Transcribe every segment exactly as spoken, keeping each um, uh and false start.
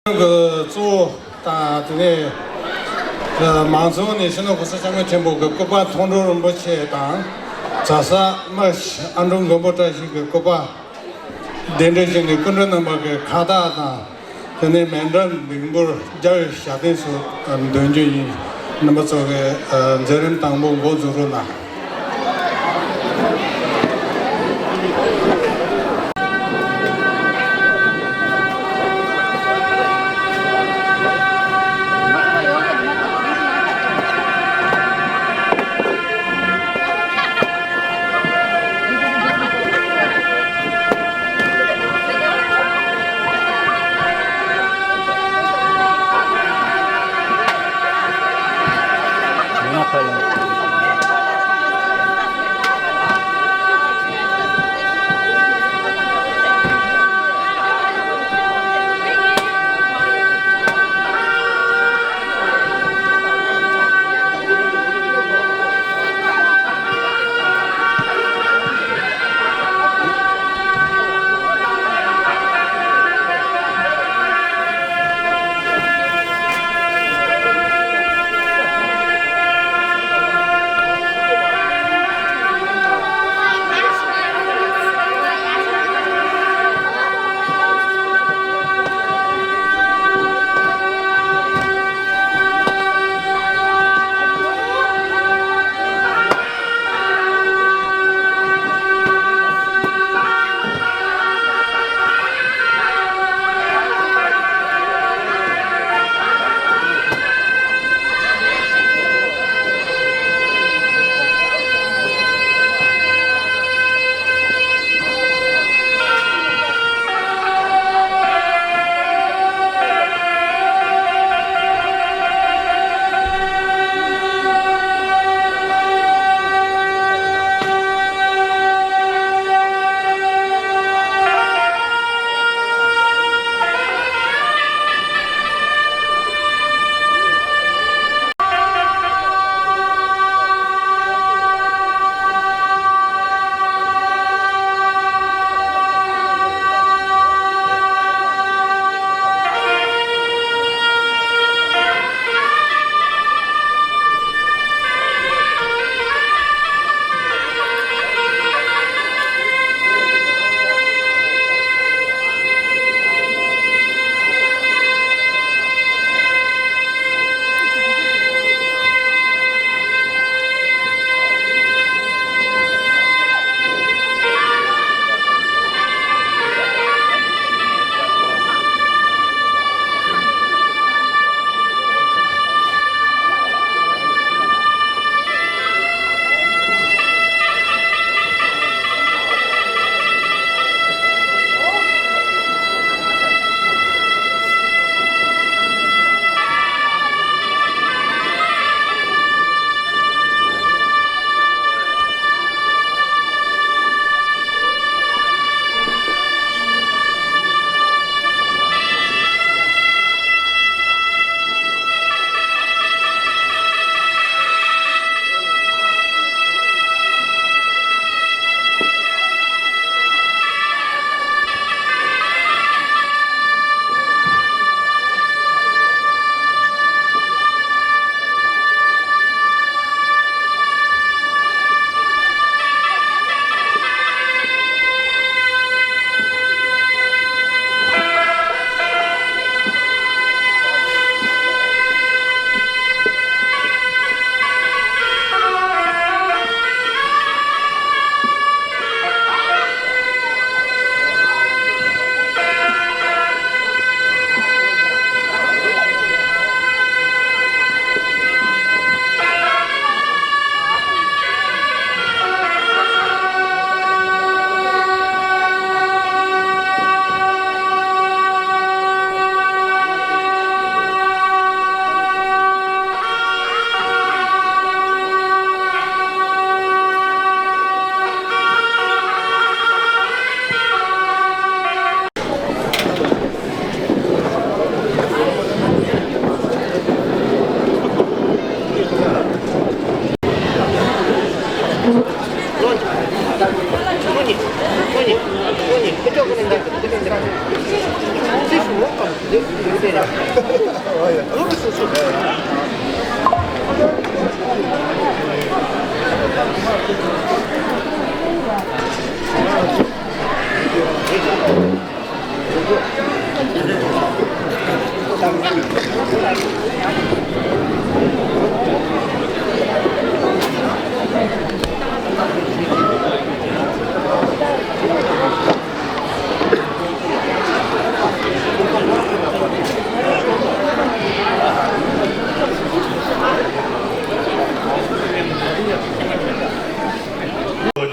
གི་གཙོ་བོ་དང་། དེ་ནས་མང་ཚོགས་ནས་སྤྱི་ནོར་གོང་ས་སྐྱབས་མགོན་ཆེན་པོ་གི་སྐུ་པར་མཐོང་གྲོལ་རིན་པོ་ཆེ་དང་། གྲྭ་ས་མི་ཨ་འབྲུག་མགོན་པོ་བཀྲ་ཤིས་ཀྱི་སྐུ་པར་གདན་འདྲེན་བྱས་ནས་སྐུ་མགྲོན་རྣམ་པ་གི་ཁ་བཏགས་དང་། དེ་ནས་མཎྜལ་འདེགས་འབུལ་རྒྱབ་ཡོད་ཞབས་བརྟན་སོགས་འདོན་རྒྱུ་ཡིན། རྣམ་པ་ཚོ་གིས་མཛད་རིམ་དང་པོ་འགོ་འཛུགས་རོགས་གནང་།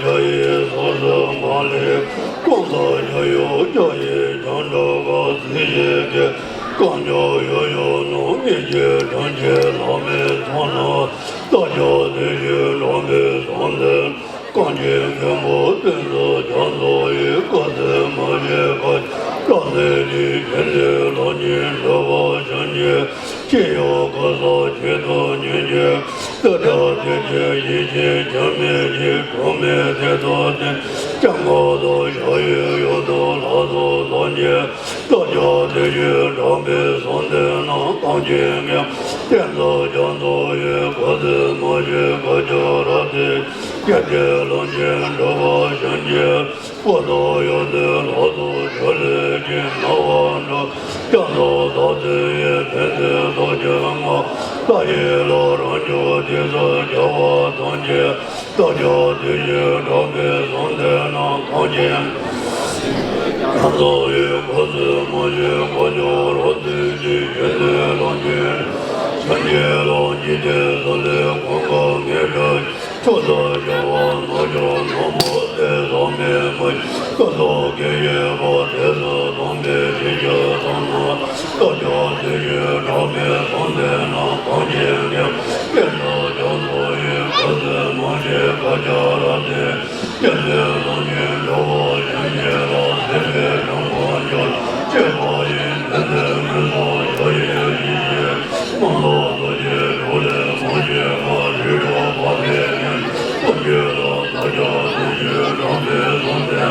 རྒྱ་ཡི་སོ་སོ་མ་ལུས་ཀུན་ཏུ་བཞག་ཡོད། རྒྱ་ཡི་བྱང་འགྲོ་ག་སྲིད་ཞིའི་གེ་རྐང་མགྱོགས་ཡོ་ཡོ་ནོ། ཉིད་ཀྱི་དྲིན་གྱིས་ལག་མི་ཚོམ་ན། རྟ་ལྕག་དེ་བཞིན་གྲགས་པའི་ཟམ་དེ། གངས་ཅན་མགོན་པོ་བསྟན་འཛིན་རྒྱ་མཚོ་ཡི། བཀའ་སྩལ་མ་བཞེས་བཀའ་བཅག་སྲིད་ཞིའི་གེ་སར་ལག་གཉིས་འགྲོ་བ་གཞན་གྱི། སྐྱེ་བོ་ག་ས་གཅིག་ཏུ་ཉིད་ཀྱི། སྲིད་དང་སྲིད་ཀྱི་ཡེ་ཤེས་ཆེན་མོའི་ཕྱིར། གྲངས་མེད་བདུད་དང་བསྟན་སྐྱབས་མགོན་དུ། བཞག་ཡོད་ཡོད་དོ་ལག་ཏུ་ཐོགས་ཀྱི། རྟ་ལྕག་དེ་བཞིན་གྲགས་པའི་ཟམ་དེ་ན། གངས་ཅན་མགོན་པོ་བསྟན་འཛིན་རྒྱ་མཚོ་ཡི། བཀའ་སྩལ་མ་བཞེས་བཀའ་བཅག་རབ་སྟེར། སྐྱེ་མཐའི་ལམ་གྱི་འགྲོ་བ་གཞན་གྱི། སྐུ་ཚེ་ཡོངས་སུ་ལག་ཏུ་ཆོད་ལེགས་ཀྱི། སྣང་བ་འགྲོ་རྒྱ་མཚོ་དག་བདུན་ཡི། ཕན་བདེའི་སྟོབས་ཀྱིས་མངའ་བདག་ཡིད་ལ་རབ་འབྱོར་དུས་སུ་རྒྱལ་བ་ཐམས་ཅད། རྟ་ལྕག་དེ་བཞིན་གྲགས་པའི་ཟམ་དེ་ན། གངས་ཅན་རྒྱ་མཚོ་ཡི། བཀའ་སྩལ་མ་བཞེས་བཀའ་བཅག་རབ་སྟེར་ཞིང་། སྐྱེ་མཐའི་ལམ་གྱི་སངས་རྒྱས་ལ། འཇིག་རྟེན་ས་ལེར་གང་ག་ངེས་འབྱུང་། ཕྱོགས་བཅུའི་རྒྱལ་བ་རྣམས་ཀྱང་། ནམ་མཁའ་ལས་ཟག་མེད་མ་ཞིག་སྐུ་ཚེ་གེགས་མེད་པར། དུས་གསུམ་དམ་པའི་ཆོས་ཀྱི་ཟབ་ལམ། རྟ་ལྕག་དེ་བཞིན་གྲགས་པའི་ཟམ་དེ་ན། གངས་ཅན་མགོན་པོ་བསྟན་འཛིན་རྒྱ་མཚོ་ཡི། བཀའ་སྩལ་མ་བཞེས་བཀའ་བཅག་རབ་སྟེར། སྐྱེ་མཐའི་ལམ་གྱི་འགྲོ་བ་གཞན་གྱི་ལ། སྲིད་པའི་འགྲམ་ཁ་འཇོག་སྲིད་པ་ཡི། དེ་ཚེ་མི་ཟད་བཞག་ཡོད་ཡེ་ཤེས་མང་ཐོས་རྡོ་རྗེའི་གྲོགས་ལས་མ་གྱུར་པ། རིགས་དྲུག་འཕགས་པའི་གཉེན་སུམ་ཅུ་ལ། རྟ་ལྕག་དེ་བཞིན་གྲགས་པའི་ཟམ་དེ།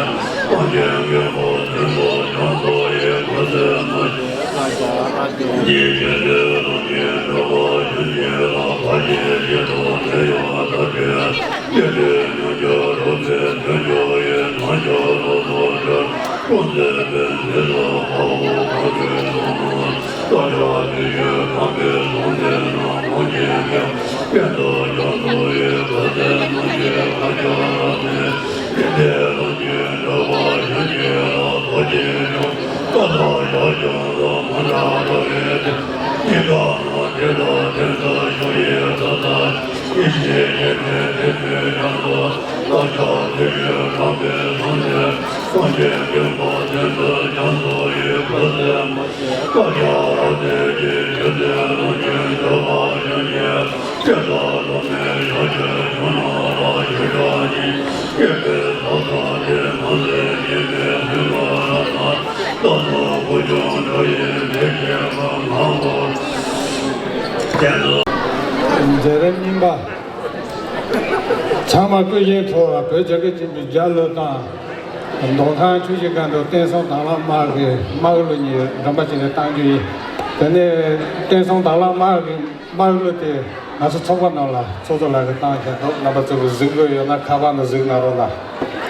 གངས་ཅན་མགོན་པོ་བསྟན་འཛིན་རྒྱ་མཚོ་ཡི། བཀའ་སྩལ་མ་བཞེས་ཀྱི། སྐྱེ་མཐའི་ལམ་གྱི་འགྲོ་བ་གཞན་གྱི་ལ། བར་ཆད་ཀྱི་དུག་ནད་གཡོག་མཐའ་བྲལ། སྐྱེ་མཐའི་མྱོང་བྱ་རབ་སྤེལ་དོན་མཆོག་ཡིན། དམ་ཆོས་ལ་སོགས་ཀྱང་ཀུན་མཛད་པའི། འདི་ལ་དཔའ་བོ་གང་གིས་བཟུང་ན། རྟ་ལྕག་དེ་བཞིན་གྲགས་པའི་ཟམ་དེ་ན། གངས་ཅན་མགོན་པོ་བསྟན་འཛིན་རྒྱ་མཚོ་ཡི། བཀའ་སྩལ་མ་བཞེས་བཀའ་བཅག་རབ་སྟེར། སྐྱེ་མཐའི་ལམ་གྱི་འགྲོ་བ་གཞན་གྱི་ལ། རྡོ་རྗེ་འཆང་བཀའ་ལ་བཞག་ཀྱང་ལ། མ་འདྲ་བ་བའི་དེ་གཉིས་ཀ་ན། དེ་དག་དེ་ཚོ་ཡོད་ཡོད་ད་ལྟ། ཡེ་ཤེས་ཡེ་ནས་དེ་ཚོའི་ཡང་དུ། རྟ་ལྕག་དེ་བཞིན་གྲགས་པའི་ཟམ་དེ། གངས་ཅན་མགོན་པོ་བསྟན་འཛིན་རྒྱ་མཚོ་ཡི། བཀའ་སྩལ་མ་བཀའ་རྒྱ་རབ་སྟེར་ཞིང་། སྐྱེ་མཐའི་ལམ་གྱི་འགྲོ་བ་གཞན་གྱི། སྐྱེ་རྒ་ན་མེད་ཡོ་བྱད་ཕྱུག་ནོར་ལ། ཞེ་དྲག་ཉེན་སྐྱེས་པའི་ཚོགས་དང་བཅས། མ་ཟད་སྐྱེས་པའི་སྲིད་པ་རབ་ན། རྟ་ཐོག་ཁུ་བྱུག་འགྲོ་ཡི་མེ་ཁྱེར་མ། ང་འོ་བསྟན་འཛིན། མཛད་རིམ་གཉིས་པ། བྱམས་པ་སྐུ་བཞིའི་ཐོག་བོད་རྒྱ་སྐད་གཅིག་པའི་རྒྱལ་གླུ་དང་། མདོ་ཁམས་ཆུ་བཞི་སྒང་དྲུག་བསྟན་སྲུང་དྭང་བླངས་དམག་གི་དམག་གླུ་གཉིས་སྒྲིག་པ་བྱས་ནས་གཏང་རྒྱུ་ཡིན། དེ་ནས་བསྟན་སྲུང་དྭང་བླངས་དམག་གི་དམག་གླུ་དེ་ང་ཚོ་ཚོགས་པ་ནང་ལ་ཚོགས་གཙོ་ལགས་ཀྱིས་གཏང་བཞག་འདུག་རྣམ་པ་ཚོས་གཟིགས་འདོད་ཡོད་ན་ཁ་པར་ནང་གཟིགས་གནང་རོགས་གནང་།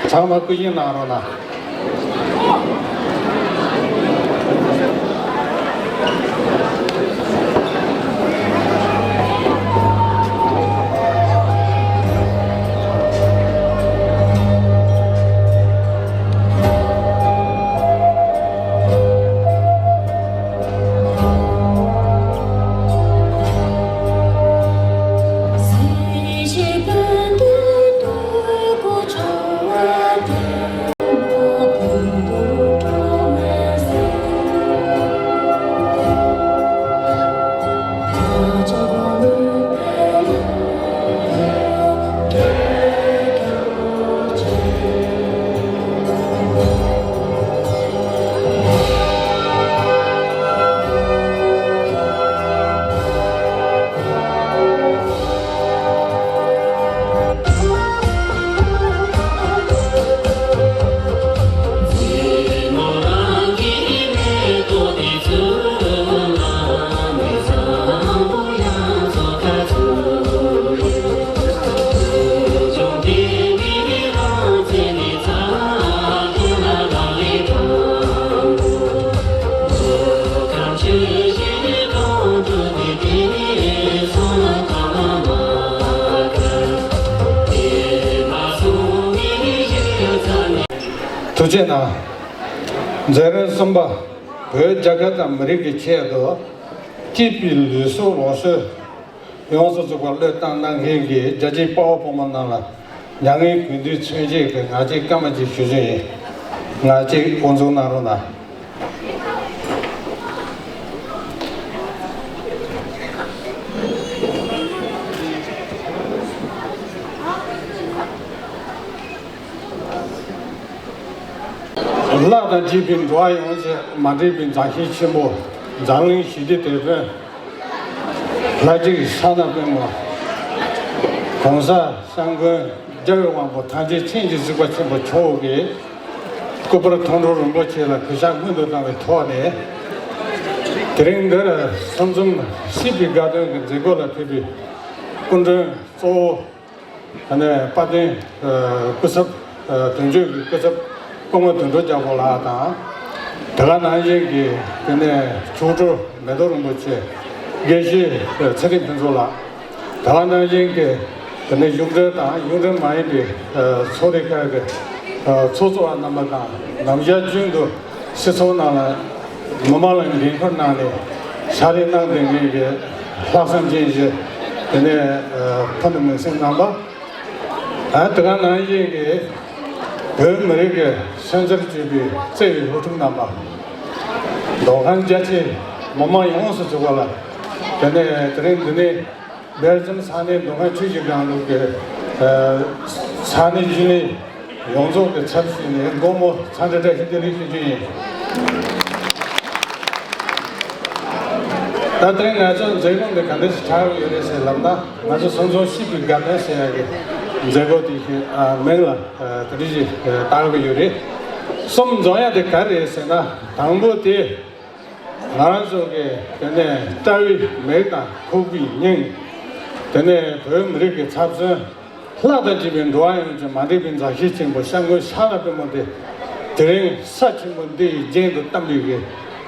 བྱམས་པ་སྐུ་བཞི་གནང་རོགས་གནང་། ཅེས་ན། མཛད་རིམ་གསུམ་པ། བོད་རྒྱལ་ཁབ་དང་མི་རིགས་ཀྱི་ཆེད་དུ་སྐྱིད་པའི་ལུས་སྲོག་ལོངས་སྤྱོད་ཡོངས་སུ་རྫོགས་པར་བློས་བཏང་གནང་མཁན་གྱི་རྒྱལ་གཅེས་དཔའ་བོ་དཔའ་མོ་རྣམས་ལ་མྱ་ངན་གུས་འདུད་མཚོན་བྱེད་ཀྱི་ང་རྒྱལ་སྐར་མ་གཅིག་ཞུ་རྒྱུ་ཡིན། ང་གཅིག་དབུ་འཛུགས་གནང་རོགས་གནང་། ལྷ་དང་བཅས་པའི་འགྲོ་བ་ཡོངས་ཀྱི་མ་འདྲེས་པའི་མཛའ་བཤེས་ཆེན་པོ། འཛམ་གླིང་ཞི་བདེའི་དེད་དཔོན། ལྷ་གཅིག་ཕྱག་ན་པདྨོ། གོང་ས་སྐྱབས་མགོན་རྒྱལ་བའི་དབང་པོ་ཐམས་ཅད་མཁྱེན་ཅིང་གཟིགས་པ་ཆེན་པོ་མཆོག་གིས། སྐུ་པར་མཐོང་གྲོལ་རིན་པོ་ཆེ་ལ་གུས་ཕྱག་སྔོན་དུ་བཏང་བའི་ཐོག་ནས། དེ་རིང་འདིར་གསུང་རྩོམ་སྲིད་པའི་དགའ་སྟོན་གྱི་མཛད་སྒོ་ལ་ཕེབས་པའི་སྐུ་མགྲོན་གཙོ་བོ། ཨ་ནི་དཔལ་ལྡན་སྐུ་ཚབ། དོན་གཅོད་ཀྱི་སྐུ་ཚབ། སྐུ་ངོ་དོན་གྲུབ་རྒྱལ་པོ་ལགས་དང་། དེ་ག་ནང་བཞིན་གྱི་དེ་ནས་མཆོག་སྤྲུལ་མེ་ཏོག་རིན་པོ་ཆེ། དགེ་བཤེས་ཚེ་རིང་ཕུན་ཚོགས་ལགས། དེ་ག་ནང་བཞིན་གྱི་དེ་ནས་གཞུང་འབྲེལ་དང་གཞུང་འབྲེལ་མ་ཡིན་པའི་ཚོགས་སྡེ་ཁག་གི་ཚོགས་གཙོ་བ་རྣམ་པ་དང་ནམ་ཞག་རྒྱུན་དུ་སྤྱི་ཚོགས་ནང་ལ། མི་མང་ལ་འགན་ཁུར་གནང་ནས་ཕྱག་ལས་གནང་བསྡད་མཁན་གྱི་ལྷག་བསམ་ཅན་ཞིག་དེ་ནས་ཕུ་ནུ་མིང་སྲིང་རྣམ་པ། ཨ་དེ་ག་ནང་བཞིན་གྱི་བོད་མི་རིགས་ཀྱི་སོན་རྩར་གྱུར་པའི་བརྩེ་བའི་སློབ་ཕྲུག་རྣམ་པ། མདོ་ཁམས་རྒྱ་ཆེ་མི་མང་ཡོངས་སུ་གཙོས་པ་ལ་དེ་ནས་དེ་རིང་འདི་ནས། སྦེལ་ཇམ་ས་གནས་མདོ་ཁམས་ཆུ་བཞི་སྒང་དྲུག་གི་ས་གནས་རྒྱུན་ལས་ཡོངས་རྫོགས་ཀྱི་ཚབ་ཞུས་ནས་དགོང་མོ་འཚམས་འདྲི་བཀྲ་ཤིས་བདེ་ལེགས་ཞུ་རྒྱུ་ཡིན། ད་ལྟ་ང་ཚོ་མཛད་སྒོ་འདི་ག་འདྲ་ཞིག་ཆགས་ཀྱི་ཡོད་རེད་ཟེར་ལབ་ན། ང་ཚོ་གསུང་རྩོམ་སྲིད་པའི་དགའ་སྟོན་ཟེར་ཡག་གི་མཛད་སྒོ་དེ་ཞིག་མིང་ལ་དེ་འདྲ་ཞིག་བཏགས་ཀྱི་ཡོད་རེད། གསུམ་འཛོམས་ཡག་དེ་ག་རེ་རེད་ཟེར་ན། དང་པོ་དེ། ང་རང་ཚོ་གི་དེ་ནས་དཔྲལ་བའི་མིག་དང་ཁོག་པའི་སྙིང་། དེ་ནས་བོད་མི་རིགས་ཀྱི་ཚབ་མཚོན། ལྷ་དང་བཅས་པའི་འགྲོ་བ་ཡོངས་ཀྱི་མ་འདྲེས་པའི་མཛའ་བཤེས་ཆེན་པོ་སྐྱབས་མགོན་ཕྱག་ན་པདྨོ་དེ། དེ་རིང་ས་ཆེན་པོ་འདི་ཡི་རྒྱན་དུ་བསྟན་པའི་གི་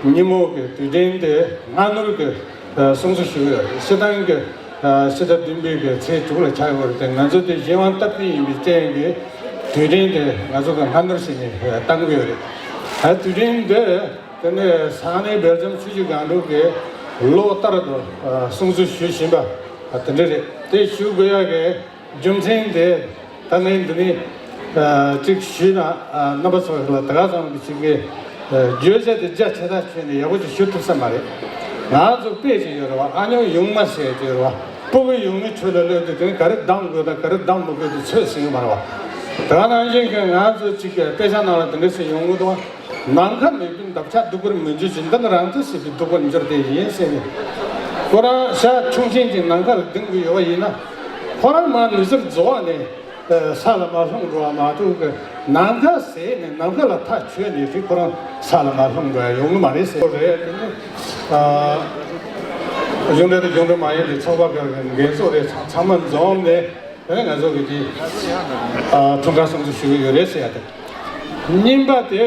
ཉིན་མོ་གི་དུས་དྲན་དེ་སྔ་སྣུར་གྱི་གསུང་ཚུལ་ཞུ་གི་ཡོད་རེད། སྤྱིར་བཏང་གི་ཕྱི་ཟླ་བདུན་པའི་གི་ཚེས་དྲུག་ལ་ཆགས་ཡོད་རེད་དེ། ང་ཚོ་དེ་གཞན་དབང་སྟབས་བདེ་ཡིན་པའི་རྐྱེན་གྱིས་དུས་དྲན་དེ་ང་ཚོ་གི་སྔ་སྣུར་བྱས་ནས་བཏང་གི་ཡོད་རེད། ད་དུས་དྲན་འདི། དེ་ནས་ས་གནས་སྦེལ་ཇམ་ཆུ་བཞི་སྒང་དྲུག་གིས་ལོ་ལྟར་དུ་གསུང་ཚུལ་ཞུ་བཞིན་པ་དེ་འདྲ་རེད། དེ་ཞུ་དགོས་ཡག་གི་རྒྱུ་མཚན་དེ་ད་ངས་འདི་ནས་གཅིག་ཞུས་ན། རྣམ་པ་ཚོ་ལ་དེ་ག་ཙམ་གྱི་ཞིག་གི་བརྗོད་བྱ་དེ་རྒྱ་ཆེ་ཐག་ཆོད་ནས་ཡག་པོ་ཅིག་ཞུ་ཐུབ་ས་མ་རེད། ང་ཚོ་དཔེ་ཅིག་ཡོད་རེད་བ། ཨ་ཉོག་ཡུང་མ་ཟེར་གྱི་ཡོད་རེད་བ། སྤུ་གུ་ཡུང་མའི་ཁྲོད་ལ་སླེབས་དུས་དེ་ག་རེ་གདམ་དགོས་དང་ག་རེ་གདམ་མི་དགོས་དེ་ཚོད་ཟིན་གྱི་མ་རེད་བ། དེ་ག་ནང་བཞིན་གྱི་ང་ཚོ་གཅིག་གི་དཔེ་ཆ་ནང་ལ་དེ་འདྲ་ཟེར་ཡོང་གི་འདུག་ནམ་མཁའ་མེད་པའི་འདབ་ཆགས་སྡུག་པར་མི་འགྱུར་ཞིང་། འདི་ནི་རང་མཐུ་ཞེས་པའི་སྡུག་པར་འགྱུར་ཏེ་ཡིན་ཟེར་ནས། ཁོ་རང་ཤ་ཆུང་ཆེན་གྱི་ནམ་མཁའ་ལ་ལྡིང་གི་ཡོད་པ་ཡིན་ན། ཁོ་རང་མར་ནུབ་ཟུར་རྫོགས་ནས་ས་ལ་མར་ལྷུང་འགྲོ་བ་མ་གཏོགས་ཀྱི། ནམ་མཁའ་ཟད་ནས་ནམ་མཁའ་ལ་ཐག་ཆོད་ནས་དེ་ཁོ་རང་ས་ལ་མར་ལྷུང་འགྲོ་ཡ་ཡོང་གི་མ་རེད་ཟེར་རེད། དེ་ནི་གཞུང་འབྲེལ་དང་གཞུང་འབྲེལ་མ་ཡིན་པའི་ཚོགས་པ་ཁག་གི་འགན་གཙོ་རེད། ཚང་མ་འཛོམས་ནས། ཨེ་ང་ཚོ་གི་དེ་འཁྲུངས་སྐར་སྲུང་བརྩི་ཞུ་གི་ཡོད་རེད་ཟེར་ཡ་དེ། གཉིས་པ་དེ་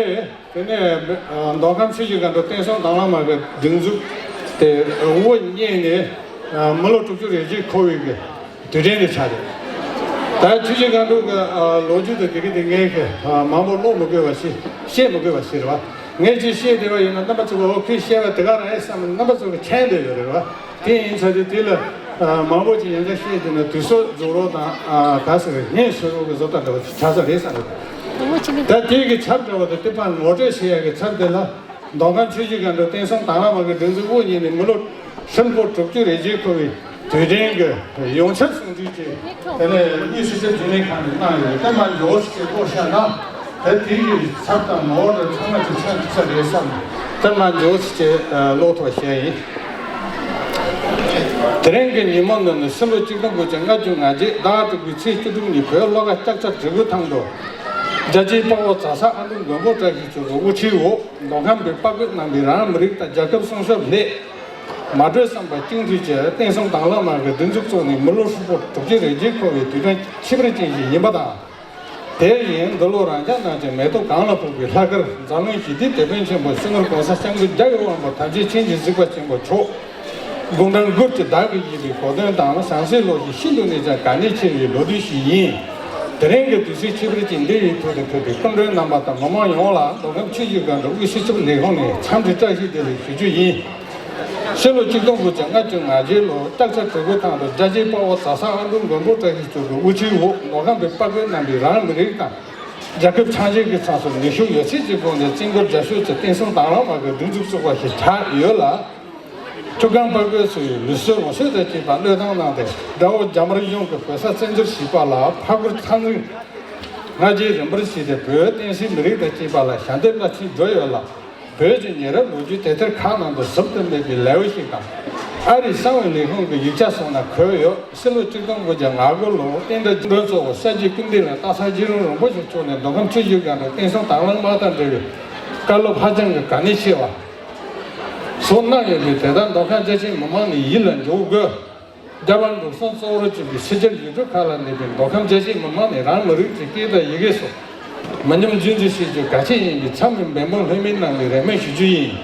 དེ་ནས་མདོ་ཁམས་ཆུ་བཞི་སྒང་དྲུག་བསྟན་སྲུང་དྭང་བླངས་མ་གི་སྒྲིག་འཛུགས་དེ་དབུ་བརྙེས་ནས་མི་ལོ་དྲུག་ཅུ་རེ་གཅིག་འཁོར་བའི་གི་དུས་དྲན་དེ་ཆགས་རེད། ད་ཆུ་བཞི་སྒང་དྲུག་གི་ལོ་རྒྱུས་དེ་དེ་གི་དེ་ངས་གི་མང་པོ་ཀློག་མི་དགོས་པ་ཞིག་བཤད་མི་དགོས་པ་ཞིག་རེད་བ། ངས་ཅིག་བཤད་བསྡད་པ་ཡིན་ན་རྣམ་པ་ཚོ་གི་འོ་ཁོས་བཤད་པ་དེ་ག་རང་ཨེ་བསམ་ནས་རྣམ་པ་ཚོ་གི་མཁྱེན་བསྡད་ཡོད་རེད་བ། དེ་ཡིན་ཙང་དེ་དེ་ལ་མང་པོ་ཅིག་ཡང་བསྐྱར་བཤད་དེ་ན་དུས་ཚོད་རྫོགས་རོགས་དང་། ག་ཟེར་བའི་སྙན་ཞུ་རོགས་ཀྱི་བཟོ་ལྟ་འདྲ་བ་ཅིག་ཆགས་ས་རེད་བསམ་རེད། ད་དེ་གི་ཚབ་འདྲ་བ་དང་དེ་ཕར་ངོ་སྤྲོད་བྱེད་ཡ་གི་ཚབ་དེ་ལ་མདོ་ཁམས་ཆུ་བཞི་སྒང་དྲུག་བསྟན་སྲུང་དྭང་བླངས་མ་གི་སྒྲིག་འཛུགས་དབུ་བརྙེས་ནས་མི་ལོ་ཧྲིལ་པོ་དྲུག་ཅུ་རེ་གཅིག་འཁོར་བའི་དུས་དྲན་གྱི་ཡོངས་ཁྱབ་གསུང་འདུས་ཀྱི་དེ་ནས་དབུས་སྤྱི་ཁྱབ་རྒྱུན་ལས་ཁང་ནས་གནང་ཡོད། དེ་མ་འཇོག་ཟེར་ཀློག་བཞག་ན། ད་དེ་ཡི་ཚབ་དང་ངོ་བོ་དང་ཚང་མ་ཅིག་ཆགས་ཐུབ་ས་རེད་བསམ། ད་མ་འཇོག་ཅེས་ཀློག་ཐུབ་བཤད་ཡིན། དེ་རིང་གི་ཉིན་མོ་འདི་ནི་ཕྱི་ལོ་ཆིག་སྟོང་དགུ་བརྒྱ་ལྔ་བཅུ་ང་གཅིག་ཟླ་དྲུག་པའི་ཚེས་བཅུ་དྲུག་ཉིན་བོད་ལྷོ་ཁ་ལྕགས་རྩ་གྲི་གུ་ཐང་དུ། རྒྱལ་གཅེས་དཔའ་བོ་ཛ་སག་ཨ་འབྲུག་མགོན་པོ་བཀྲ་ཤིས་མཆོག་གི་དབུ་ཁྲིད་འོག་མདོ་ཁམས་པའི་དཔའ་རྒོད་རྣམ་པས་རང་མི་རིགས་དང་རྒྱལ་ཁབ་སྲུང་སྐྱོབ་སླད། མ་གྲོས་བསམ་པ་བཅིངས་འགྲོལ་གྱིས་བསྟན་སྲུང་དྭང་བླངས་མ་གི་སྒྲིག་འཛུགས་བཙུགས་ནས་མི་ལོ་ཧྲིལ་པོ་དྲུག་ཅུ་རེ་གཅིག་འཁོར་བའི་དུས་དྲན་ཁྱད་པར་ཅན་ཞིག་ཡིན་པ་དང་། དེ་བཞིན་འདི་ལོ་རང་ཅག་རྣམས་ཀྱི་མེ་ཏོག་གང་ལ་ཕོག་པའི་ལྷག་དཀར་འཛམ་གླིང་ཞི་བདེའི་དེད་དཔོན་ཆེན་པོ་སྤྱི་ནོར་༸གོང་ས་༸སྐྱབས་མགོན་རྒྱལ་བའི་དབང་པོ་ཐམས་ཅད་མཁྱེན་ཅིང་གཟིགས་པ་ཆེན་པོ་མཆོག་དགུང་གྲངས་དགུ་བཅུ་ཟླ་དགུ་བཞེས་པའི་གོ་སྟོན་དང་བྱང་སེམས་ལོ་བཞི་ཤིན་ཏུ་ནས་ཀྱང་དགའ་གནད་ཆེ་བའི་ལོ་དུས་ཤིག་ཡིན། དེ་རིང་གི་དུས་ཚིགས་ཁྱད་པར་ཅན་འདི་ཡི་ཐོག་ཏུ་ཕེབས་པའི་སྐུ་མགྲོན་རྣམ་པ་དང་མི་མང་ཡོངས་ལ་མདོ་ཁམས་ཆུ་བཞི་སྒང་དྲུག་དབུས་སྤྱི་ཁྱབ་ལས་ཁུངས་ནས་འཚམས་འདྲི་བཀྲ་ཤིས་བདེ་ལེགས་ཞུ་རྒྱུ་ཡིན། ཕྱི་ལོ་ཆིག་སྟོང་དགུ་བརྒྱ་ལྔ་བཅུ་ང་བརྒྱད་ལོར་སྟག་ཚང་གྲི་གུ་ཐང་དུ་རྒྱལ་གཅེས་དཔའ་བོ་ཛ་སག་ཨ་འབྲུག་མགོན་པོ་བཀྲ་ཤིས་མཆོག་གི་དབུ་ཁྲིད་འོག་མདོ་ཁམས་པའི་དཔའ་རྒོད་རྣམ་པས་རང་མི་རིགས་དང་རྒྱལ་ཁབ་ཕྱག་འཇལ་གྱི་མཚམས་སུ་ནུས་ཤུགས་ཡོད་ཚད་ཀྱི་སྒོ་ནས་བཙན་རྒོལ་རྒྱབ་ཕྱོགས་ཀྱི་བསྟན་སྲུང་དང་བླངས་པ་གི་སྒྲིག་འཛུགས་བཙུགས་པ་ཞིག་ཆགས་ཡོད་ལ། ཁྱུ་སྒང་དཔའ་རྒོད་ཚོས་ལུས་སྲོག་ངོ་ཤེས་དང་བཅས་པ་བློས་བཏང་གནང་སྟེ་དགྲ་བོ་རྒྱ་དམར་གཞུང་གི་བོད་ས་བཙན་འཛུལ་བྱས་པ་ལ་ཕར་རྒོལ་མཐའ་མཚམས་སྔ་རྗེས་རིམ་པར་བྱས་ཏེ་བོད་བསྟན་སྲིད་མི་རིགས་དང་བཅས་པ་ལ་ཞབས་འདེགས་སླ་མཆིས་འགྲོ་ཡོད་ལ། བོད་ཀྱི་ཉེ་རབས་ལོ་རྒྱུས་དེབ་ཐེར་ཁག་ནང་དུ་ཟུར་དུ་མེད་པའི་ལེའུ་ཞིག་དང་། ཨ་རིའི་གསང་བའི་ལས་ཁུངས་ཀྱི་ཡིག་ཆ་སོགས་ན་འཁོད་ཡོད། ཕྱི་ལོ་ཆིག་སྟོང་དགུ་བརྒྱ་ང་དགུ་ལོར་བསྟན་དགྲ་རྒྱུ་འབྲས་གཙོ་བོ་ས་སྐྱའི་སྐུ་མདུན་ལ་སྟག་ཚང་རྗེ་རིན་རིན་པོ་ཆེ་མཆོག་ནས་མདོ་ཁམས་ཆུ་བཞི་སྒང་དྲུག་བསྟན་སྲུང་དང་བླངས་དམག་དང་འབྲེལ་བའི་བཀའ་སློབ་ཧ་ཅང་གི་གལ་གནད་ཆེ་བ་སོགས་གནང་ཡོད་པས། དེ་ལྟར་མདོ་ཁམས་རྒྱ་ཆེའི་མི་མང་ནས་ཡིད་ལ་འཇོག་དགོས། རྒྱ་དམར་འབྲུག་གསུམ་གཙོ་བོར་གྱུར་པའི་ཕྱི་རྒྱལ་ཡུལ་གྲུ་ཁག་ལ་གནས་པའི་མདོ་ཁམས་རྒྱ་ཆེའི་མི་མང་ནས་རང་མི་རིགས་ཀྱི་སྐད་དང་ཡི་གེ་སོགས་མི་ཉམས་རྒྱུན་འཛིན་བྱེད་རྒྱུ་གལ་ཆེ་ཡིན་པས། ཚང་མས་འབད་འབུངས་ལྷོད་མེད་གནང་བའི་རེ་སྨོན་ཞུ་རྒྱུ་ཡིན།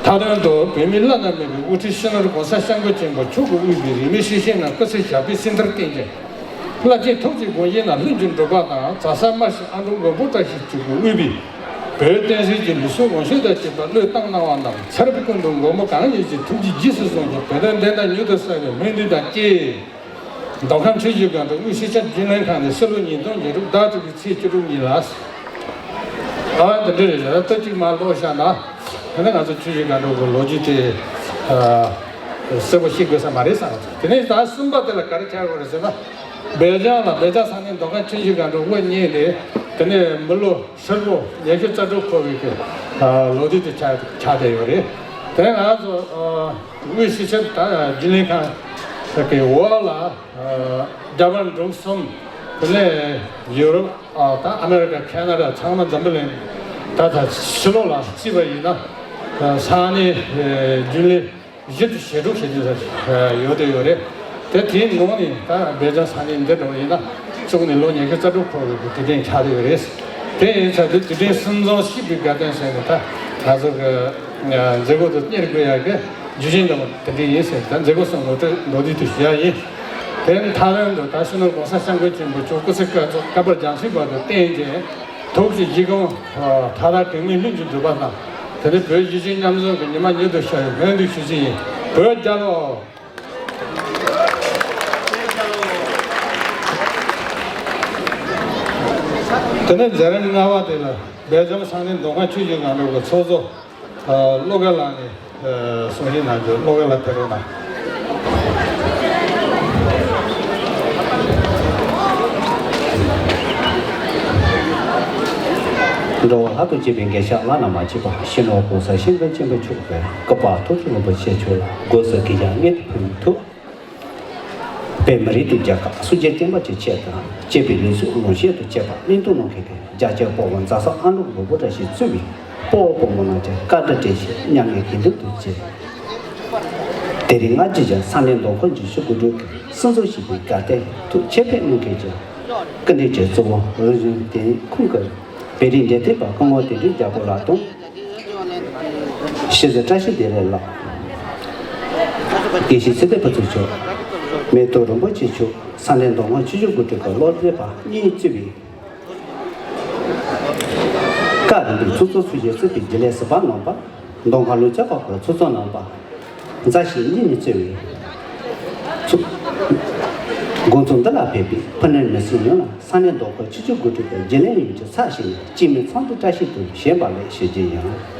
མཐའ་དོན་དུ་བོད་མིའི་བླ་ན་མེད་པའི་དབུ་ཁྲིད་སྤྱི་ནོར་༸གོང་ས་༸སྐྱབས་མགོན་ཆེན་པོ་མཆོག་གིས་དབུས་པའི་རིས་མེད་སྲིད་ཞིའི་ནང་སྐུ་ཚེ་ཞབས་པད་སྲིད་མཐར་བརྟན་ཅིང་། རླབས་ཆེན་ཐུགས་ཀྱི་དགོངས་བཞེད་རྣམས་ལྷུན་གྱིས་འགྲུབ་པ་དང་། ཛ་སག་དམར་ཤོག་ཨ་འབྲུག་མགོན་པོ་བཀྲ་ཤིས་མཆོག་གིས་དབུས་པའི་བོད་བསྟན་སྲིད་ཀྱི་ལུས་སྲོག་ངོ་ཤེས་དང་བཅས་པ་བློས་བཏང་གནང་བ་རྣམས་ཚེ་རབས་ཀུན་ཏུ་མགོན་པོ་གང་ཉིད་ཀྱི་ཐུགས་རྗེས་རྗེས་སུ་བཟུང་ཞིང་། བོད་དོན་བདེན་མཐའ་མྱུར་དུ་གསལ་བའི་སྨོན་འདུན་དང་བཅས། མདོ་ཁམས་ཆུ་བཞི་སྒང་དྲུག་དབུས་སྤྱི་ཁྱབ་རྒྱུན་ལས་ཁང་ནས་ཕྱི་ལོ་ཉིས་སྟོང་བརྒྱད་ཅུ་ཟླ་དྲུག་པའི་ཚེས་བཅུ་དྲུག་ཉིན་ལ། ཨ་འདི་འདྲ་རེད། ད་ལྟ་གཅིག་མ་ཀློག་བཞག་ན། དེ་ནས་ང་ཚོ་ཆུ་བཞི་སྒང་དྲུག་གི་ལོ་རྒྱུས་དེ་ཨ་གསལ་པོ་ཤེས་དགོས་ས་མ་རེད་བསམ། དེ་ནས་ཟླ་གསུམ་པ་དེ་ལ་ག་རེ་ཆགས་ཡོད་རེད་ཟེར་ན། སྦེལ་ཇམ་ལ་སྦེལ་ཇམ་ས་གནས་མདོ་ཁམས་ཆུ་བཞི་སྒང་དྲུག་དབུ་བརྙེས་ཏེ། དེ་ནས་མི་ལོ་ཧྲིལ་པོ་ཉི་ཤུ་རྩ་དྲུག་འཁོར་བའི་གི་ཨ་ལོ་དུས་དེ་ཆགས་ཆགས་བསྡད་ཡོད་རེད། དེ་ནས་ང་ཚོ་ཨ་དབུས་སྤྱི་ཁྱབ་ད་རྒྱུན་ལས་ཁང་གི་འོག་ལ་ཨ་རྒྱ་དམར་འབྲུག་གསུམ། དེ་ནས་ཡུ་རོབ་ཨ་ད་ཨ་མེ་རི་ཀ་ཁེ་ན་ཌ་ཚང་མ་འཛམ་བུ་གླིང་ད་ད་ཕྱི་ལོགས་ལ་བརྩིས་པ་ཡིན་ན་ས་གནས་རྒྱུན་ལས་བཞི་དང་ཞེ་དྲུག་ཞེ་དྲུག་ཡོད་དེ་ཡོད་རེད། དེ་དེའི་ནང་ནས་ད་སྦེལ་ཇམ་ས་གནས་འདི་འགྲོ་ཡིན་ན་གཅིག་ནས་ལོ་ཉི་ཤུ་རྩ་དྲུག་འཁོར་བའི་དུས་དྲན་ཆགས་བསྡད་ཡོད་རེད། དེ་ཡིན་ཙང་དེ་དུས་དྲན་སྲུང་བརྩི་ཞུས་པའི་དགའ་སྟོན་ཟེར་ནས་ད་ང་ཚོ་གི་མཛད་སྒོ་དེ་གཉེར་དགོས་ཡག་གི་རྒྱུ་རྐྱེན་དེ་དེ་འདྲ་ཡིན་ཟེར། ད་མཛད་སྒོ་སོགས་ངོ་སྤྲོད་མདོར་བསྡུས་དུ་ཞུ་ཡག་ཡིན། དེ་མཐའ་དོན་དུ་ད་སྤྱི་ནོར་༸གོང་ས་༸སྐྱབས་མགོན་ཆེན་པོ་མཆོག་སྐུ་ཚེ་བསྐལ་པར་རྒྱ་མཚོའི་བར་དུ་བརྟན་ཅིང་། ཐུགས་ཀྱི་བཞེད་དགོངས་མཐའ་དག་གེགས་མེད་ལྷུན་གྱིས་འགྲུབ་པ་དང་། དེ་ནས་བོད་གཞིས་བྱེས་མཉམ་འཛོམས་ཀྱི་ཉི་མ་མྱུར་དུ་ཤར་བའི་སྨོན་འདུན་ཞུ་རྒྱུ་ཡིན། བོད་རྒྱལ་ལོ། དེ་ནས་མཛད་རིམ་ལྔ་པ་དེ་ལ་སྦེལ་ཇམ་ས་གནས་མདོ་ཁམས་ཆུ་བཞི་སྒང་དྲུག་གི་ཚོགས་གཙོ་ཨ་བློ་དགའ་ལགས་ནས་ཨ་གསུང་བཤད་གནང་རྒྱུ། བློ་དགའ་ལགས་ཕེབས་རོགས་གནང་། འགྲོ་བ་ལྷ་དང་བཅས་པའི་དགེ་བཤེས་བླ་ན་མ་མཆིས་པ་སྤྱི་ནོར་༸གོང་ས་༸སྐྱབས་མགོན་ཆེན་པོ་མཆོག་གི་སྐུ་པར་ཐུགས་རྗེ་རིན་པོ་ཆེ་མཆོག་ལ་སྒོས་སུ་དགེ་རྒྱ་བསྔོས་ཏེ་ཕུལ་བའི་ཐོག། བོད་མི་རིགས་དང་རྒྱལ་ཁབ་སྲུང་སྐྱོབ་བརྟན་པ་གྱི་ཆེད་དུ་གཅེས་པའི་ལུས་སྲོག་ངོ་ཤེས་དང་བཅས་པ་བློས་བཏང་གནང་མཁན་གྱི་རྒྱལ་གཅེས་དཔའ་བོ་ཛ་སག་ཨ་འབྲུག་མགོན་པོ་བཀྲ་ཤིས་གཙོས་པའི་དཔའ་བོ་དཔའ་མོ་རྣམས་ཀྱི་བཀའ་དྲིན་དྲན་ཤེས་མྱ་ངན་གུས་འདུད་དང་བཅས། དེ་རིང་སྔ་རྗེས་ཀྱི་ས་གནས་མདོ་ཁམས་ཆུ་བཞི་སྒང་དྲུག་གི་སྲུང་བརྩི་ཞུས་པའི་དགའ་སྟོན་དུ་ཆེད་ཕེབས་གནང་མཁན་གྱི་སྐུ་མགྲོན་གྱི་གཙོ་བོ་རིག་གཞུང་ལྟེ་ཁུངས་ཀྱི་བོད་རིགས་འབྲེལ་མཐུད་པ་སྐུ་ངོ་དོན་གྲུབ་རྒྱལ་པོ་ལགས་དང་། སྤྱི་ཟུར་བཀྲ་ཤིས་བདེ་ལེགས་ལགས། དགེ་བཤེས་ཚེ་བརྟན་ཕུན་ཚོགས་མཆོག་མེ་ཏོག་རིན་པོ་ཆེ་མཆོག་ས་གནས་མདོ་ཁམས་ཆུ་བཞི་སྒང་དྲུག་གི་སློབ་སྡེ་པ་གཉིས་གཙོས་པའི་བཀའ་དྲིན་དང་ཚོགས་གཙོ་ཚོས་གཞི་གཙོས་པའི་རྒྱུན་ལས་ཟུར་པ་རྣམ་པ། མདོ་ཁམས་ལུང་ཕྱོགས་ཁག་གི་ཚོགས་གཙོ་རྣམ་པ། མཛའ་བཤེས་གཉེན་ཉེ་གཙོས་པའི་ཚོགས། དགོང་ཚོགས་འདི་ལ་ཕེབས་པའི་ཕུ་ནུ་མི་སེར་ཡོངས་ལ་ས་གནས་མདོ་ཁམས་ཆུ་བཞི་སྒང་དྲུག་གི་རྒྱུན་ལས་ཡོངས་ཀྱི་ཚབ་ཞུས་ནས་སྐྱེས་སྨེ་ཚང་དུ་བཀྲ་ཤིས་དང་བྱོན་པ་ལེགས་ཞུ་རྒྱུ་ཡིན།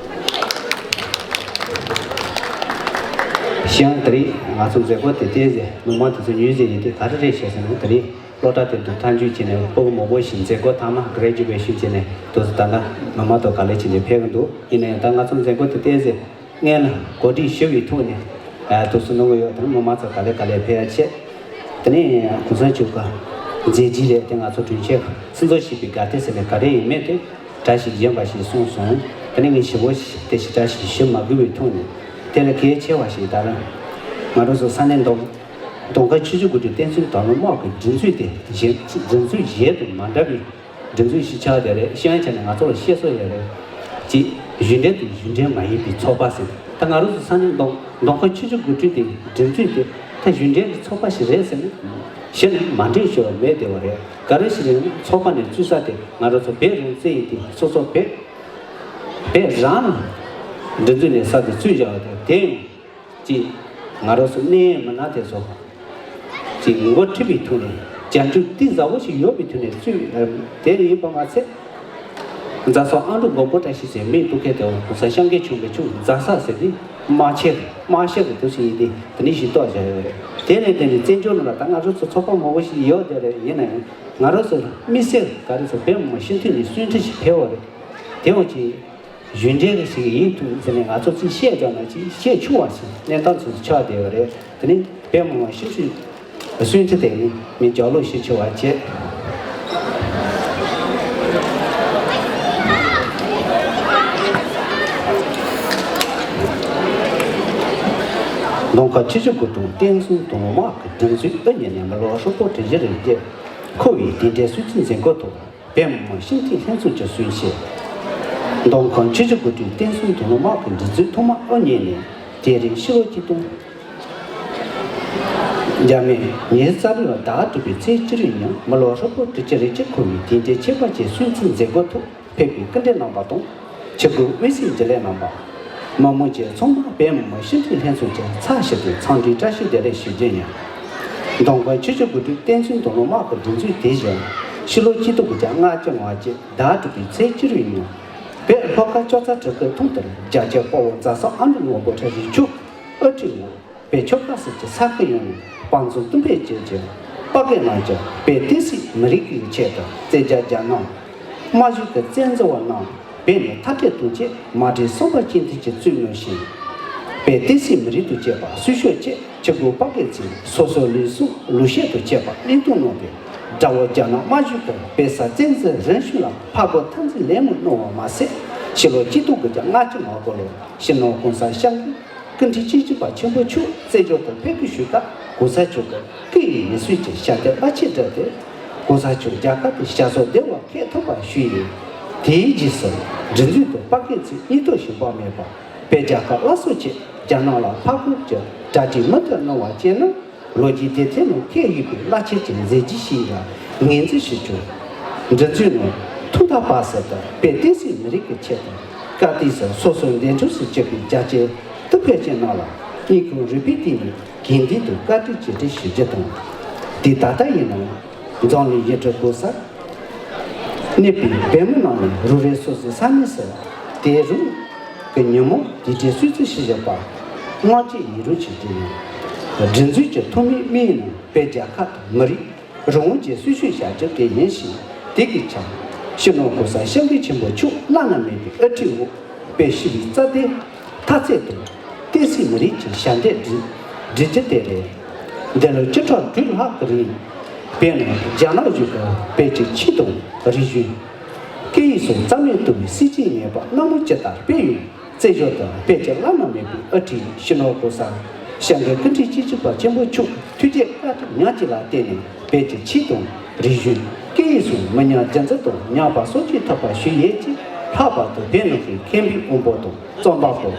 གཞན་དེ་རིང་ང་ཚོ་མཛད་སྒོ་དེ་ལྟས་ཟེར་མི་མང་དེ་ཚོ་ཉུལ་ཟེར་ཡིན་དུས་ག་རེ་རེད་ཞེས་ཟེར་ན། དེ་རིང་སློབ་གྲྭ་དེ་འདུག་མཐའ་མཇུག་བྱས་ནས་སྤུ་གུ་མང་པོ་ཞིག་མཛད་སྒོ་ཐ་མ་གྷི་རེ་ཇུ་ཝེ་ཤན་བྱས་ནས་དུས་ཚོད་ད་ལྟ་མི་མང་ཚོ་ག་ལེ་བྱས་ནས་ཕེབས་ཀྱི་འདུག་ཡིན་ན་ཡང་ད་ང་ཚོ་མཛད་སྒོ་དེ་ལྟས་ཟེར། སྔོན་ལ་གོ་སྒྲིག་ཞུ་བའི་ཐོག་ནས་ཨ་དུས་ཚོད་གནང་གི་ཡོད། དེ་ནས་མི་མང་ཚོ་ག་ལེ་ག་ལེ་ཕེབས་ཡ་ཆེད། དེ་ནས་གོང་ས་མཆོག་གི་མཛད་རྗེས་རེད་དེ། ང་ཚོ་དྲུང་ཆེ་སྲུང་བརྩི་ཞུས་པའི་དགའ་སྟོན་ཟེར་ནས་ག་རེ་ཡིན་མིན་དེ་བཀྲ་ཤིས་བྱོན་པ་ཞིག་གསུངས་སོང་། དེ་ནས་ངས་ཞིབ་པོ་ཞིག་དེ་ཞིག་བཀྲ་ཤིས་ཞུ་མ་དགོས་པའི་ཐོག་ནས་དེ་ལས་གལ་ཆེ་བ་ཞིག་ད་རུང་ང་རང་ཚོ་ས་གནས་མདོ་མདོ་ཁམས་ཆུ་བཞི་སྒང་དྲུག་བསྟན་སྲུང་དང་བླངས་དམག་གི་སྒྲིག་འཛུགས་དེ་གཞན་སྒྲིག་འཛུགས་གཞན་དང་མ་འདྲ་བའི་སྒྲིག་འཛུགས་ཤིག་ཆགས་བསྡད་རེད། ཤེས་ཡོན་ཆ་ནས་ང་ཚོ་ལ་བཤད་སྲོལ་ཡོད་རེད། ཅིག་གཞུང་འབྲེལ་དང་གཞུང་འབྲེལ་མ་ཡིན་པའི་ཚོགས་པ་ཟེར། ད་ང་རང་ཚོ་ས་གནས་མདོ་མདོ་ཁམས་ཆུ་བཞི་སྒང་དྲུག་དེ་སྒྲིག་འཛུགས་དེ་ད་གཞུང་འབྲེལ་གྱི་ཚོགས་པ་ཞིག་རེད་ཟེར་ནས་ གཞན་མ་འདྲེས་ཤོར་མེད་བསྡད་པ་རེད། ག་རེ་ཞིག་ཡིན་ན་ཚོགས་པ་ནས་བཙུགས་ས་དེ་ང་རང་ཚོ་བོད་རང་བཙན་ཡིན་ཏེ་སོ་སོ་བོད་བོད་རང་ལ་འདི་འཛུལ་ནས་ས་དེ་བཙུགས་བཞག་པ་དེ་དེ་ཡང་ཅིག་ང་རང་ཚོ་གནས་མི་སྣ་དེ་ཚོ་ཅིག་འགོ་ཁྲིད་པའི་ཐོག་ནས་བྱ་འགུལ་གཏིང་ཟབ་པོ་ཞིག་ཡོད་པའི་ཐོག་ནས་བཙུགས་དེ་ཡིན་པ་མ་ཚད། རྫ་ས་ཨ་འབྲུག་མགོན་པོ་བཀྲ་ཤིས་ཟེར་མིང་གཏུག་མཁན་དེ་གོང་ས་སྐྱབས་མགོན་ཆེན་པོ་མཆོག་རྫ་ས་ཟེར་དུས་དམག་ཆེན་དམག་ཤེད་ཀྱི་དུས་སུ་ཡིན་ཏེ་དེ་ནས་ཞིག་གཏོགས་བཞག་ཡོད་རེད། དེ་ནས་དེ་ནས་བཙན་བྱོལ་ནང་ལ་ད་ང་ཚོ་ཚོ་ཚོགས་པ་མང་པོ་ཞིག་ཡོད་དེ་རེད། ཡིན་ན་ཡང་ང་རང་ཚོ་དམིགས་བསལ་ག་རེ་ཚོ་བོད་མི་མང་སྤྱི་འཐུས་ནས་གསུང་འཕྲིན་ཞིག་ཕེབས་པ་རེད། དེ་འོ་ཅིག་གཞུང་འབྲེལ་གྱི་ཞིག་ཡིན་ཐུབ་ཟེར་ནས་ང་ཚོ་ཚོས་བཤད་བཞག་ན་ཅིག་བཤད་ཆོག་པ་ཞིག་གནས་སྟངས་ཚོ་ཆགས་བསྡད་ཡོད་རེད། དེ་ནས་བོད་མི་མང་སྤྱི་འཐུས་སུན་ཆི་དེ་ནི་མི་ལྗགས་ལུགས་ཤིག་ཆེ་བ་བྱས། གདོང་ཁ་ཆུ་བཞི་དགུ་དྲུག་བསྟན་སྲུང་དུང་དམག་གི་སྒྲིག་འཛུགས་ཨུ་གཉིས་ནས་མི་ལོ་ཧྲིལ་པོ་དྲུག་ཅུ་རེ་བརྒྱད་འཁོར་བའི་དེ་འདྲའི་སྲོལ་རྒྱུན་འཛིན་སྐོར་ཐོག་བོད་མི་མང་སྤྱི་འཐུས་ལྷན་ཚོགས་ཀྱི་གསུང་བཤད། གདོང་ཁ་ཆུ་བཞི་དགུ་དྲུག་བསྟན་སྲུང་དུང་དམག་གི་སྒྲིག་འཛུགས་ཐོག་མ་ཨུ་གཉིས་ནས་དེ་རིང་ཕྱི་ལོ་ཆིག་སྟོང་། འཇར་མན་ཉེ་རྩ་རིག་ལ་ཟླ་དྲུག་པའི་ཚེས་བཅུ་རེ་ཉིན་མི་ལོ་ཧྲིལ་པོ་དྲུག་ཅུ་རེ་གཅིག་འཁོར་བའི་དེ་འདྲའི་ཆེད་ཕར་ཆེད་སྲོལ་རྒྱུན་འཛིན་སྐོར་ཐོག་ཕེབས་པའི་སྐུ་མགྲོན་རྣམ་པ་དང་། ཆེད་སྐུ་དབུས་སའི་བརྗེ་ལས་རྣམ་པ། མི་མང་བཅས་ཚང་མ་བོད་མི་མང་སྤྱི་འཐུས་ལྷན་ཚོགས་ཀྱི་ཚབ་ཞུས་ཏེ་འཚམས་འདྲིའི་བཀྲ་ཤིས་བདེ་ལེགས་ཞུ་རྒྱུ་ཡིན། གདོང་ཁ་ཆུ་བཞི་དགུ་དྲུག་བསྟན་སྲུང་དུང་དམག་གི་སྒྲིག་འཛུགས་དེ་བཞིན་ཕྱི་ལོ་ཆིག་སྟོང་དགུ་བརྒྱ་ལྔ་བཅུ་ང་གཅིག་ཟླ་དྲུག་པའི་ཚེས་བཅུ་རེ་ཉིན་བོད་ལྷོ་ཁ་ལྕགས་རྩ་གྲི་གུ་ཐང་དུ་རྒྱ་ཆེ་དཔའ་བོ་རྫ་ས་ཨ་འབྲུག་མགོན་པོ་ཁྲི་རིམ་བྱོན་དབུ་ཁྲིད་འོག་བོད་ཆོལ་ཁ་གསུམ་གྱི་ས་ཁུལ་ཡོངས་ནས་དཔའ་མཛངས་གཏུམ་སྤེལ་བྱེད་ཅིང་དཔའ་རྒོད་རྣམས་ཀྱང་བོད་བསྟན་སྲིད་མི་རིགས་ཀྱི་ཆེད་དུ་བཙན་རྒྱལ་རྒྱ་ནག་དམར་གཞུང་གི་བཙན་འཛུལ་བ་རྣམས་བོད་ནས་མཐར་སྐྲོད་གཏོང་ཆེད་མ་དྲོས་བསམ་པ་ཅན་དུ་གྱི་བཙུན་མོ་ཞིང་བོད་བསྟན་སྲིད་མི་རིགས་དང་བཅས་པ་སྲུང་སྐྱོབ་ཆེད་ཆེད་སྒོ་དཔའ་རྒོད་ཚོས་སོ་སོའི་ལུས་ཟུངས་ལུས་ཤེད་དང་བཅས་པ་བློས་གཏོང་གནང་སྟེ་དགྲ་བོ་རྒྱ་ནག་དམར་གཞུང་གིས་བོད་ས་བཙན་འཛུལ་རང་བཞིན་ལ་ཕར་རྒོལ་མཐའ་མཚམས་ལེན་མུས་གནང་བ་མ་ཟད་ཕྱི་ལོ་ཆིག་སྟོང་དགུ་བརྒྱ་ལྔ་བཅུ་ང་དགུ་ལོར་སྤྱི་ནོར་གོང་ས་སྐྱབས་མགོན་སྐུ་ཕྲེང་བཅུ་གཅིག་པ་ཆེན་པོ་མཆོག་བཙན་བྱོལ་དུ་ཕེབས་སྐུ་ཞུས་སྐབས་གོང་ས་མཆོག་གིས་སྐུ་ཡི་མིང་གསོལ་གྱི་ཞབས་བརྟན་རླབས་ཆེན་བསྒྲུབས་ཏེ་གོང་ས་མཆོག་རྒྱ་གར་དུ་ཞབས་སོར་བདེ་བར་ཕེབས་ཐུབ་པ་ཞུས་ཡོད། དེའི་རྗེས་སུ་སྒྲིག་འཛུགས་དང་དཔའ་རྒོད་ཚོས་སྙིང་སྟོབས་ཞུམ་པ་མེད་པར་བོད་རྒྱལ་ཁབ་སླར་གསོ་ཆེད་རྒྱ་ནག་ལ་ཕར་རྒོལ་གྱི་གྲ་སྒྲིག་མུ་མཐུད་གནང་བ་བཅས་ནི་ལོ་རྒྱུས་སྡེ་ཚན་ནང་ཁེལ་ཡོད་པའི་རླབས་ཆེན་གྱི་མཛད་རྗེས་ཤིག་ལ་ངོས་འཛིན་ཞུ་རྒྱུ། སྒྲིག་འཛུགས་ནང་ཐོག་མཐའ་བར་གསུམ་དུ་བོད་བསྟན་སྲིད་མི་རིགས་ཀྱི་ཆེད་དུ་དཀའ་སྡུག་སོགས་སོ་སོའི་འདས་གྲོངས་སུ་གྱུར་པའི་རྒྱལ་གཅེས་དུ་ཕེབས་ཅན་རྣམས་ལ་སྙིང་ཁོང་རུས་པའི་གཏིང་ནས་དགེ་འདུན་དང་བཀའ་དྲིན་རྗེས་དྲན་ཞུ་རྒྱུ་དང་། དེ་ད་ལྟ་ཡིན་ནའང་འཛམ་གླིང་ཡུལ་གྲུ་གང་སར་གནས་པའི་བོད་མི་རྣམས་ནས་རང་རེ་སོ་སོའི་ས་གནས་སུ་དེ་རིང་གི་ཉིན་མོ་དེ་འདྲའི་གསོལ་ཚིགས་ཞུ་བཞིན་པ་དངངས་སྐྱེད་ཡིད་རུང་ཞིག་བྱུང་ཡོད། སྒྲིག་འཛུགས་ཀྱི་ཐོག་མའི་དམིགས་ཡུལ་ནི་བོད་རྒྱལ་ཁབ་དང་མི་རིགས་རང་དབང་གི་སྲུང་སྐྱོབ་བྱ་རྒྱུ་དེ་ཡིན་ཞིང་། དེ་གི་ཆ་སྤྱི་ནོར་གོང་ས་སྐྱབས་མགོན་ཆེན་པོ་མཆོག་བླ་ན་མེད་པའི་དབུ་ཁྲིད་འོག་བོད་སྤྱི་པའི་རྩ་དོན་མཐའ་གཅིག་ཏུ་བསྟན་སྲིད་མི་རིགས་ཀྱི་ཞབས་འདེགས་སྒྲུབ་སྒྲུབ་རྒྱུ་དེ་རེད། འདས་ལོ་བཅུ་ཕྲག་དྲུག་ལྷག་གི་རིང་བོད་ནང་རྒྱ་ནག་གཞུང་གིས་བོད་ཀྱི་ཆོས་དང་རིག་གཞུང་། སྐད་ཡིག་སོགས་རྩ་མེད་གཏོང་བའི་སྲིད་བྱུས་ངན་པ་གནམ་ལོ་ཇི་ལྟར་སྤེལ་ཡོད། བཙན་བྱོལ་དུ་བོད་ཀྱི་བླ་ན་མེད་པའི་དབུ་ཁྲིད་སྤྱི་ནོར་གོང་ས་སྐྱབས་མགོན་སྐུ་ཕྲེང་བཅུ་གཅིག་པ་ཆེན་པོ་མཆོག་ཐུགས་རྗེ་བཀའ་དྲིན་ཉག་གཅིག་ལ་བརྟེན་ནས་བོད་ཀྱི་ཆོས་དང་རིག་གཞུང་སྐད་ཡིག་སོགས་མི་ཉམས་རྒྱུན་འཛིན་དང་ཉམས་པ་སོར་ཆུད་ཐུབ་པ་ཞིག་ཡོད་ཅེས། ལྷག་པར་དུ་བོད་ནང་གི་མཁན་པོའི་དབང་པོ་དང་རྩོམ་པ་པོ།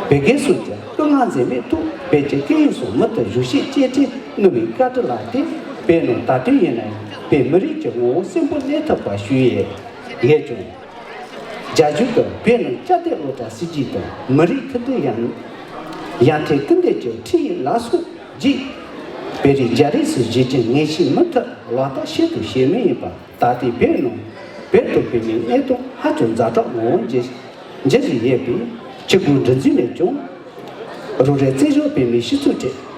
བོད་དགེ་སོགས་ཀྱིས་སྐུ་ངལ་འཛེམས་མེད་ཐོག་བོད་ཀྱི་སྐད་ཡིག་སོགས་མུ་མཐུད་བཞུགས་ཤིག་ཅེས་བཀྲིན་གནང་བའི་བཀའ་དྲིན་ལ་བརྟེན་བོད་ནང་ད་དུང་ཡིན་ན་ཡང་བོད་མི་རིགས་ཀྱི་ངོ་བོ་གསོན་པོ་གནས་ཐུབ་པ་ཞིག་ཡོད་ཡོད་ཀྱང་། རྒྱ་གཞུང་གིས་བོད་ནང་བསྐྱར་དར་སློབ་གྲྭ་སྲིད་ཇུས་དང་མི་རིགས་མཐུན་སྒྲིལ་ཡང་ཡང་ཐེ་སྐུལ་འདེད་ཀྱི་ཁྲིམས་ཡིག་ལ་སོགས་ཀྱིས་བོད་རིགས་རྒྱ་རིགས་སུ་བྱེད་རྒྱུའི་ངེས་ཤེས་མུ་མཐུད་ལག་བསྟར་བྱེད་དང་བྱེད་མུས་ཡིན་པ། ད་ལྟའི་བོད་ནང་བོད་དང་བོད་མིའི་གནས་སྟངས་ཧ་ཅང་ཛ་དྲག་ངང་འགྱུར་འགྱུར་བཞིན་ཡོད་པས། ཆོས་ཁུངས་སྒྲིག་འཛུགས་ནས་ཀྱང་རང་རེའི་བཙན་བྱོལ་བོད་མིའི་སྤྱི་ཚོགས་ཁྲོད་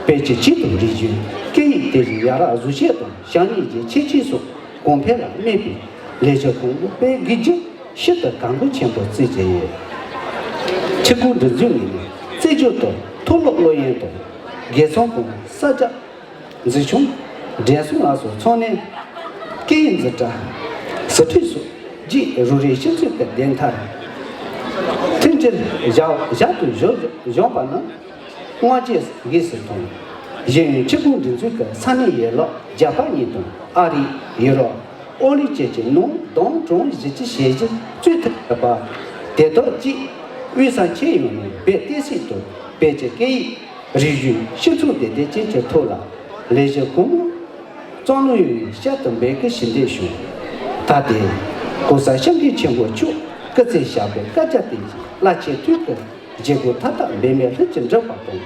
བོད་ཀྱི་ཆོས་དང་རིག་གཞུང་སྐད་ཡིག་དེ་བཞིན་ཡ་རབས་གཟུགས་བྱད་དང་བྱམས་སྙིང་རྗེ་ཁྱད་ཆོས་སོགས་གོང་འཕེལ་ལ་དམིགས་པའི་ལས་འཆར་གོང་འཕེལ་སྤེལ་དགོས་རྒྱུ་ཞིབ་ཏུ་གལ་འགངས་ཆེན་པོ་བརྩིས་ཀྱི་ཡོད། ཆོས་ཁུངས་སྒྲིག་འཛུགས་ངོས་ནས་བཙན་བྱོལ་དུ་མཐོ་སློབ་སློབ་ཡོན་དང་དགེ་རྩོམ་གུང་ས་རྒྱ་འཛིན་སྐྱོང་། འགྲན་སྲུང་ལ་སོགས་ཚོང་ལས། སྐད་ཡིག་འཛིན་གྲྭ། ཟུར་ཁྲིད་སོགས་ཀྱིས་རང་རེའི་སྤྱི་ཚོགས་ཀྱི་བདེན་མཐའ་མཐུན་སྒྲིལ་བཞག་བཞག་ཏུ་བཞག་བཞག་པ་ནི་བསྔགས་བརྗོད་དགོས་སུ་མཐོང་། གཞན་ཡང་ཆོས་ཁུངས་སྒྲིག་འཛུགས་ཀྱིས་ས་གནས་ཡན་ལག་རྒྱ་གར་གཉིས་དང་ཨ་རི། ཡུ་རོབ། ཨོ་ལི་བཅས་ཀྱི་ནང་བདུན་དྲུག་བཞི་བཅུ་ཞེ་བཞི་བཙུགས་ཐུབ་པ། དེ་དག་གིས་དབུས་ས་ཁྱོན་ཡོངས་ནས་བོད་བསྟན་སྲིད་དང་བོད་ཀྱི་སྐད་ཡིག་རིག་གཞུང་སྤྱི་ཚོགས་བདེ་སྡུག་བཅས་ཀྱི་ཐོག་ལ་ ལས་བྱེད་གོང་མ་གཙང་ལུང་ཡོད་པའི་ཤར་དུ་འབད་དགའི་ཞལ་འདེབས་ཞུ། ད་དེ་གོང་ས་སྐྱབས་མགོན་ཆེན་པོ་མཆོག་སྐུ་ཚེ་ཞབས་པད་བསྐལ་བརྒྱར་བརྟན་ཅིང་རླབས་ཆེན་དུས་ཀྱི་བཞེད་དགོངས་མཐའ་དག་འབད་མེད་ལྷུན་གྱིས་འགྲུབ་པ་དང་།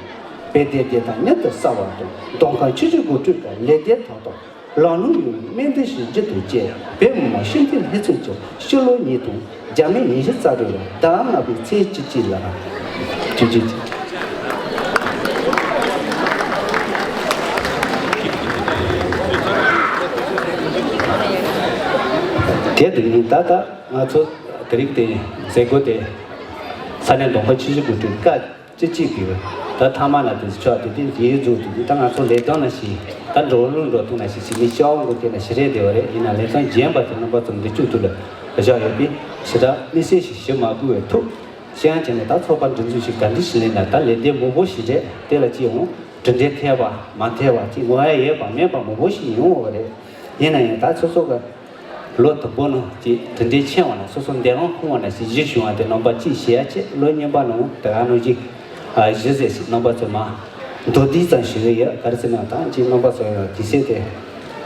བོད་དོན་བདེན་མཐའ་མྱུར་དུ་གསལ་བ་དང་། མདོ་ཁམས་ཆུ་བཞི་སྒང་དྲུག་གི་ལས་དོན་དང་། ལམ་ལུགས་ཡོད་པའི་སྨོན་འདུན་ཞིག་མཇུག་ཏུ་བཅས། བོད་མི་མང་སྤྱི་འཐུས་ལྷན་ཚོགས་ཀྱི་ཕྱི་ལོ་ཉིས་སྟོང་རྒྱ་མི་ཉི་ཤུ་རྩ་དྲུག་ལོའི་ཟླ་ལྔ་པའི་ཚེས་བཅུ་གཅིག་ལ། བཅུ་གཅིག་དེ་དུས་ནི་ད་ལྟ་ང་ཚོ་དེ་རིང་དེ་མཛད་སྒོ་དེ་ས་གནས་མདོ་ཁམས་ཆུ་བཞི་སྒང་དྲུག་བཀའ་སྤྱི་གཅིག་གི་ད་ཐ་མ་ན་དེ་ཆོག་དེ་དེ་ཡིག་རྫོགས་དེ་ད་ང་ཚོ་ལས་དོན་ན་ཞིག་ད་འགྲོ་ལུགས་འགྲོ་ཐུང་ན་ཞིག་ཞིག་མི་ཤ་བོ་འགོ་དེ་ན་ཞིག་རེད་དེ་བ་རེད། ཡིན་ན་ལས་དོན་རྒྱན་པ་དེ་རྣམ་པ་ཚོ་འདི་བཅུག་ཐུབ་ལ་བཞག་ཡོད་པས་ཞེ་དྲག་དམིགས་བསལ་ཞིག་ཞུ་མ་དགོས་པའི་ཐུགས་བཤད་ཡང་བྱས་ནས། ད་ཚོགས་པ་འདི་ཚོ་ཞིག་ག་འདྲ་ཞིག་ལས་ན་ད་ལས་དོན་མང་པོ་ཞིག་རེད། དེ་ལ་ཅི་ཡོང་གྲུབ་འབྲས་ཐེབས་པ་མ་ཐེབས་པ་ཅི་ངོ་ཡ་ཡོད་པ་མེད་པ་མང་པོ་ཞིག་ཡོང་བ་རེད། ཡིན་ན་ཡང་ད་སོ་སོ་ག་ལོ་དང་པོ་ནང་གི་དེ་འདྲའི་ཆེ་བ་ན་སོ་སོ་འདས་ལོང་ཁུངས་བ་ན་ཞིག་གཞི་བྱུང་བ་དེ་རྣམ་པ་གཅིག་བྱེད་ཡ་ཆེ། ལོ་གཉིས་པ་ནང་དེ་ག་ནང་གཞི་གཞི་ཟེར་ཞིག་རྣམ་པ་ཚོ་མ་མདོར་བསྡུས་ཙམ་ཞིག་ཡོད། ག་རེ་ཟེར་ན་ད་ཅིག་རྣམ་པ་ཚོ་ཡང་དུས་ཚོད་དེ་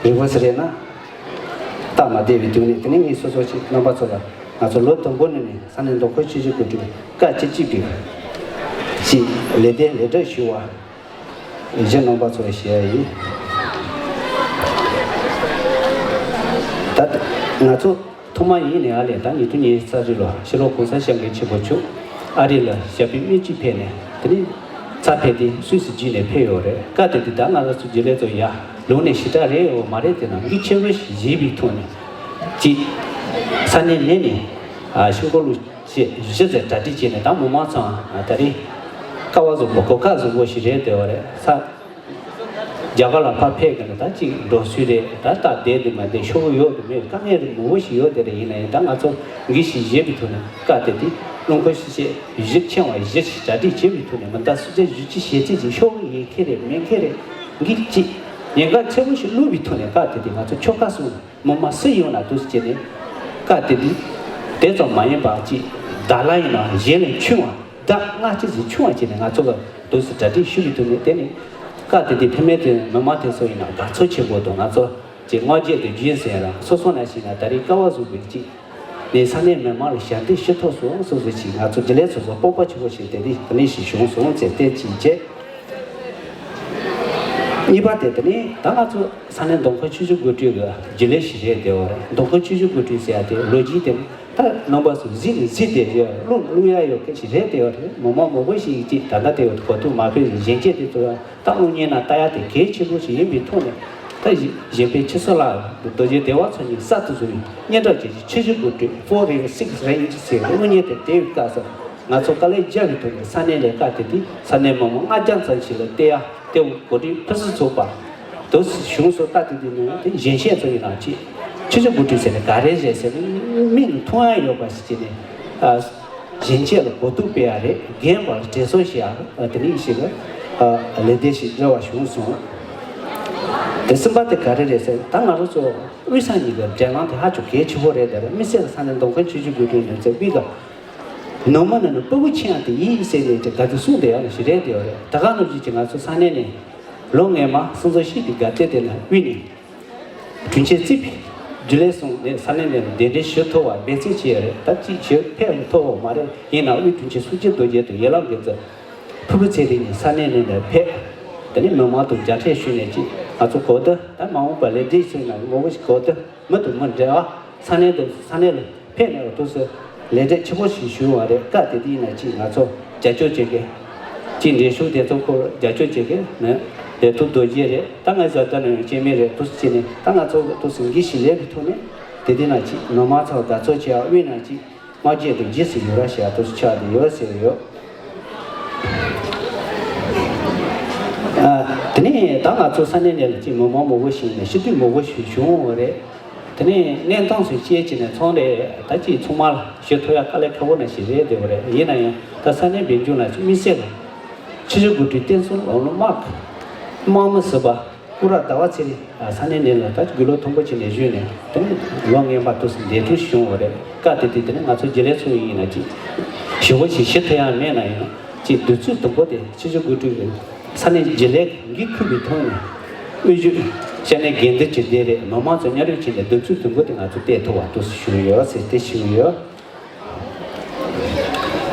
རིང་པོ་ཟེར་རེད་ན་སྟབས་མ་བདེ་བའི་དུས་ནས། དེ་ནས་ངས་སོ་སོ་ཞིག་རྣམ་པ་ཚོ་ལ་ང་ཚོ་ལོ་དང་པོ་ནས་ནས་ས་གནས་མདོ་ཁམས་ཆུ་བཞི་སྒང་དྲུག་བཀའ་སྤྱི་གཅིག་པའི་ཞིག་ལས་དོན་ལས་གྲྭ་ཞུ་བ། གཞི་རྣམ་པ་ཚོ་ཞེས་ཡིན། ད་ང་ཚོ་ཐོག་མ་ཡིན་ནས་ཨ་ལས་ད་ཉིས་སྟོང་ཉི་ཤུ་རྩ་གཅིག་ལོ་ཕྱི་ལོ་གོང་ས་སྐྱབས་མགོན་ཆེན་པོ་མཆོག་ཨ་རི་ལ་ཞབས་པད་སྨོན་བཅོས་ཕེབས་ནས། དེ་ནས་ཚར་ཕེབས་ཏེ་སུད་སི་བརྒྱུད་ནས་ཕེབས་ཡོད་རེད། སྐབས་དེ་དུས་ད་ང་རང་ཚོ་རྒྱུན་ལས་ཚོ་ཡ་ལུང་ནས་ཞེ་དྲག་རེད་ཡོད་མ་རེད། དེ་ན་མི་ཆེ་བོ་ཞིག་བཞེས་པའི་ཐོག་ནས་ཅིག་ས་གནས་ནས་ནས་ཤིང་ཀོ་ལུ། ཞེས་གཞི་རྩའི་གྲ་སྒྲིག་བྱས་ནས། ད་མི་མང་ཚང་ད་རེས་ཀ་བ་བཟང་པོ་གོ་སྐབས་བཟང་པོ་ཞིག་རེད་བསྡད་པ་རེད། ས་རྒྱ་གར་ལ་ཕར་ཕེབས་གི་ན་ད་ཅིག་འགྲོ་སྲོལ་རེད། ད་ལྟ་བསྡད་དུ་མ་བསྡད་ཤོག་བུ་ཡོད་དུ་མེད་དཀའ་ངལ་རིགས་མང་པོ་ཞིག་ཡོད། དེ་རེད། ཡིན་ན་ཡང་ད་ང་ཚོ་འགན་ཞིག་བཞེས་པའི་ཐོག་ནས་སྐབས་དེ་དུས་རླུང་འཁོར་ཞིག་བྱས་གཞི་ཆེ་བ་གཞི་ཞིག་གྲ་སྒྲིག་བྱས་པའི་ཐོག་ནས་མི་ཟླ་སུམ་ཅུ་བཞི་བཅུ་ཞེ་གཅིག་ཅིག་ཤོག་བུ་ཡིན་མཁན་རེད་མེད་མཁན་རེད། འགན་ཅིག་ཉེན་ཁ་ཆེ་པོ་ཞིག་བླུགས་པའི་ཐོག་ནས་སྐབས་དེ་དུས་ང་ཚོ་ཆོལ་ཁ་གསུམ། མི་མང་སུ་ཡོང་ན་འདུག་ཟེར་ནས། སྐབས་དེ་དུས་དེ་ཙམ་མ་ཡིན་པ་ཅིག་ཟླ་ལ་ཡིན་ན་གཞན་ལས་ཆུང་བ་ཟླ་ལྔ་གཅིག་ཙམ་ཆུང་བ་བྱས་ནས་ང་ཚོ་ག་འདུག་ཟེར་གྲ་སྒྲིག་ཞུ་གི་འདུག་ནས། དེ་ནས་སྐབས་དེ་དུས་ཕེབས་མེད་དེ་མི་མང་དེ་ཚོ་ཡིན་ན་དགའ་ཚོར་ཆེན་པོ་དང་། ང་ཚོ་ཅིག་སྔ་རྗེས་དུ་རྒྱུན་ཟེར་རང་སོ་སོ་ན་ཞིག་ན་ད་རེས་ཀ་བ་བཟོ་དགོས་ཅིག་ནས་ས་གནས་མི་མང་ལ་ཞབས་འདེགས་ཞུ་ཐུབ་སོང་སོང་ཟེར་ཅིག་ང་ཚོ་རྒྱུན་ལས་ཚོ་ཚོ་སྤོབས་པ་ཆེན་པོ་ཞིག་དེ་ནས་དེ་ནས་ཞིག་བྱུང་སོང་ཟེར་བསྟན་ཅིག་བྱས། གཉིས་པ་དེ་དེ་ནས་ད་ང་ཚོ་ས་གནས་མདོ་ཁམས་ཆུ་བཞི་སྒང་དྲུག་གི་རྒྱུན་ལས་ཞིག་རེད་བསྡད་པ་རེད། མདོ་ཁམས་ཆུ་བཞི་སྒང་དྲུག་ཟེར་ཡ་དེ་ལོ་རྒྱུས་དེ་ད་རྣམ་པ་ཚོ་གཟིགས་ནས་གཟིགས་བསྡད་ཡོད། བླུག་བླུག་ཡ་ཡོད་མཁན་ཞིག་རེད་བསྡད་པ་རེད། མི་མང་མང་པོ་ཞིག་ཅིག་ད་ལྟ་དེ་གོ་ཐུབ་མ་ཕེབས། གཞོན་སྐྱེས་དེ་ཚོ་ད་བླུག་ཉན་ན་ལྟ་ཡ་དེ་གལ་ཆེན་པོ་ཞིག་ཡིན་པའི་ཐོག་ནས། ད་གཞོན་པའི་ཆུ་ཚོད་ལ་རྡོ་རྗེ་བདེ་བ་མཚོ་གཉིས་གསར་དུ་བཟོས་པའི་སྙན་གྲགས་ཅན་གྱི་ཆུ་བཞི་སྒང་དྲུག་Four Rivers Six Ranges ཟེར་བླུག་ཉན་དེ་དེ་བའི་སྐབས་སུ། ང་ཚོ་དཀའ་ལས་རྒྱག་གི་ཐོག་ནས་ས་གནས་ལས་ཀ་དེ་དུས་ས་གནས་མི་མང་ལྔ་བརྒྱ་ཙམ་ཞིག་ལ་སྟེར་ཡ་དེ་འོ་གོ་སྒྲིག་ཕུན་སུམ་ཚོགས་པ་དུ་བྱུང་སོང་། ད་དེ་དུས་ནས་དེ་གཞོན་སྐྱེས་ཚོ་ཡིན་ན་ཅིག་ཆུ་བཞི་སྒང་དྲུག་ཟེར་ནས་ག་རེ་རེད་ཟེར་ནས་མིག་ནས་མཐོང་ཡ་ཡོད་པ་ཞིག་བྱས་ནས། ཨ་གཞོན་སྐྱེས་ལ་གོ་རྟོགས་སྤེལ་ཡ་རེད། རྒན་པ་ལ་དྲན་གསོ་བྱེད་ཡ་རེད། དེ་ནས་ཞིག་ལ་ཨ་ལས་དེ་ཞིག་འབྲེལ་བ་བྱུང་སོང་། དེ་གསུམ་པ་དེ་ག་རེ་རེད་ཟེར། ད་ང་རང་ཚོ་དབུས་ས་གཉིས་ཀྱི་འབྲེལ་ལམ་དེ་ཧ་ཅང་གལ་ཆེ་པོ་རེད། དེ་རེད། དམིགས་བསལ་ལ་ས་གནས་མདོ་ཁམས་ཆུ་བཞི་སྒང་དྲུག་ནས་ཚེ་དབུས་ཀ་ནང་མི་ནང་ནས་སྤུ་གུ་ཆེ་ཡང་དེ་ཡིན་ཟེར་ནས་དེ་ག་དུས་གསུངས་བསྡད་ཡག་ལ་ཞིག་རེད་དེ་ཡོད་རེད། ད་ག་ནང་བཞིན་གྱི་ང་ཚོ་ས་གནས་ནས་ལོ་སྔོན་མ་སྲིད་ཚོགས་ཤིག་གི་དགའ་དད་དེ་ལ་དབུས་ནས་དྲུང་ཆེ་རྩིས་པའི་རྒྱུན་ལས་སོང་ནས་ས་གནས་ནས་གདན་འདྲེན་ཞུ་ཐུབ་པ་འབད་བརྩོན་བྱས་ཡོད་རེད། ད་ཅིག་ཞུ་ཕེབས་ཐུབ་པ་མ་རེད། ཡིན་ནའང་དབུས་དྲུང་ཆེ་སུམ་ཅུ་རྡོ་རྗེ་དང་ཡན་ལག་འགན་འཛིན་ཕུར་བུ་ཚེ་རིང་གཉིས་ས་གནས་ནས་ནས་ཕེབས། དེ་ནས་མི་མང་དང་མཇལ་འཕྲད་ཞུས་ནས་ཅིག་ང་ཚོ་གོ་བསྡུར། ད་མ་འོངས་པ་ལས་འབྲས་ཚོའི་ནང་མང་པོ་ཞིག་གོ་བསྡུར། མི་དང་མི་འབྲེལ་བ། ས་གནས་དང་ས་གནས་ལ་ཕེབས་ནས་འོ་ཐུགས་སུ་ལས་འབྲས་ཆེ་པོ་ཞིག་ཞུ་བ་རེད། སྐབས་དེ་དུས་ན་ཅིག་ང་ཚོ་རྒྱབ་སྐྱོར་བྱེད་མཁན་ཅིག་འགྲན་ཞུགས་དེ་ཚོ་ཁོ་རྒྱབ་སྐྱོར་བྱེད་མཁན་ནི་ལས་ཐུབ་རྡོ་རྗེ་རེད། ད་ང་བཟའ་ཟླ་ནང་ཡང་སྐྱེ་དམན་རེད། ཐུགས་སུ་བྱས་ནས་ད་ང་ཚོ་ཐུགས་སུ་འགན་ཞིག་ལེན་པའི་ཐོག་ནས་དེ་དུས་ན་ཅིག་མི་མང་ཚོ་དགའ་ཚོར་བྱེད་ཡག་དབུས་ན་ཅིག་སྔ་རྗེས་དང་རྗེས་སུ་ཡི་རང་བྱེད་ཡག་ཐུགས་སུ་ཆགས་བསྡད་ཡོད་ཟེར་ཡོད། ཨ་དེ་ནས་ད་ང་ཚོ་ས་གནས་ནས་ལ་ཅིག་མི་མང་མང་པོ་ཞིག་ནས་སྤྱི་འཐུས་མང་པོ་ཞིག་བྱུང་བ་རེད། དེ་ནས་གནས་སྟངས་སུ་དཔྱད་བྱས་ནས་ཚོང་ལས་ད་ཅིག་ཚང་མ་ལ་ཞུ་ཐུབ་ཡག་དཀའ་ལས་ཁག་པོ་ནང་ཞིག་རེད་བསྡད་པ་རེད། ཡིན་ན་ཡང་ད་ས་གནས་བོད་ལྗོངས་ལ་ཅིག་དམིགས་བསལ་ལ་ཆུ་བཞི་སྒང་དྲུག་བསྟན་སྲུང་ལམ་ལུགས་དམག་དམག་མི་ཟུར་པ་སྐུ་རབ་ཟླ་བ་ཚེ་རིང་ས་གནས་ནས་ལ་ད་དགུང་ལོ་མཐོན་པོ་བྱས་ནས་བཞུགས་ནས། དེ་ནས་ལོ་ངན་པ་དུས་སུ་འདས་གྲོངས་བྱུང་བ་རེད། སྐབས་དེ་དུས་དེ་ནས་ང་ཚོ་རྒྱུན་ལས་ཚོ་ཡིན་ན་ཅིག་ཞུ་བ་ཞིག་ཞུ་ཐུབ་ཡག་མེད་ན་ཡང་ཅིག་དུས་ཚོད་དུམ་བུ་དེ་ཆུ་བཞི་སྒང་དྲུག་གི་ས་གནས་རྒྱུན་ལས་འགན་འཁུར་བའི་ཐོག་ནས་ དབུས་གཞུང་ཤ་ནས་འགན་འདི་ཇི་ལྟར་རེད། མི་མང་ཚོ་མཉམ་རུབ་བྱས་ནས་གདེང་ཚོད་དུམ་བུ་དེ་ང་ཚོ་གཏད་ཐུབ་པ་འདུག་ཞུ་ཡོད་ཟེར་ཏེ་ཞུ་ཡོད།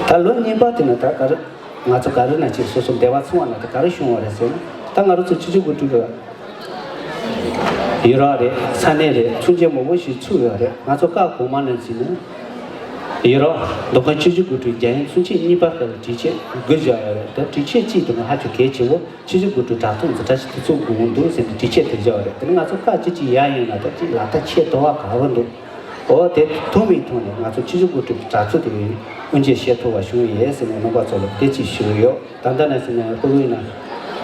ད་ལོ་གཉིས་པ་དེ་ནི་ད་ག་རེ་ང་ཚོ་ག་རེ་ན་ཅིག་སོ་སོ་འབྲེལ་བ་ཚང་བ་ན་ད་ག་རེ་བྱུང་བ་རེད་ཟེར་ན། ད་ང་རང་ཚོ་ཆུ་བཞི་སྒང་དྲུག་གི་ཡུལ་ར་རེད། ས་གནས་རེད། ཚོགས་ཆེན་མང་པོ་ཞིག་ཚུགས་ཡོད་རེད། ང་ཚོ་སྐབས་གོང་མ་ནས་བྱས་ན་ཡུལ་ར་མདོ་ཁམས་ཆུ་བཞི་སྒང་དྲུག་རྒྱལ་ཡོངས་ཚོགས་ཆེན་གཉིས་པ་སྐབས་ལ་གྲོས་ཆོད་བསྒྱུར་བཞག་ཡོད་རེད། ད་གྲོས་ཆོད་གཅིག་དེ་ནི་ཧ་ཅང་གལ་ཆེ་བོ། ཆུ་བཞི་སྒང་དྲུག་དྲ་ཐོག་འཛིན་གྲྭ་ཞིག་དུས་ཚོད་དགོས་འདུག་ཟེར་ནས་གྲོས་ཆོད་དེ་བཞག་རེད། དེ་ནི་ང་ཚོ་བཀའ་ཅི་ཅི་ཡ་ཡིན་ན་ད་ཅིག་ལག་བསྟར་ཆེ་དོ་བ་ག་བ་འདུག་འོ་དེ་ཐུགས་མི་ཐུགས་ནས་ང་ཚོ་ཆུ་བཞི་སྒང་དྲུག་དྲ་ཚོགས་དེ་དབུ་འབྱེད་བྱེད་ཐུབ་པ་བྱུང་ཡོད་ཟེར་ནས་རྣམ་པ་ཚོ་ལ་དེ་ཅིག་ཞུ་གི་ཡོད། ད་ལྟ་ནས་ཟེར་ན་ཕྲུ་གུ་ཡིན་ན་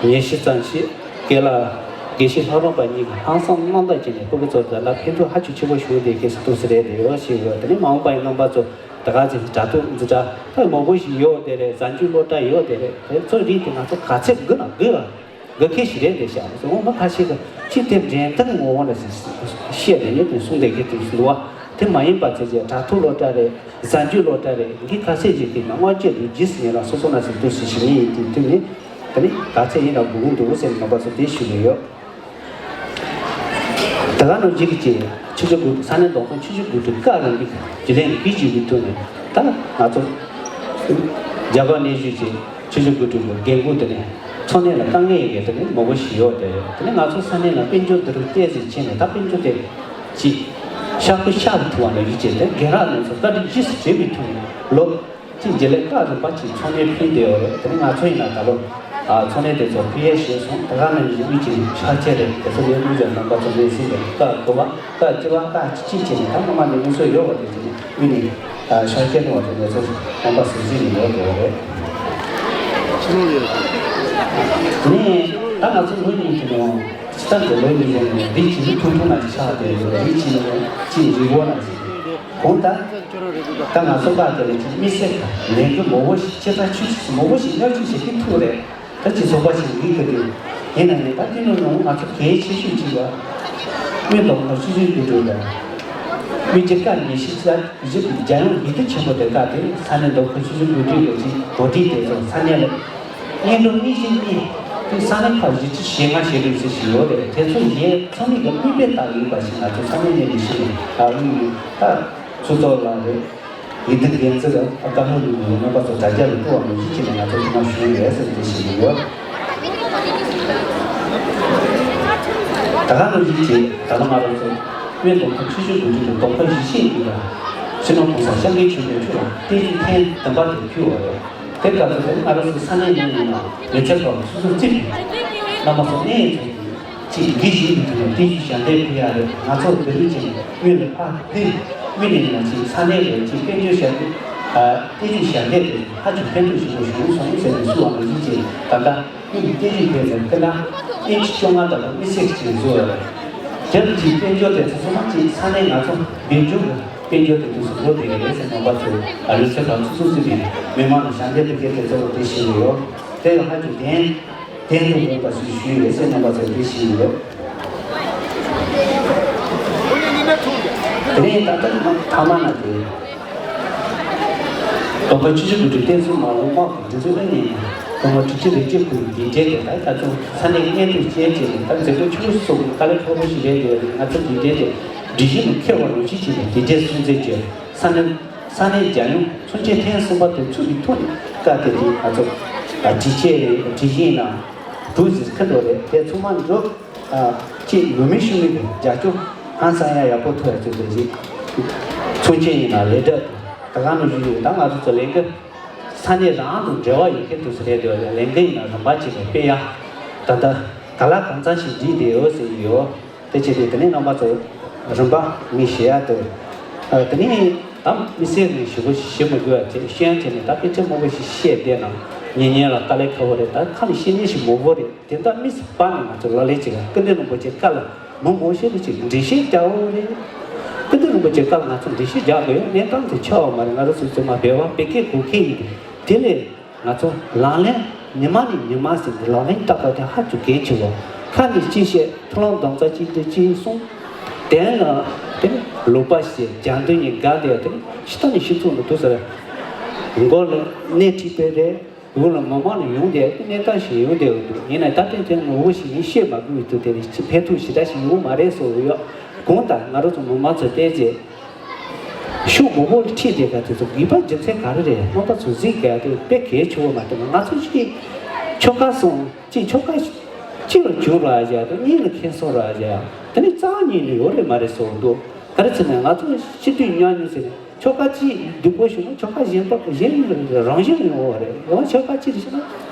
ཉི་ཤུ་ཙམ་ཞིག་རྒན་ལགས་དགེ་བཤེས་ལྷག་རམས་པ་གཉིས་ཀྱིས་ཧང་སང་རྣམ་དག་བྱས་ནས་ཕྲུ་གུ་ཚོ་ད་ལྟ་ཕན་ཐོགས་ཧ་ཅང་ཆེན་པོ་བྱུང་བསྡད་མཁན་ཟེར་འདུག་ཟེར་རེད་དེ་ཡོད་ཞེས་ཡོད། དེ་ནས་མ་འོངས་པ་ཡི་རྣམ་པ་ཚོ། ད་ག་ཚོད་དྲ་ཐོག་འཛིན་གྲྭ་ད་མང་པོ་ཞིག་ཡོད་དེ་རེད། གཟའ་མཇུག་སློབ་གྲྭ་ཡོད་དེ་རེད། དེ་ཚོ་རིགས་དེ་ང་ཚོ་ག་ཚད་དགོས་ན་དགོས་པ་དགོས་མཁན་ཞིག་རེད་དེ་ཤག་སོ་སོ་མི་ཁ་ཤས་ཀྱིས་ཅི་ཐེབས་འགྲན་ཐབས་ངོ་བོ་ལ་བཤད་དེ་ནས་དེ་གསུངས་བསྡད་མཁན་དེ་ཞིག་འདུག་བ། དེ་མ་ཡིན་པ་ཚོད་ཅིག་དྲ་ཐོག་སློབ་གྲྭ་རེད། གཟའ་མཇུག་སློབ་གྲྭ་རེད། འདི་ག་ཚད་ཅིག་གི་ནང་དབང་སྤྱོད་དུ་རྗེས་སུ་ཡིན་རང་སོ་སོ་ན་ཟེར་དུ་ཞིག་ཞིག་ཡིན་ཡིན་དུས་དེ་ནི་དེ་ནི་ག་ཚད་ཡིན་རང་དགོས་ཀྱི་འདུག་ཟེར་ནས་རྣམ་པ་ཚོ་དེ་ཞུ་གི་ཡོད། ད་ག་ནང་བཞིན་གྱི་ཆུ་བཞི་སྒང་དྲུག་ས་གནས་བདག་ཁོངས་ཆུ་བཞི་སྒང་དྲུག་བཀའ་རང་གི་རྒྱུན་ལས་འཕེལ་རྒྱས་ཀྱི་ཐོག་ནས་ད་ང་ཚོ་རྒྱ་གར་གནས་བཞུགས་ཀྱི་ཆུ་བཞི་སྒང་དྲུག་གི་རྒན་རྒོན་དེ་ནས་འཚོ་གནས་ལ་དཀའ་ངལ་ཡོད་མཁན་དེ་ནས་མང་པོ་ཞིག་ཡོད་དེ། དེ་ནས་ང་ཚོ་ས་གནས་ལ་དཔལ་འབྱོར་འདི་རུ་བལྟས་ཚེ་བྱས་ནས་ད་དཔལ་འབྱོར་དེ་ཅིག་ཤར་ཁུ་ཤར་རུ་ཐུག་པ་ནང་བཞིན་བྱས་ཏེ་རྒན་རབས་རྣམས་ཚོ་བཀའ་དྲིན་རྗེས་སུ་དྲན་པའི་ཐོག་ནས་ལོ། ཅིག་རྒྱུན་ལས་བཀའ་རིམ་པ་ཅིག་ཚོགས་གནས་ཕུལ་བསྡད་ཡོད་རེད། དེ་ནི་ང་ཚོ་ཡིན་ན་ད་ལོ་ཨ་ཚོགས་གནས་དེ་ཚོ་ཕུལ་ཡས་ཞེས་སོང་། ད་ག་ནང་བཞིན་དབུས་ཀྱི་ཕྱག་འཁྱེར་རེད། དེ་ཚོ་ལས་དབུས་ཀྱི་རྣམ་པ་ཚོ་ལས་ཟིན་པའི་བཀའ་དགོངས་པ་བཀའ་སྤྱི་བ་བཀའ་སྤྱི་བྱས་ནས་ད་སྔོན་མ་ནས་དངོས་སུ་ཡོད་པ་དེ་ཚོ་དབུས་ནས་ཨ་ཕྱག་འཁྱེར་གནང་བ་དེ་ཚོ་རྣམ་པ་ཟུར་ཟིན་ནས་ཡོད་དགོས་རེད། དེ་ནས་ད་ང་ཚོ་ལོ་གཉིས་ཀྱི་ནང་སྤྱི་བཏང་གི་ལོ་གཉིས་ཀྱི་ནང་རིགས་ཀྱི་ཐུང་ཐུང་ན་ཅིག་ཆགས་བསྡད་ཡོད། རིགས་ཀྱི་ནང་ཅིག་རིགས་བོ་ན་ཅིག་གོང་ད། ད་ང་ཚོ་ཁ་དེ་ལ་ཅིག་དམིགས་བསལ་ལས་འགུལ་མང་པོ་ཞིག་ཆེ་ཕྲ་ཆུང་ཆུང་མང་པོ་ཞིག་མཉམ་ཞུགས་བྱེད་ཀྱི་ཐུག་རེད། ད་ཅིག་ཚོགས་པ་ཞིག་ཡིན་གི་འདུག་ཡིན་ན་ཡང་ད་དེ་ནང་ནང་ང་ཚོ་གལ་ཆེ་ཤོས་ཅིག་ལ་དབུས་བདག་ཁོངས་ཆུ་བཞི་སྒང་དྲུག་ལ་དབུས་སྤྱི་བཀའ་ཉི་ཤུ་རྩ་བཞི་པའི་རྒྱལ་ཡོངས་ཡིག་ཐོག་ཆེན་པོ་དེ་དག་དེ་ས་གནས་བདག་ཁོངས་ཆུ་བཞི་སྒང་དྲུག་ལ་ཅིག་གོ་སྒྲིག་དེ་ཚོ་ས་གནས་ལ་སྙན་སྒྲོན་གཉིས་བཞི་གཉིས་དེ་ས་གནས་ཁག་བཞི་བཅུ་ཞེ་ལྔ་ཞེ་དྲུག་ཙམ་ཞིག་ཡོད་རེད། དེ་ཚོ་ཡས་ཚང་མའི་གི་དམིགས་དཔེ་ལྟ་ཡིན་པ་ཞིག་ང་ཚོ་ས་གནས་ནས་ལས་བྱེད་ནས་ཨ་དབུས་ད། ཚོགས་གཙོ་ལགས་རེད། ཡིན་དུས་འགན་འཛིན་རེད། ཨ་བཀའ་སློབ་ནང་ནས་རྣམ་པ་ཚོ་དྲ་རྒྱ་ལ་ཕུལ་བ་ནང་བཞིན་བྱས་ནས་ང་ཚོ་ཐོག་མར་ཞུས་ཡོད་ཟེར་དེ་བཤད་ཀྱི་ཡོད། ད་ག་ནང་བཞིན་བྱས་ད་ལྟ་ང་རང་ཚོ་དབུས་བདག་ཁོངས་ཆུ་བཞི་སྒང་དྲུག་གི་བདག་པ་བཞི་ཤེས་ཀྱི་ལ་སྤྱི་ནོར་གོང་ས་སྐྱབས་མགོན་ཆེན་པོ་མཆོག་ལ་བརྟན་བཞུགས་ཐེངས་བདུན་པ་དེ་ཕུལ་བ་རེད། དེ་སྐབས་སུ་དེ་ང་རང་ཚོ་ས་གནས་ནས་ཡིན་ན་མི་ཚེ་སྐབས་སོ་སོ་རྩིས་རྣམ་པ་ཚོ་གནས་ཚུལ། ཅིག་འདི་བཞིན་དུ་ཐོན་ནས་བརྟན་བཞུགས་ཞལ་འདེབས་ཕུལ་ཡག་རེད། ང་ཚོ་འདི་རིགས་ཅིག་དངོས་ལ་ཕར་འདིར་དངོས་ནས་ཡིན་ན་ཅིག་ས་གནས་ལ་ཅིག་དཔལ་འབྱོར་ཞལ་འདེབས་ཨ་བརྟན་བཞུགས་ཞལ་འདེབས་དེ་ཧ་ཅང་ཕན་ཐོགས་ཆེན་པོ་བྱུང་སོང་ཟེར་ནས་གསུངས་པ་ནང་བཞིན་ཅིག་ད་ལྟ་དངོས་ཀྱི་བརྟན་བཞུགས་ཕུལ་ནས་ཁྱེད་རང་ཨིན་ཅི་བཅོ་ལྔ་དང་དམིགས་བསལ་ཅིག་བཟོ་ཡོད་རེད། དེར་ཅིག་དཔལ་འབྱོར་དེ་ཚོ་ཚང་མ་ཅིག་ས་གནས་ང་ཚོ་འབྱོར་འབྱོར་གྱི་དཔལ་འབྱོར་དེ་དུས་སུ་འགྲོ་བསྡད་ཡོད་རེད་ཟེར་ནས་ང་ཚོ་ཨ་ལུ་ཚོ་དང་ཚོགས་གཙོ་ཟིན་པའི་མི་མང་ལ་ཞལ་འདེབས་ཕུལ་མཁན་དེ་ཚོ་དེ་ཞིག་ཡོད། དེ་ཡང་ཧ་ཅང་བདེན། བདེན་དུ་འོས་པ་ཞིག་ཞུས་ཡོད་ཟེར་རྣམ་པ་ཚོས་འདི་ཞུས་ཡོད། དེ་ནས་ད་ལྟ་ཐ་མ་ན་དེ། བདག་པོ་ཆུ་བཞི་སྒང་དྲུག་བསྟན་འཛིན་མ་ལུང་དམག་གི་འདི་ཚོ་ཨ་ནི་བདག་པོ་དྲུག་ཅུ་རེ་གཅིག་ཁུལ་འདི་འདྲའི་དེ་ད་ད་ཚོ་ས་གནས་སྙན་ཐོ་ཅན་བྱས་ནས་ད་མཛད་སྒོ་ཆུ་བོ་སོགས་ཀྱི་དཀའ་ལས་ཁག་པོ་ཞིག་རེད་འདུག་ང་ཚོ་འདི་འདྲའི་དེ་སྒྲིག་གཞི་ནང་འཁེལ་བ་རང་བཞིན་བྱས་ནས་འདི་འདྲའི་སྲུང་བརྩི་བྱས་ས་གནས། ས་གནས་རྒྱལ་ཡོངས་ཚོགས་ཆེན་ཐེངས་གསུམ་པ་དེ་ཚུགས་ཀྱི་ཐོག་ནས་བཀའ་དེ་དེ་ང་ཚོ་སྒྲིག་ཆས་རེད། སྒྲིག་གཞི་ཡིན་ན་འགྲོ་ཟེར་ཁ་འགྲོ་རེད། དེ་ཚང་མ་འགྲོ་ཅེས་ནུས་མེད་ཤུགས་མེད་ཀྱི་རྒྱབ་སྐྱོར་ཧང་སང་ཡ་ཡག་པོ་ཐོབ་ཡ་ཚོད་དེ་རེད། ཚོགས་ཆེན་ཡིན་ན་ལས་གྲྭ་ད་ག་ནང་བཞིན་ཡོད། ད་ང་ཚོ་ཚོ་ལས་འགུལ་ས་གནས་རང་དང་འབྲེལ་བ་ཡོད་མཁན་དུ་ཟེར་རེད་འདུག་ལས་འགུལ་ཡིན་ན་རིམ་པ་གཅིག་ནས་སྤེལ་ཡ་ད་ལྟ་ག་ལ་གང་འཚམ་ཞིག་བསྒྲིགས་བསྡད་ཡོད་ཟེར་གྱི་ཡོད། དེ་བྱས་ཏེ་དེ་ནས་རྣམ་པ་ཚོ་རིམ་པ་ངས་ཞུ་ཡ་དེ། ཨ་དེ་ནས་ད་མི་སེར་ནས་ཞུ་བ་ཞིག་ཞུ་མི་དགོས་པ་བྱས་ཤེས་ཡོན་བྱས་ནས་ད་དཔེ་ཆ་མང་པོ་ཞིག་བཤད་བསྡད་ན་ཉན་ཉན་ལ་དཀའ་ལས་ཁག་པོ་རེད། ད་ཁ་ནས་བཤད་མཁན་ཞིག་མང་པོ་རེད། དེ་འདྲ་དམིགས་སུ་བབས་ནས་ང་ཚོ་ལག་ལེན་བྱེད་ཡ་སྐུ་མདུན་རིན་པོ་ཆེ་བཀའ་ལ་མི་མང་ཤོས་ནས་ཅིག་འགྲེལ་བཤད་རྒྱག་འོ་རེད། སྐུ་མདུན་རིན་པོ་ཆེ་བཀའ་ལ་ང་ཚོ་འགྲེལ་བཤད་རྒྱག་དགོས་ཡ་གནས་སྟངས་དེ་ཆགས་པ་མ་རེད། ང་རང་ཚོ་ཚང་མ་འབད་བ་བེད་སྐད་གོ་མཁན་ཡིན་དུས་དེ་ལས། ང་ཚོ་ལག་ལེན་ཉི་མ་ནས་ཉི་མ་ཟིན་ཏེ་ལག་ལེན་བསྟར་བ་དེ་ཧ་ཅང་གལ་ཆེ་བ། ཁ་ནས་ཅི་བཤད་ཐུགས་ལ་འདང་ཚ་གཅིག་དང་གཅིག་གསུང་། དེ་ནས་དེ་ནས་ལོག་པ་བཤད་རྒྱ་འདོན་ཡིན་དགའ་བསྡད་དེ་ནས་ཕྱི་ཐ་ནས་ཕྱི་ཚུགས་ནས་འདུག་ཟེར། མགོ་ལ་སྣེ་ཁྲིད་པའི་རེད། འོག་ལ་མི་མང་ནས་ཡོང་བསྡད་གནས་སྟངས་ཤིག་ཡོང་བསྡད་ཡོད་འདུག་ཡིན་ན་ད་ཐེངས་དེ་ངོ་བོ་ཞིག་ཡིན་ཤེས་མ་དགོས་འདུག་དེ་ནི་ཕན་ཐོགས་ཞེ་དྲག་ཞིག་ཡོང་མ་རེད་བཟོ་ཡོད། གང་ལྟར་ང་རང་ཚོ་མི་མང་ཚོ་བལྟས་རྗེས། ཤོག་བུ་བུ་ཁྲིད་དེ་ག་དེ་ཚོ་དགོས་པ་རྒྱུ་མཚན་ག་རེ་རེད། རྣམ་པ་ཚོ་གཟིགས་ག་དེ་དཔེ་གལ་ཆེ་བོ་མ་གཏོགས་ང་ཚོ་ཞིག་ཆོལ་ཁ་སོང་ཅིག་ཆོལ་ཁ་གཅིག་ལ་གྱུར་ར་བཞག་དང་གཉིས་ལ་ཁེངས་སོང་ར་བཞག་དེ་ནི་རྩ་བ་ཉིད་ནས་ཡོད་རེད་མ་རེད་བཟོ་འདུག་ག་རེ་ཟེར་ན་ང་ཚོ་སྤྱི་འཐུས་མཉམ་མྱོང་ཟེར་ནས་ཆོལ་ཁ་གཅིག་སྡུག་པོ་བྱུང་ན་ཆོལ་ཁ་གཞན་པ་གཞན་རང་བཞིན་ཡོང་བ་རེད། ཡང་ཆོལ་ཁ་གཅིག་རེད་ཟེར་ན་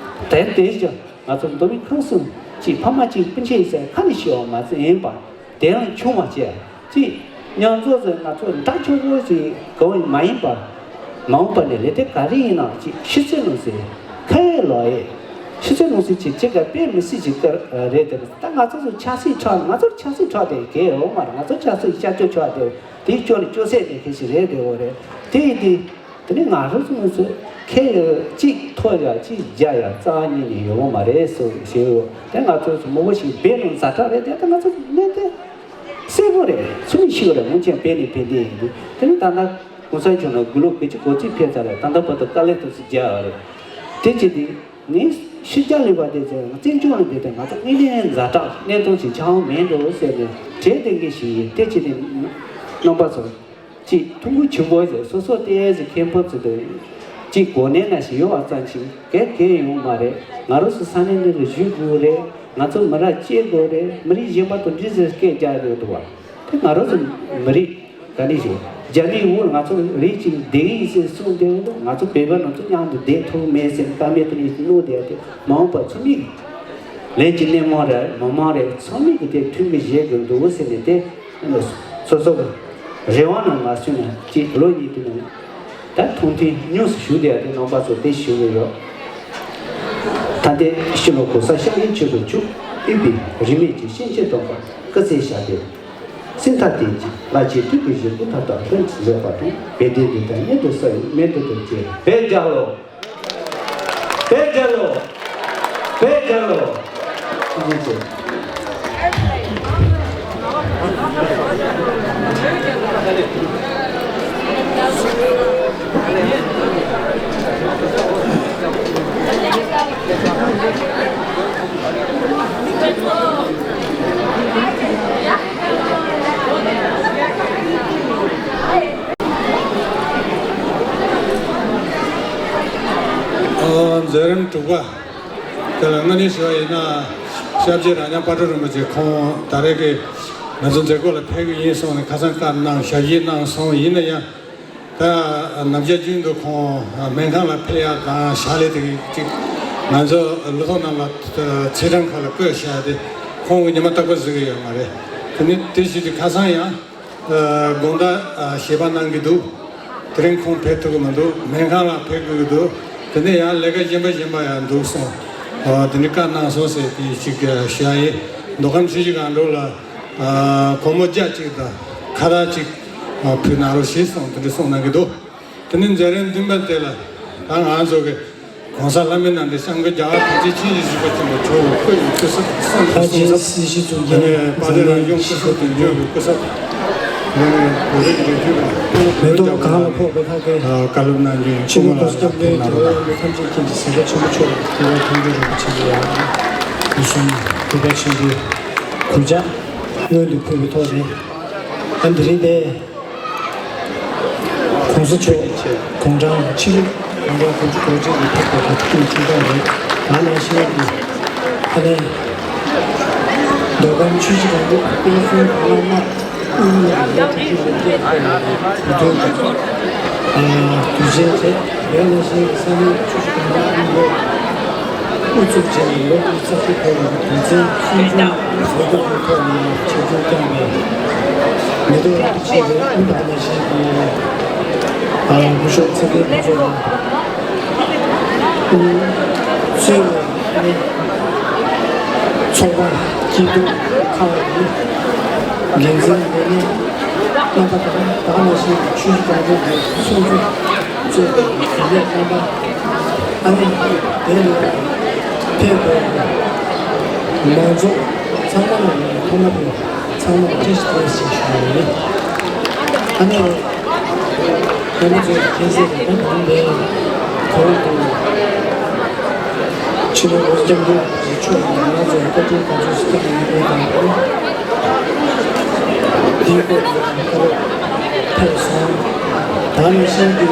དེ་དེ་བཞག་ང་ཚོ་མདོ་དབུས་ཁམས་གསུམ་གཅིག་ཕ་མ་གཅིག་སྤུན་མཆེད་ཟེར་ཁ་ནས་ཤེས་པ་མ་ཟད་ཡིན་པ། དེ་རང་ཆུང་བ་བྱས། ཅིག་མཉམ་འཛོམས་ཟེར་ང་ཚོ་འདྲ་ཆོག་གོ་ཟེར་གོ་མ་ཡིན་པ། མ་འོངས་པ་ནས་ལས་དེ་ག་རེ་ཡིན་ནའང་ཅིག་ཕྱི་ཚུལ་ནང་གསལ། ཁ་ཡོད་ལག་ཡོད། ཕྱི་ཚུལ་ནང་གསལ་ཅིག་ཅིག་ག་དཔེ་མི་སྲིད་ཅིག་ཀ་རེད་དེ། ད་ང་ཚོ་ཚོ་ཆབ་སྲིད་ཁྲག་ང་ཚོར་ཆབ་སྲིད་ཁྲག་དེ་གལ་ཡོད་མ་རེད། ང་ཚོ་ཆབ་སྲིད་སྐྱབས་བཅོལ་ཆགས་དེ་དེའི་སྐྱོ་ལ་སྐྱོ་སད་དེ་ཁེ་ཞིག་རེད་དེ་འོ་རེད། དེ་ཡིན་དུས། དེ་ནས་ང་རང་ཚོ་ཚོ་ཁེ་ཡོད་གཅིག་ཐོ་ཡ་གཅིག་རྒྱ་ཡ་རྩ་བ་ཉིད་ནས་ཡོང་མ་རེད་ཟེར་ཞེས་ཡོད། དེ་ང་ཚོ་ཚོ་མང་པོ་ཞིག་བེད་ནང་ཛ་དྲག་རེད། དེ་ད་ང་ཚོ་གནད་དོན་གསལ་པོ་རེད། ཚུལ་མིན་ཤེས་རེད། སྔོན་ཆད་བེད་ནས་བེད་དེ་ཡིན་དུས་དེ་ནས་ད་ལྟ་གོང་ས་མཆོག་ནས་དགུང་ལོ་དགུ་བཅུ་གོ་གཅིག་ཕེབས་ཚར་རེད། ད་ལྟ་བར་དུ་དཀའ་ལས་ཐུགས་སུ་རྒྱ་བ་རེད། དེ་བྱས་དུས་ངས་ཕྱི་རྒྱལ་ལས་པ་དེ་ཚོ་བཙན་བྱོལ་ལ་བསྡད་དེ་ང་ཚོ་དངོས་གནས་ཛ་དྲག་གནད་དོན་ཞིག་ཆགས་འོང་མེད་འགྲོ་ཟེར་ནས་གྲས་དེ་འགའ་ཞིག་ཡིན། དེ་བྱས་ནས་རྣམ་པ་ཚོ། ཅིག་ཐུགས་ཁུར་ཆེན་པོ་ཞིག་སོ་སོ་ལྟས་ཟིག་མཁན་པོ་ཚོ་དང་ཅིག་གོ་གནས་ན་ཞིག་ཡོད་པ་ཙམ་ཞིག་གལ་གལ་ཡོང་མ་རེད། ང་རང་ཚོ་ས་གནས་འདི་ལ་བཞུགས་དགོས་རེད། ང་ཚོ་མི་རབས་སྐྱེ་དགོས་རེད། མི་རིགས་གཞན་པ་དང་འདྲིས་ཟེར་སྐད་རྒྱག་ཡོད་འདུག་བ། དེ་ང་རང་ཚོ་མི་རིགས་ག་ནས་ཞིག་རྒྱ་མིའི་འོག་ང་ཚོ་རིགས་གཅིག་བསྡད་ཡིན་ཟེར་གསུངས་བསྡད་འདུག་ང་ཚོ་བོད་པ་རང་ཚོ་མཉམ་དུ་བསྡད་ཐུབ་མེད་ཟེར་ཀ་མེད་དུ་ནས་གནང་བསྡད་དེ་མ་འོངས་པ་ཚོ་མིག་ལན་གྱི་སྣེ་མོ་རེད། མི་མང་རེད། ཚང་མས་ཀྱི་དེ་མཐུན་པའི་བཞེད་དགོས་འདུག་ཟེར་ནས་དེ་སོ་སོ་གི་རེ་བ་ནང་མ་སོན་ནས་ཅིག་ལོ་གཉིས་དེ་ནང་ད་མཐོང་མཐུན་ཉུང་སུ་ཞུགས་བསྡད་དེ་རྣམ་པ་ཚོ་དེ་ཞུ་གི་ཡོད། ད་ལྟའི་ཕྱི་ལོ་གོང་ས་སྐྱབས་མགོན་ཆེན་པོ་མཆོག་དབུས་པའི་རིས་མེད་ཀྱི་སྐྱེས་ཆེན་དམ་པ་སྐུ་ཚེ་ཞབས་པད་སྲིད་མཐའ་བརྟན་ཅིང་ལ་ཆེ་དུས་ཀྱི་བཞེད་དགུ་མཐའ་དག་ལྷུན་གྱིས་འགྲུབ་པ་དང་བོད་དོན་བདེན་མཐའ་མྱུར་དུ་གསལ་བའི་སྨོན་འདུན་དང་བཅས་བོད་རྒྱལ་ལོ། བོད་རྒྱལ་ལོ། བོད་རྒྱལ་ལོ། ཐུགས་རྗེ་ཆེ། ཨ། མཛད་རིམ་དྲུག་པ། དེ་ལ་དངོས་གནས་ཞུ་བ་ཡིན་ན། སྐྱབས་རྗེ་རྭ་ཉག་དཔལ་སྤྲུལ་རིན་པོ་ཆེ་ཁོང་ད་རེས་ཀྱི་ང་ཚོ་མཛད་སྒོ་ལ་ཕེབས་ཀྱི་ཡིན་གསུངས་ནས་ཁ་སང་བཀའ་གནང་ཞབས་ཕྱི་གནང་སོང་། ཡིན་ན་ཡང་ད་ནམ་ཞག་རྒྱུན་དུ་ཁོང་སྨན་ཁང་ལ་ཕེབས་ཡག་དང་ཞལ་ལས་དེ་ཅིག་ང་ཚོ་ལོ་ཐོག་ནང་ལ་ཚེས་གྲངས་ཁ་ལ་བཀོད་བཞག་དེ་ཁོང་གི་ཉི་མ་རྟག་པར་གཟིགས་ཀྱི་ཡོད་མ་རེད། དེ་ནི་དེ་བཞིན་དུ་ཁ་སང་ཡང་། དགོང་དག་ཞལ་པར་གནང་གི་འདུག་དེ་རིང་ཁོང་ཕེབས་ཐུབ་ཀྱི་མི་འདུག་སྨན་ཁང་ལ་ཕེབས་དགོས་ཀྱི་འདུག་དེ་ནས་ཡང་ལས་ཀ་གཞན་པ་གཞན་པ་ཡང་འདུག་སོང་། དེ་འདྲའི་བཀའ་གནང་སོང་ཟེར་དེ་ཞིག་བཤད་ཡིན། མདོ་ཁམས་ཆུ་བཞི་སྒང་དྲུག་ལ་སྒོར་མོ་བརྒྱ་གཅིག་དང་ཁ་བཏགས་གཅིག་ཕུལ་གནང་རོགས་ཞེས་སོང་དེ་འདྲ་གསུངས་གནང་གི་འདུག་དེ་ནས་མཛད་རིམ་བདུན་པ་དེ་ལ་ད་ང་ཚོ་གི༸གོང་ས་ལྷ་མིའི་རྣམ་འདྲེན་༸སྐྱབས་མགོན་རྒྱལ་བ་དོན་གཅོད་ཆེན་ཞིའི་བཞུགས་པ་ཆེན་པོ་མཆོག་གི་སྐུ་ཡི་སྐུ་ཚབ་གསུང་དུ་གསུང་ཚབ། དེ་ནས་དཔལ་ལྡན་རང་སྐྱོང་སྐུ་ཚབ་དང་འབྱོར་བའི་སྐུ་ཚབ། དེ་ནས་བོད་རིགས་འབྲེལ་མཐུད་པ་མེ་ཏོག་གང་ལ་ཕོག་པའི་ལྷ་སྐལ། བཀའ་སློབ་གནང་རྒྱུ་ཡིན། སྐུ་ཆེན་ངོ་ལ་ཐམས་ཅད་མཁྱེན་ཅིང་གཟིགས་པ་ཆེན་པོ་མཆོག་རྒྱལ་བ་དོན་གཅོད་རིན་པོ་ཆེ་ལ་ཡང་ཕུལ་སོང་། གུས་པ་ཆེན་པོས་གུས་ཕྱག་སྔོན་དུ་ཕུལ་བའི་ཐོག་ནས་ཨ་འདི་རིང་དེ། ༸གོང་ས་མཆོག་དགུང་གྲངས་ཆིག་སྟོང་དགུ་བརྒྱ་དགུ་བཅུ་གོ་གཅིག་གི་ཕེབས་པའི་གོ་སྐབས་ཆེན་པོ་རེད། ད་ནང་བཞིན་གྱི་ཨ་ནི་མདོ་ཁམས་ཆུ་བཞི་སྒང་དྲུག་བསྟན་སྲུང་བླ་མ་དབུ་བརྙེས་ནས་ལོ་དྲུག་ཅུ་རེ་བརྒྱད་འཁོར་བའི་དུས་ཚོད་དུས་ཆེན་རེད། དེ་ནང་བཞིན་གྱི་ས་གནས་ཆུ་བཞི་སྒང་དྲུག་དབུ་བརྙེས་དབུ་བཙུགས་བྱས་ནས་ལོ་དྲུག་ཅུ་རེ་འཁོར་བའི་དུས་ཆེན་གསུང་འབུམ་བོད་སྐད་ཀྱི་ཐོག་ནས་ཆིབས་བསྒྱུར་བསྐྱངས་པའི་མེ་ཏོག་ཆེ་བའི་ཨུ་དང་ནས་བཞིན་གྱི་སྐུ་ཞབས་ཚེ་བརྟན་ཕུན་ཚོགས་དང་། ཚོས་ནས་ཚོགས་པ་སྐྱིད་སྡུག་ཁག་གི་འགན་འཛིན་ལས་སྣེ་རྣམ་པ་དང་ད་ག་ནང་བཞིན་ཆུ་བཞི་སྒང་དྲུག་གི་ཚོགས་གཙོ་གཙོས་པའི་དགེ་ལས་རྣམ་པ། ཨ་ནི་དེ་ལ་ཕེབས་པའི་མང་ཚོགས་ཚང་མ་ལ་ཐོག་མ་དང་ཚང་མ་ལ་བཀྲ་ཤིས་བདེ་ལེགས་ཞེས་ཞུ་བ་ཡིན། ཨ་ནི་རྣམ་པ་ཚོས་མཁྱེན་གསལ་རེད། ད་དུང་དེ་གོང་དུ་ ཕྱི་ལོ་བོད་སྐྱབས་མགོན་རིན་པོ་ཆེ་མཆོག་གིས་ང་རང་ཚོ་ལ་བཀའ་དྲིན་ག་ཚོད་བསྐྱངས་ཡོད་མེད་དང་། དེའི་སྐོར་ལ་ང་ཚོ་ཕེབས་སོང་། ད་ནང་བཞིན་གྱི་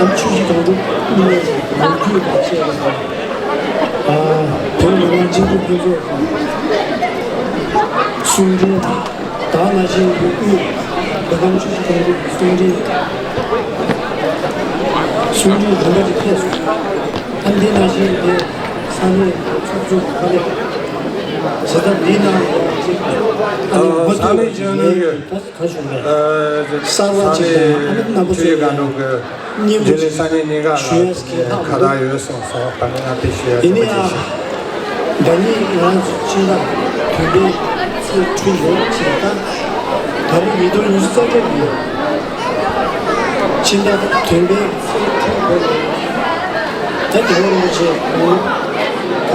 ཨ་ཆུ་བཞི་སྒང་དྲུག་གཉིས་ལས་ལོ་རྒྱུས་དང་བཅས་པ་དང་། ཨ་བོད་མི་མང་སྤྱི་འཐུས་ལྷན་ཚོགས་ཀྱི་གསུང་འཕྲིན། ད་ནང་བཞིན་གྱི་དབུས་མདོ་ཁམས་ཆུ་བཞི་སྒང་དྲུག་གི་གསུང་འཕྲིན། གསུང་འཕྲིན་རིམ་པ་ཅིག་ཕེབས་སོང་། ཨ་འདི་ནང་བཞིན་གྱི་ས་གནས་ཚོགས་ཆུང་ཁག་ལས་བྱེད་ཐབས་འདི་ནང་ཡོད་ཅིག་ཨ་ནི་ཨ་ཧོ་ས་གནས་ཆེན་མོའི་ད་ག་བྱུང་རེད། ཨ་གསར་པ་ཅིག་དང་ཨ་ནི་རྣམ་པ་ཚོས་ཀྱི་སྙིང་པོ་ཅིག་ཞུ་ཡས་ཀྱི་ཁག་མི་འདུག་ཡིན་ན་ཡང་། ཟླ་ཉིན་ང་རང་ཚོ་སྤྱི་ཟླ་བདུན་པའི་ཚེས་དྲུག་ཡོད་ཅེས་དང་། ད་རེས་ཉིས་སྟོང་ཉི་ཤུ་རྩ་དྲུག་ཡིན། སྤྱི་ཟླ་བདུན་པའི་ཚེས་དྲུག་དགོས་རེད། ད་རྒྱལ་བ་རིན་པོ་ཆེ་ལོ་དགུ་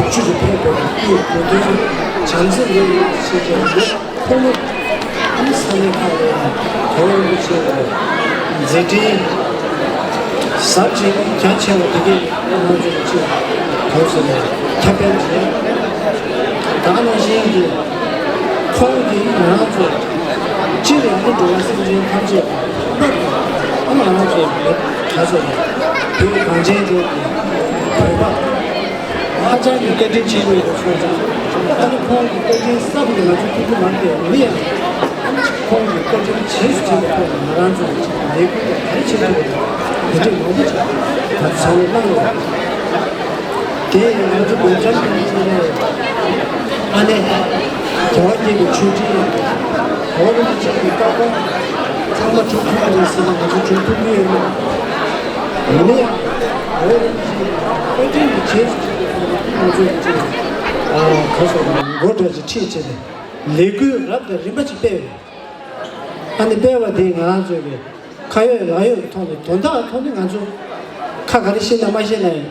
བཅུ་རེ་ཕེབས་དགོས་རེད། དབུས་གོ་སྟོན་བྱམས་བརྩེ་ལོ་ཡིན་ཞེས་ཀྱང་ཡོད། ཁོང་མོ་ཨ་ནི་ས་གནས་ཁག་ལ་ཡང་རྒྱལ་བ་རིན་པོ་ཆེ་ལ་མཛད་འཕྲིན་ཟབ་ཅིང་རྒྱ་ཆེ་བ་དེ་གས་ང་ཚོ་ཅིག་གོང་ཟེར་ནས་ཁྱབ་སྤེལ་བྱས། ད་ག་ནང་བཞིན་གྱི་ཁོང་གིས་ང་རང་ཚོ་སྤྱིར་ཡང་འགྲོ་བ་སེམས་ཅན་ཐམས་ཅད་ལ་ཨ་ང་རང་ཚོ་ག་ཚོད་རེད། བོད་གངས་ཅན་ལྗོངས་ཀྱི་བོད་པ། ཧ་ཅང་གི་བཀའ་དྲིན་ཆེན་པོ་ཡོད་པ་སོང་ཙང་། ཨ་ནི་ཁོང་གི་བཀའ་དྲིན་བསམ་གྱིས་ང་ཚོ་ཐུབ་ཀྱི་མ་རེད་དེ། ཡིན་ན་ཡང་ཁོང་གི་བཀའ་དྲིན་རྗེས་སུ་དྲན་པའི་ཐོག་ནས་ང་རང་ཚོ་ལས་འགུལ་ག་རེ་བྱེད་ཐུབ་པ་དེ་འདྲས་མང་པོ་ཅིག་ང་ཚོ་ཚང་མས་གནང་ཡོད། དེ་ཡིན་ང་ཚོ་སྒོ་འགྲམ་དུ་ཡོད་པའི་ཨ་ནེ་རྒྱལ་བ་དགྱེས་པའི་མཆོད་སྤྲིན། རྒྱལ་བ་རིན་པོ་ཆེ་གི་བཀའ་དགོངས་ཚང་མ་སྒྲུབ་ཐུབ་ཀྱི་རེད་ཟེར་ན་ང་ཚོ་སྒྲུབ་ཐུབ་ཀྱི་ཡོད་མ་རེད། ཡིན་ན་ཡང་རྒྱལ་བ་རིན་པོ་ཆེ་བཀའ་དྲིན་གྱི་རྗེས་སུ་ང་ཚོས་ཅིག་ཨ་ཁ་སོ་མགོ་འདྲ་ཅིག་ཁྲིད་བྱས་ནས་ལས་འགུལ་རབ་དང་རིམ་པ་ཅིག་སྤེལ་བས། ཨ་ནི་སྤེལ་བ་དེས་ང་རང་ཚོའི་གི་ཁ་ཡོད་ལག་ཡོད་ཀྱི་ཐོག་ནས་དོན་དག་ཐོག་ནས་ང་ཚོ་ཁ་ག་རེ་ཤེས་ན་མ་ཤེས་ན་ཡང་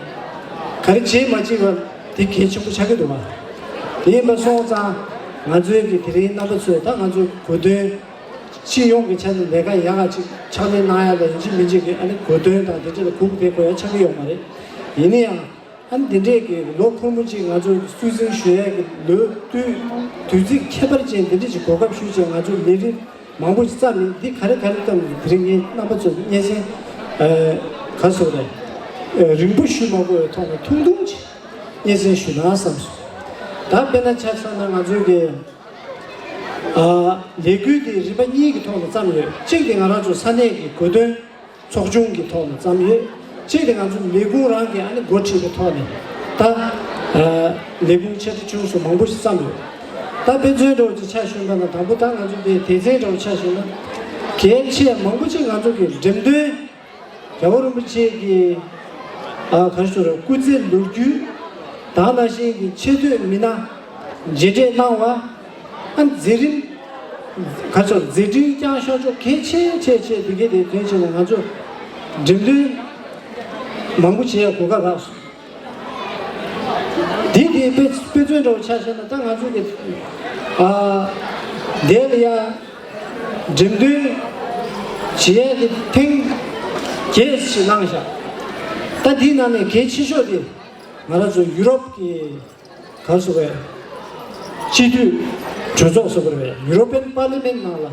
ག་རེ་བྱེད་མ་བྱེད་པ་དེ་གལ་ཆེན་པོ་ཆགས་ཀྱི་འདུག་བ། དེ་ཡིན་པ་སོང་ཙང་ང་ཚོའི་གི་དེ་རིང་རྣམ་པ་ཚོས་ད་ང་ཚོའི་གོ་སྟོན་སྤྱི་ཡོངས་ཀྱི་ཆ་ནས་ལས་ཀ་ཡག་ག་ཅིག་ཕྱག་ལས་གནང་ཡ་ལ་ཡིན་གཅིག་མིན་གཅིག་གི་ཨ་ནི་གོ་སྟོན་དང་དེ་འདྲ་ལ་སྒུག་བསྡད་དགོས་ཡ་ཆགས་ཀྱི་ཡོད་མ་རེད། ཡིན་ན་ཡང་ཨ་ནི་འདི་འདྲས་ཀྱི་ལོ་འཁོར་མོ་གཅིག་ང་ཚོ་སྲོག་ཤིང་ཞུ་ཡས་ཀྱི་ལོ་དུས་དུས་ཚིགས་ཁྱད་པར་ཅན་འདི་འདྲས་ཀྱི་གོ་སྐབས་ཞུས་བྱས་ང་ཚོ་ལས་རིམ་མང་པོ་ཞིག་བརྩམས་ནས་འདི་ག་རེ་ག་རེ་བཏང་ནས་དེ་རིང་ངས་རྣམ་པ་ཚོར་སྙན་སེང་ཨ་ག་སོ་རེད། ཨ་རིང་པོ་ཞུ་མ་དགོས་པའི་ཐོག་ནས་ཐུང་ཐུང་ཅིག་སྙན་སེང་ཞུ་ན་བསམ་སོང་། ད་དཔེར་ན་ཆ་མཚོན་ན་ང་ཚོའི་གི་ཨ་ལས་འགུལ་འདི་རིམ་པ་གཉིས་ཀྱི་ཐོག་ནས་བརྩམས་ཡོད། གཅིག་དེ་ང་རང་ཚོ་ས་གནས་ཀྱི་གོ་སྟོན་ཚོགས་ཆུང་གི་ཐོག་ནས་བརྩམས་ཡོད། གཅིག་དེ་ང་ཚོ་ལས་ཁུངས་རང་གིས་ཨ་ནི་འགོ་ཁྲིད་པའི་ཐོག་ནས་ད་ཨ་ལས་ཁུངས་ཆེ་ཆུང་སོགས་མང་པོ་ཞིག་བརྩམས་ཡོད། ད་དཔེ་མཚོན་འདྲ་བོ་ཅིག་ཆ་བཞག་པ་ན་དང་པོ་ད་ང་ཚོ་འདི་སྡེ་ཚན་འདྲ་བོ་ཆ་བཞག་ན་གལ་ཆེ་མང་པོ་ཅིག་ང་ཚོ་གི་འགྲེམས་སྟོན། རྒྱལ་བ་རིན་པོ་ཆེ་གི་ཨ་ག་རེ་ཞུ་རེད། སྐུ་ཚེ་ལོ་རྒྱུས་དང་ནང་བཞིན་གྱི་ཆེ་བསྟོད་མི་སྣ་མཇལ་འཕྲད་གནང་བ། ཨ་མཛད་རིམ་ག་ཚོད་མཛད་འཕྲིན་བསྐྱངས་ཤོག་ཆོག་གལ་ཆེ་ཆེ་ཆེ་འདི་གའི་དེ་དོན་ཆེ་ན་ང་ཚོ་འགྲེམས་སྟོན་མང་པོ་བྱེད་ཡ་གོ་སྐབས་རག་སོང་། འདི་དེ་དཔེ་དཔེ་མཚོན་འདྲ་བོ་ཆ་བཞག་ན་ད་ང་ཚོ་གི་ཨ་དེ་ལ་ཡ་འགྲེམས་སྟོན་བྱེད་ཡ་དེ་ཐེངས་བརྒྱད་ཞིག་གནང་བཞག་ད་འདིའི་ནང་ནས་གལ་ཆེ་ཤོས་དེ་ང་རང་ཚོ་ཡུ་རོབ་ཀྱི་ག་རེ་ཟེར་བས། སྤྱི་འཐུས་གྲོས་ཚོགས་ཟེར་བ་རེད། European Parliament ནང་ལ་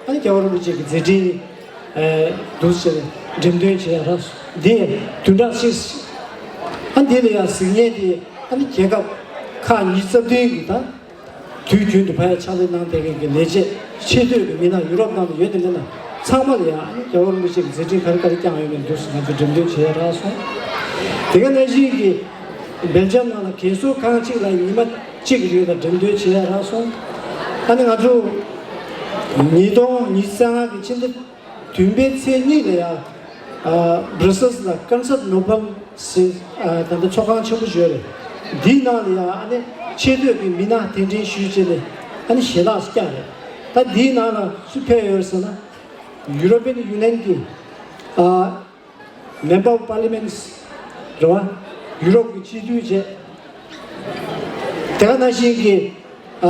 ཨ་ནི་རྒྱལ་བ་རིན་པོ་ཆེ་གི་མཛད་འཕྲིན་ཨེ་འདུག་ཟེར་འགྲེམས་སྟོན་བྱེད་ཡ་རག་སོང་། འདི་བདུན་ཕྲག་གཅིག་ཨ་འདི་ལ་ཡང་གཟིགས་མཁན་དེ་ཨ་ནི་རྒྱལ་ཁབ་ཁག་ཉི་ཤུ་རྩ་བདུན་གི་ད་དུས་རྒྱུན་དུ་ཕ་ཡ་ཕྱག་ལས་གནང་བསྡད་མཁན་གྱི་ལས་བྱེད་ཆེ་བསྟོད་ཀྱི་མི་སྣ་ཡུ་རོབ་ནང་དུ་ཡོད་དེ་མེད་ན་ཚང་མ་ལ་ཡང་ཨ་ནི་རྒྱལ་བ་རིན་པོ་ཆེ་གི་མཛད་འཕྲིན་ག་རེ་ག་རེ་བསྐྱངས་ཡོད་མེད་འདུག་ཟེར་ང་ཚོ་འགྲེམས་སྟོན་བྱེད་ཡ་རག་སོང་། དེ་ག་ནང་བཞིན་གྱི་སྦེལ་ཇམ་ནང་ལ་རྒས་གསོ་ཁང་གཅིག་ལ་ཉི་མ་གཅིག་རིང་ལ་འགྲེམས་སྟོན་བྱེད་ཡ་རག་སོང་། ཨ་ནི་ང་ཚོ་ཉིས་སྟོང་ཉི་ཤུ་རྩ་ལྔ་གི་ཕྱི་ཟླ་བདུན་པའི་ཚེས་གཉིས་ལ་ཡ་ཨ་Brussels ལ་Constantinople ཟེར་ཨ་ད་ལྟ་ཚོགས་ཁང་ཆེན་པོ་ཞིག་ཡོད་རེད། འདིའི་ནང་ལ་ཡ་ཨ་ནི་ཆེ་བསྟོད་ཀྱི་མི་སྣ་གདན་འདྲེན་ཞུས་བྱས་ནས་ཨ་ནི་ཞལ་ལག་བཀྱགས་རེད། ད་འདིའི་ནང་ལ་སུ་ཕེབས་ཡོད་ཟེར་ན་European Union གི་ཨ་Member of Parliaments རེད་བ། ཡུ་རོབ་ཀྱི་སྤྱི་འཐུས་བྱས། དེ་ག་ནང་བཞིན་གྱི་ཨ་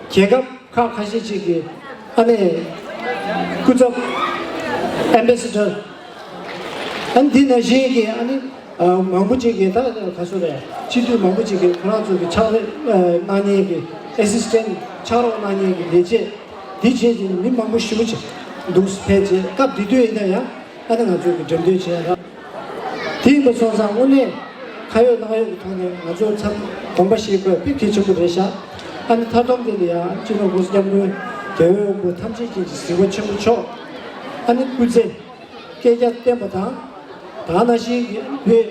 རྒྱལ་ཁབ་ཁག་ཁ་ཤས་ཅིག་གི་ཨ་ནི་སྐུ་ཚབ་Ambassador ཨ་ནི་འདི་ནང་བཞིན་གྱི་ཨ་ནི་ ཨ། མང་པོ་ཅིག་གིས་ད་ག་ཚོད་རེད། སྤྱི་འཐུས་མང་པོ་ཅིག་གིས་ཁོ་རང་ཚོ་གི་ཕྱག་ལས་ཨ་གནང་མཁན་གྱི་ཨེ་སི་སི་ཊེན་ཊི་ཕྱག་རོགས་གནང་མཁན་གྱི་ལས་བྱེད་འདི་བྱས་ཀྱི་མི་མང་པོ་ཞེ་པོ་ཅིག་འདུག་ཕལ་ཆེར་སྐབས་འདི་དུས་ཡིན་ན་ཡང་ཨ་ནི་ང་ཚོ་གི་འགྲེམས་སྟོན་བྱས་ར། དེ་ཡིན་པ་སོང་ཙང་དངོས་གནས་ཁ་ཡོད་ལག་ཡོད་ཀྱི་ཐོག་ནས་ང་ཚོ་ཚང་དགོངས་པ་བཞེས་དགོས་དཔེ་གལ་ཆེན་པོ་རེད་ཤག་ཨ་ནི་མཐའ་སྡོམ་དེ་ལ་ཡང་སྤྱི་ནོར་༸གོང་ས་༸སྐྱབས་མགོན་རྒྱལ་བའི་དབང་པོ་ཐམས་ཅད་མཁྱེན་ཅིང་གཟིགས་པ་ཆེན་པོ་མཆོག་ཨ་ནི་སྐུ་ཚེ་བསྐལ་བརྒྱར་བརྟན་པ་དང་། ད་ག་ནང་བཞིན་གྱི་བོད་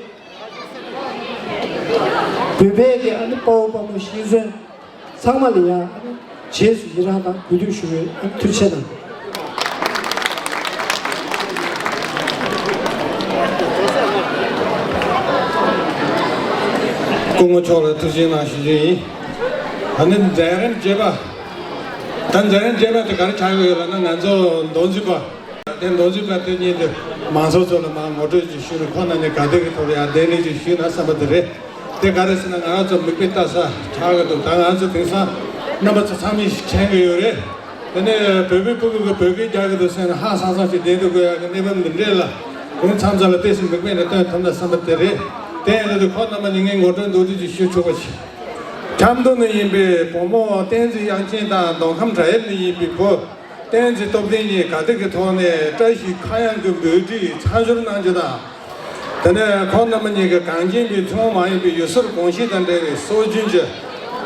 བོད་པའི་གི་ཨ་ནི་དཔའ་བོ་དཔའ་མོ་ཤེས་བཟོན་ཚང་མ་ལ་ཡང་ཨ་ནི་རྗེས་སུ་ཡི་རང་དང་གུས་འདུད་ཞུ་བའི་ཨ་ནི་ཐུགས་རྗེ་ཆེ་གནང་། སྐུ་ངོ་མཆོག་ལ་ཐུགས་རྗེ་གནང་ཞུ་རྒྱུ་ཡིན། ཨ་ནི་མཛད་རིམ་རྗེས་མ། ད་མཛད་རིམ་རྗེས་མ་དེ་ག་རེ་ཆགས་ཡོད་ལབ་ན། ང་ཚོ་མདོ་འཛིན་པ། དེ་མདོ་འཛིན་པ་དེ་གཉིས་དེ་མང་ཚོགས་ཚོ་ལ་མར་ངོ་སྤྲོད་ཅིག་ཞུས་ནས་ཁོང་རྣམ་གཉིས་ག་དེ་གི་ཐོག་ལ་ཡང་གདན་འདྲེན་ཅིག་ཞུས་ན་བསམ་པ་དེ་རེད། དེ་ག་རེ་ཟེར་ན་ང་རང་ཚོ་མིག་དཔེ་ལྟ་ས་ཆགས་ཀྱི་འདུག་ད་ང་ཚོ་དེང་སང་རྣམ་པ་ཚོ་ཚང་མས་ཤེས་ཀྱི་ཡོད་རེད། དེ་ནས་བོད་པའི་སྤུ་གུ་གི་བོད་སྐད་རྒྱག་གི་འདུག་ཟེར་ནས་ཧང་སང་སང་ཞིག་བསྡད་འདུག་དགོས་ཡག་གི་གནས་བབ་འདི་འདྲས་ལ་དེང་མཚམས་ཚ་ལ་ཏོག་ཙམ་མིག་དཔེ་འདྲ་སྟོན་ཐུབ་ན་བསམ་པ་དེ་རེད། དེ་ཡིན་དུས་ཁོང་རྣམ་པ་གཉིས་ངས་ངོ་སྤྲོད་མདོར་བསྡུས་ཅིག་ཞུ་ཆོག་པ་ཞིག་ཁམས་དུ་ནས་ཡིན་པའི་བུ་མོ་བསྟན་འཛིན་དབྱངས་ཅན་དང་མདོ་ཁམས་བྲག་གཡབ་ནས་ཡིན་པའི་བུ་བསྟན་འཛིན་སྟོབས་ལྡན་གཉིས་དགའ་སྡིག་གི་ཐོག་ནས་བཀྲ་ཤིས་ཁ་གཡང་གི་འབོད་སྒྲའི་མཚམས་སྦྱོར་གནང་རྒྱུ་དང་། དེ་ནས་ཁོང་རྣམ་པ་གཉིས་ཀྱི་གངས་ཅན་པའི་ཐུན་མོང་མ་ཡིན་པའི་ཡུལ་སྲོལ་གོམས་གཤིས་དང་འབྲེལ་བའི་སྲོལ་རྒྱུན་གྱི་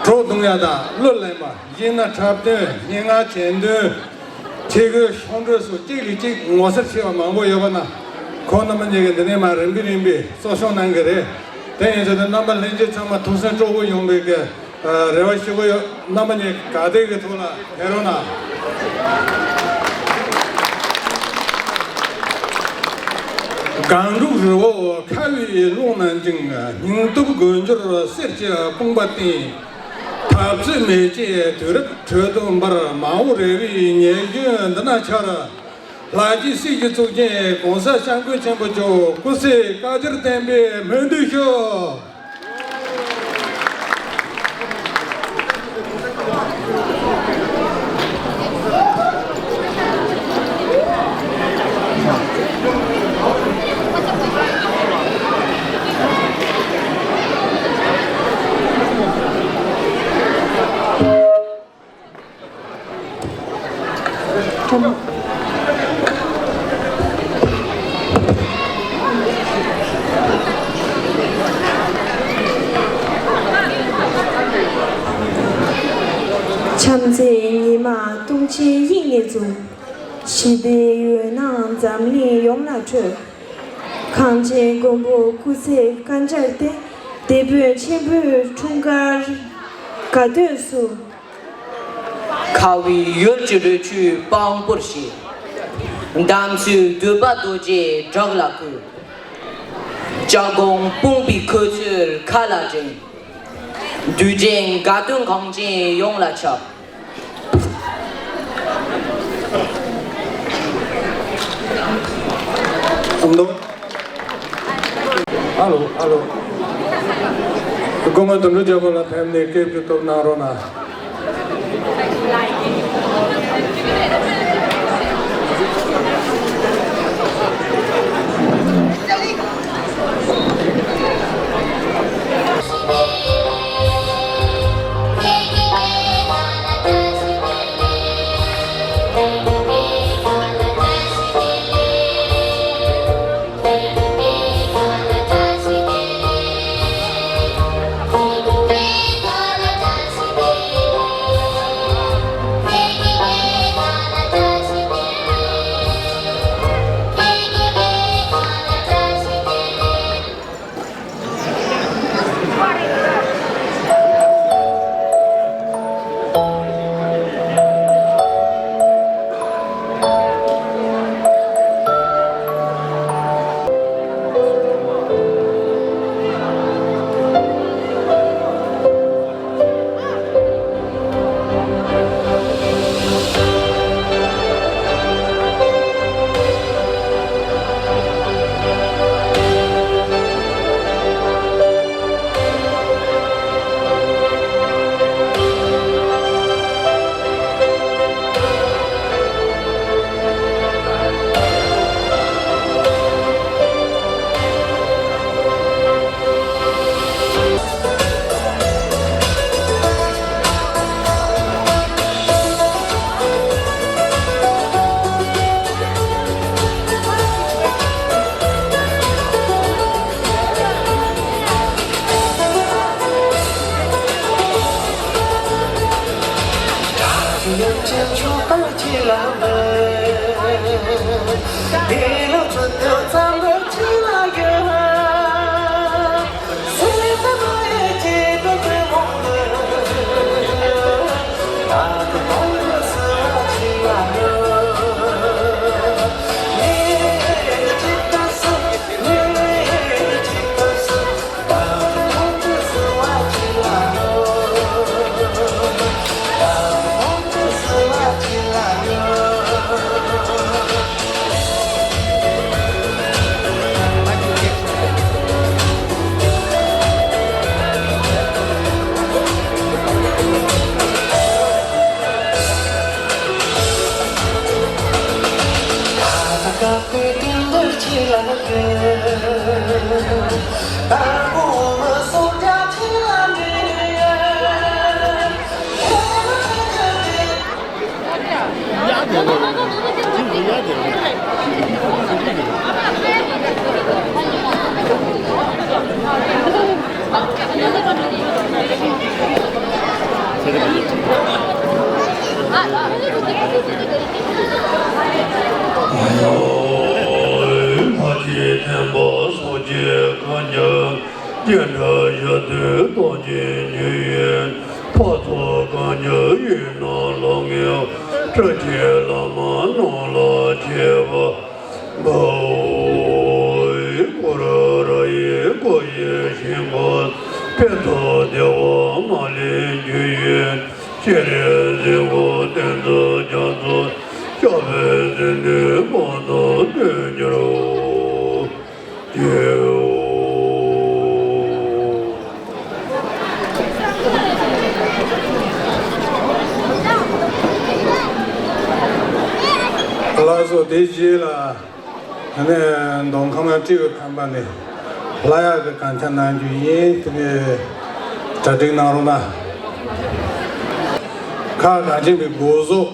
བྲོ་བརྡུང་ཡ་དང་གླུ་ལེན་པ། གཞས་སྣ་འཁྲབ་སྟོན། སྙན་ངག་གྱེར་འདོན། ཆས་གོས་ཕྱག་འགྲོས་སོགས་གཅིག་ལས་གཅིག་ངོ་མཚར་ཆེ་བ་མང་པོ་ཡོད་པ་ན། ཁོང་རྣམ་པ་གཉིས་ཀྱིས་འདི་ནས་མར་རིམ་པས་རིམ་པས་གཙོ་སྐྱོང་གནང་གི་རེད། དེ་ཡིན་ཚེ་ད་རྣམ་པ་ལྷན་རྒྱས་ཚང་མ་ཐུགས་སེམས་སྤྲོ་པོ་ཡོང་བའི་གི་རེ་བ་ཞུ་གི་ཡོད། རྣམ་པ་གཉིས་དགའ་སྡིག་གི་ཐོག་ལ་ཕེབས་རོགས་གནང་། སྒང་དྲུག་རི་བོ་ཁ་བའི་ཀླུང་ན་འགྱིང་། སྙིང་སྟོབས་དགུ་འབྱོར་གསེར་གྱི་དཔུང་པ་བསྟན། འཐབ་རྩོད་མེ་ལྕེ་དུས་རབས་ཁྲོད་དུ་འབར། མ་འོངས་རེ་བའི་ཉི་གཞོན་འདི་ན་འཆར། ལྷ་རྗེ་སྲས་ཀྱི་གཙུག་རྒྱན་༸གོང་ས་༸སྐྱབས་མགོན་ཆེན་པོ་མཆོག་སྐུ་ཚེ་བསྐལ་བརྒྱར་བརྟན་པའི་སྨོན་འདུན་ཞུ། བྱམས་བརྩེའི་ཉི་མ་སྟོང་ཆེན་དབྱིངས་ནས་འཛུམ། ཞི་བདེའི་འོད་སྣང་འཛམ་གླིང་ཡོངས་ལ་འཕྲོས། གངས་ཅན་མགོན་པོ་སྐུ་ཚེ་བསྐལ་བརྒྱར་བརྟན། དེད་དཔོན་ཆེན་པོའི་འཁྲུངས་སྐར་དགའ་སྟོན་སུ། ཁ་བའི་ཡུལ་གྱི་རི་ཆུའི་དཔང་པོར་བྱས། འདམ་སོས་འདོད་པ་རྡོ་རྗེའི་བྲག་ལ་བརྐོས། ལྕགས་གོང་སྤུངས་པའི་ཁུ་ཚུར་མཁའ་ལ་བསྒྲེངས། དུས་རྒྱུན་དགའ་སྟོན་གངས་ཅན་ཡོངས་ལ་ཁྱབ། ཨ་ལོ། ཨ་ལོ། ཨ་ལོ། སྐུ་ངོ་དོན་གྲུབ་རྒྱལ་པོ་ལགས་ཕེབས་ནས་སྐད་ཕུད་ཐུབ་གནང་རོགས་གནང་། ལྷ་ཆེན་བསྟན་པ་སངས་རྒྱས་གང་ཉིད། སྐྱེ་འགྲོ་ཞག་དུས་རྟག་བརྟན་རྒྱུ་ཡིན། འཕགས་ཚོགས་གང་ཉིད་ཡིན་ན་ལམ་ངེས། སྲས་ཀྱི་བླ་མ་རྣམས་ལ་མཆོད་པ་འབུལ། འཁོར་ར་ཡི་སྐུ་ཡི་ཞིང་ཁམས། ཕན་ཚུན་བདེ་བ་མ་ལུས་རྒྱུ་ཡིན། སྤྱན་རས་གཟིགས་དབང་བསྟན་འཛིན་རྒྱ་མཚོ། སྐྱབས་པའི་སེམས་ནི་མང་དུ་བསྟོད་འགྱུར་རོ། ལགས་སོ། དེ་རྗེས་ལ་ཨ་ནི་མདོ་ཁམས་སྤྲེའུ་ཁམས་པ་ནས་ལྷ་གཡག་གི་གར་ཆ་གནང་རྒྱུ་ཡིན། དེ་ནས་གྲ་སྒྲིག་གནང་རོགས་གནང་། ཁ་གངས་ཅན་པའི་སྒོ་ཟོག་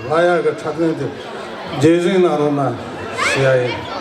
ལྷ་གཡག་གི་འཁྲབ་སྟོན་དེ་རྒྱས་ཟིན་གནང་རོགས་གནང་ཞུ་ཡ་ཡིན།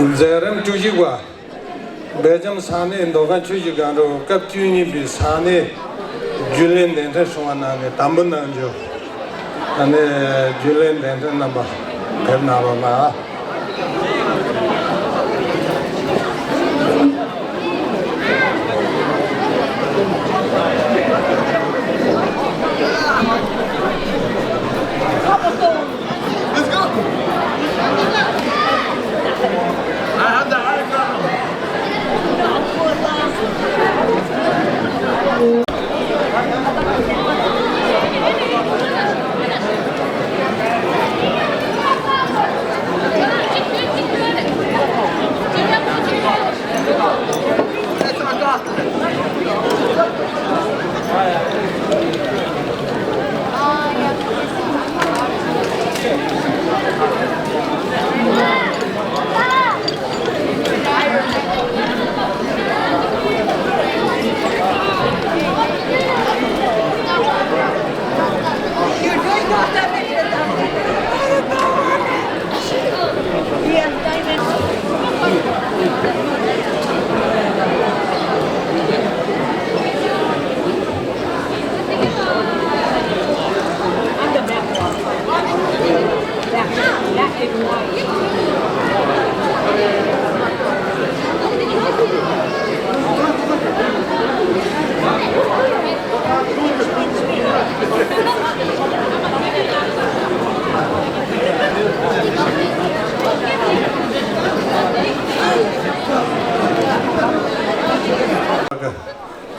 མཛད་རིམ་བཅུ་གཅིག་པ། སྦེལ་ཇམ་ས་གནས་མདོ་ཁམས་ཆུ་བཞི་སྒང་དྲུག་སྐབས་བཅུ་གཉིས་པའི་ས་གནས་རྒྱུན་ལས་གདན་འདྲེན་ཞུ་བ་གནང་ནས་དམ་འབུལ་གནང་རྒྱུ། ཨ་ནི་རྒྱུན་ལས་གདན་འདྲེན་རྣམ་པ་ཕེབས་གནང་རོགས་གནང་།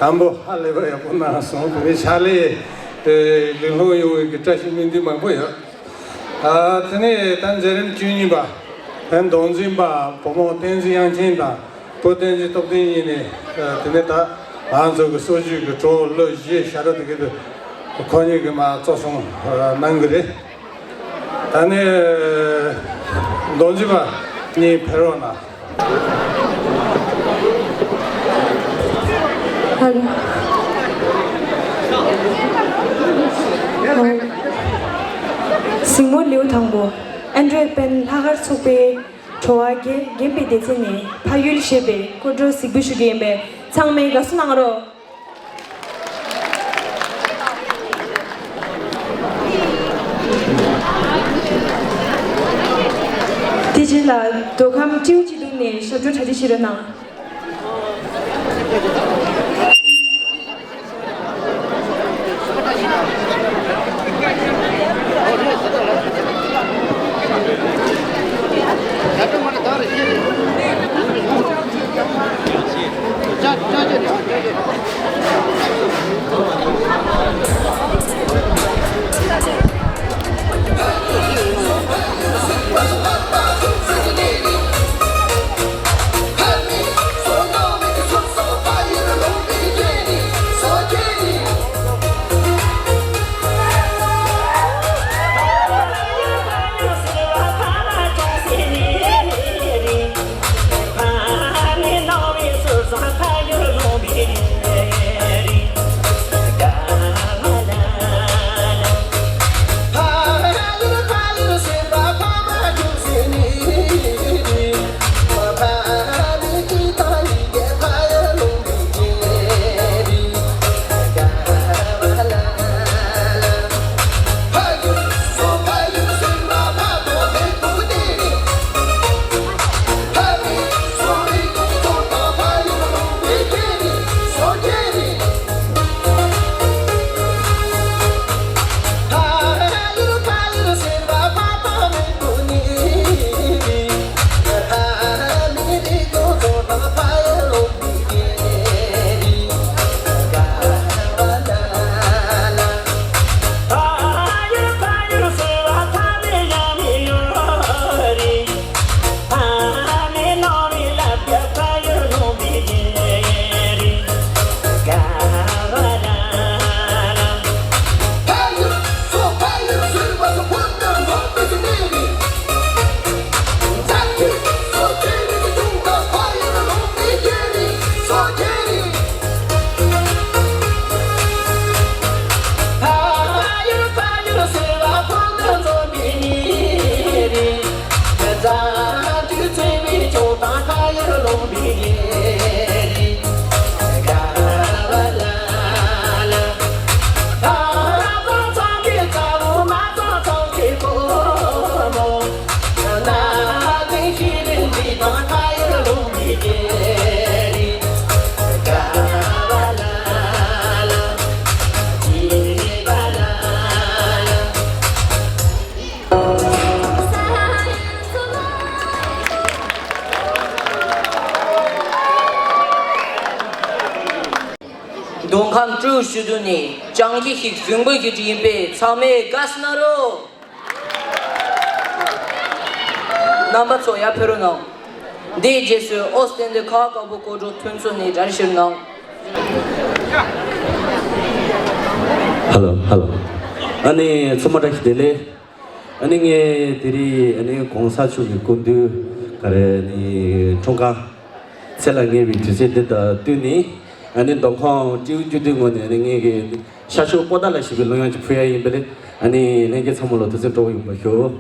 དང་པོ་ཧ་ལས་པ་ཡག་པོ་གནང་སོང་། དེ་ནས་ཕྱག་ལས་ལས་སློང་ཡོང་བའི་གི་བཀྲ་ཤིས་སྨོན་འདུན་མང་པོ་ཡོད། ཨ་དེ་ནས་ད་མཛད་རིམ་བཅུ་གཉིས་པ། ད་མདོ་འཛིན་པ་བུ་མོ་བསྟན་འཛིན་དབྱངས་ཅན་དང་བུ་བསྟན་འཛིན་སྟོབས་ལྡན་གཉིས་ནས། ཨ་དེ་ནས་ད་ང་ཚོ་གི་སྲོལ་རྒྱུན་གི་གྲོགས་ལོ་བཞི་ཤ་རུ་དེ་གི་དུ་ཁོ་གཉིས་གི་མ་གཙོ་བཟུང་གནང་གི་རེད། ད་ནས་མདོ་འཛིན་པ་གཉིས་ཕེབས་རོགས་གནང་། ཧ་ལོ། གཟིགས་མོ་ལེའུ་དང་པོ། ཨན་ཌྲེ་པེན་ལྷག་དཀར་ཚོགས་པའི་བྲོ་བ་རྒྱས་རྒྱས་པའི་སྡེ་ཚན་ནས་ཕ་ཡུལ་ཞེས་པའི་སྐོར་བྲོ་གཟིགས་འབུལ་ཞུ་རྒྱུ་ཡིན་པས་ཚང་མས་དགའ་བསུ་གནང་རོགས། དེ་རྗེས་ལ་མདོ་ཁམས་སྤྲེའུ་སྐྱིད་སྡུག་ནས་ཞབས་བྲོ་གྲ་སྒྲིག་བྱེད་རོགས་གནང་། མདོ་ཁམས་སྤྲེའུ་ཞུ་དུ་ནི་ཅང་གི་ཞིག་ཟིང་པོ་ཞིག་ཡིན་པས་ཚང་མས་དགའ་སྣ་རོ། རྣམ་པ་ཚོ་ཡར་ཕེབས་རོགས་གནང་། འདིའི་རྗེས་སུ་ཨོ་སྟན་དེ་ཁ་དཀར་པོ་སྐོར་བྲོ་ཐོན་ཚོ་ནས་དྲན་ཤེས་གནང་། ཧ་ལོ་ཧ་ལོ། ཨ་ནི་ཚང་མ་བཀྲ་ཤིས་བདེ་ལེགས། ཨ་ནི་ངས་དེ་རིང་ཨ་ནི་གོང་ས་མཆོག་གི་སྐུ་མདུན་ག་རེ་ནི་འཁྲུངས་སྐར་ཚེས་ལ་ངེས་པའི་དུས་ཚེས་འདི་དང་བསྟུན་ནས་ཨ་ནི་མདོ་ཁམས་སྤྲེའུ་སྤྱི་འཐུས་ངོས་ནས་ཨ་ནི་ངས་ཀྱི་ཤར་ཕྱོགས་པོ་ཏཱ་ལ་ཞེས་པའི་གླུ་དབྱངས་ཅིག་ཕུལ་ཡ་ཡིན་པ་ལས་ཨ་ནི་ལྷན་རྒྱས་ཚང་མ་ལ་དུས་ཚོད་སྤྲོ་བོ་ཡོང་བ་ཞུ། ཆ་ཡིན་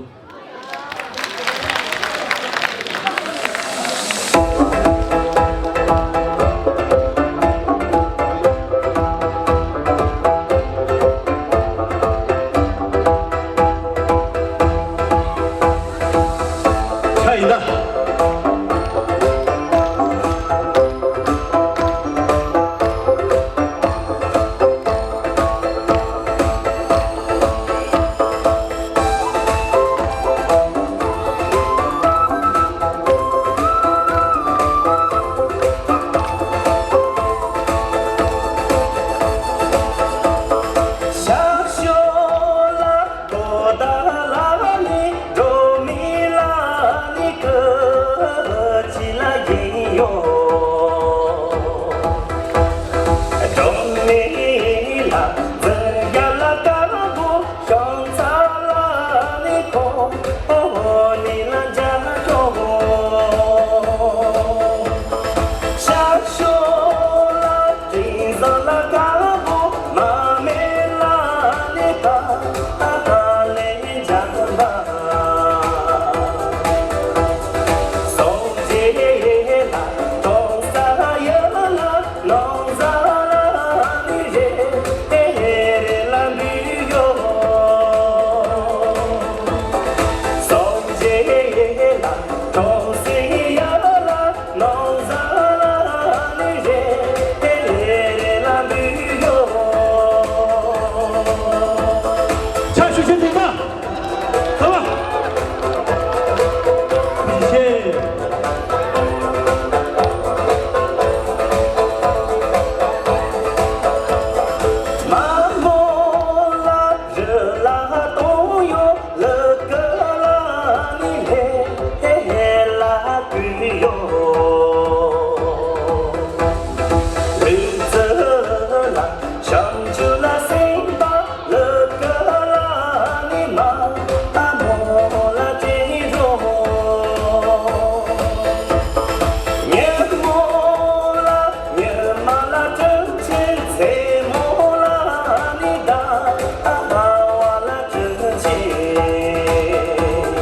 ད། ཕྱག་ཤུགས་ཆེ་ཐེངས་མ། ཁ་བ། ཆེ། ཕྱག་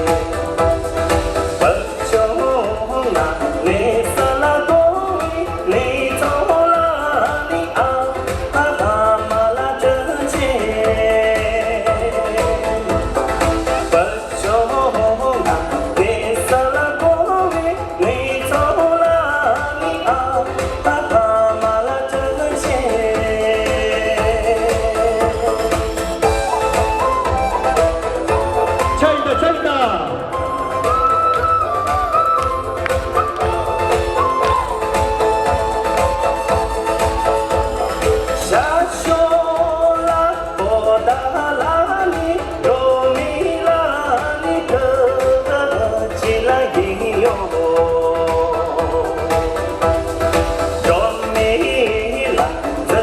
ཡིན་ད། ཕྱག་ཡིན་ད།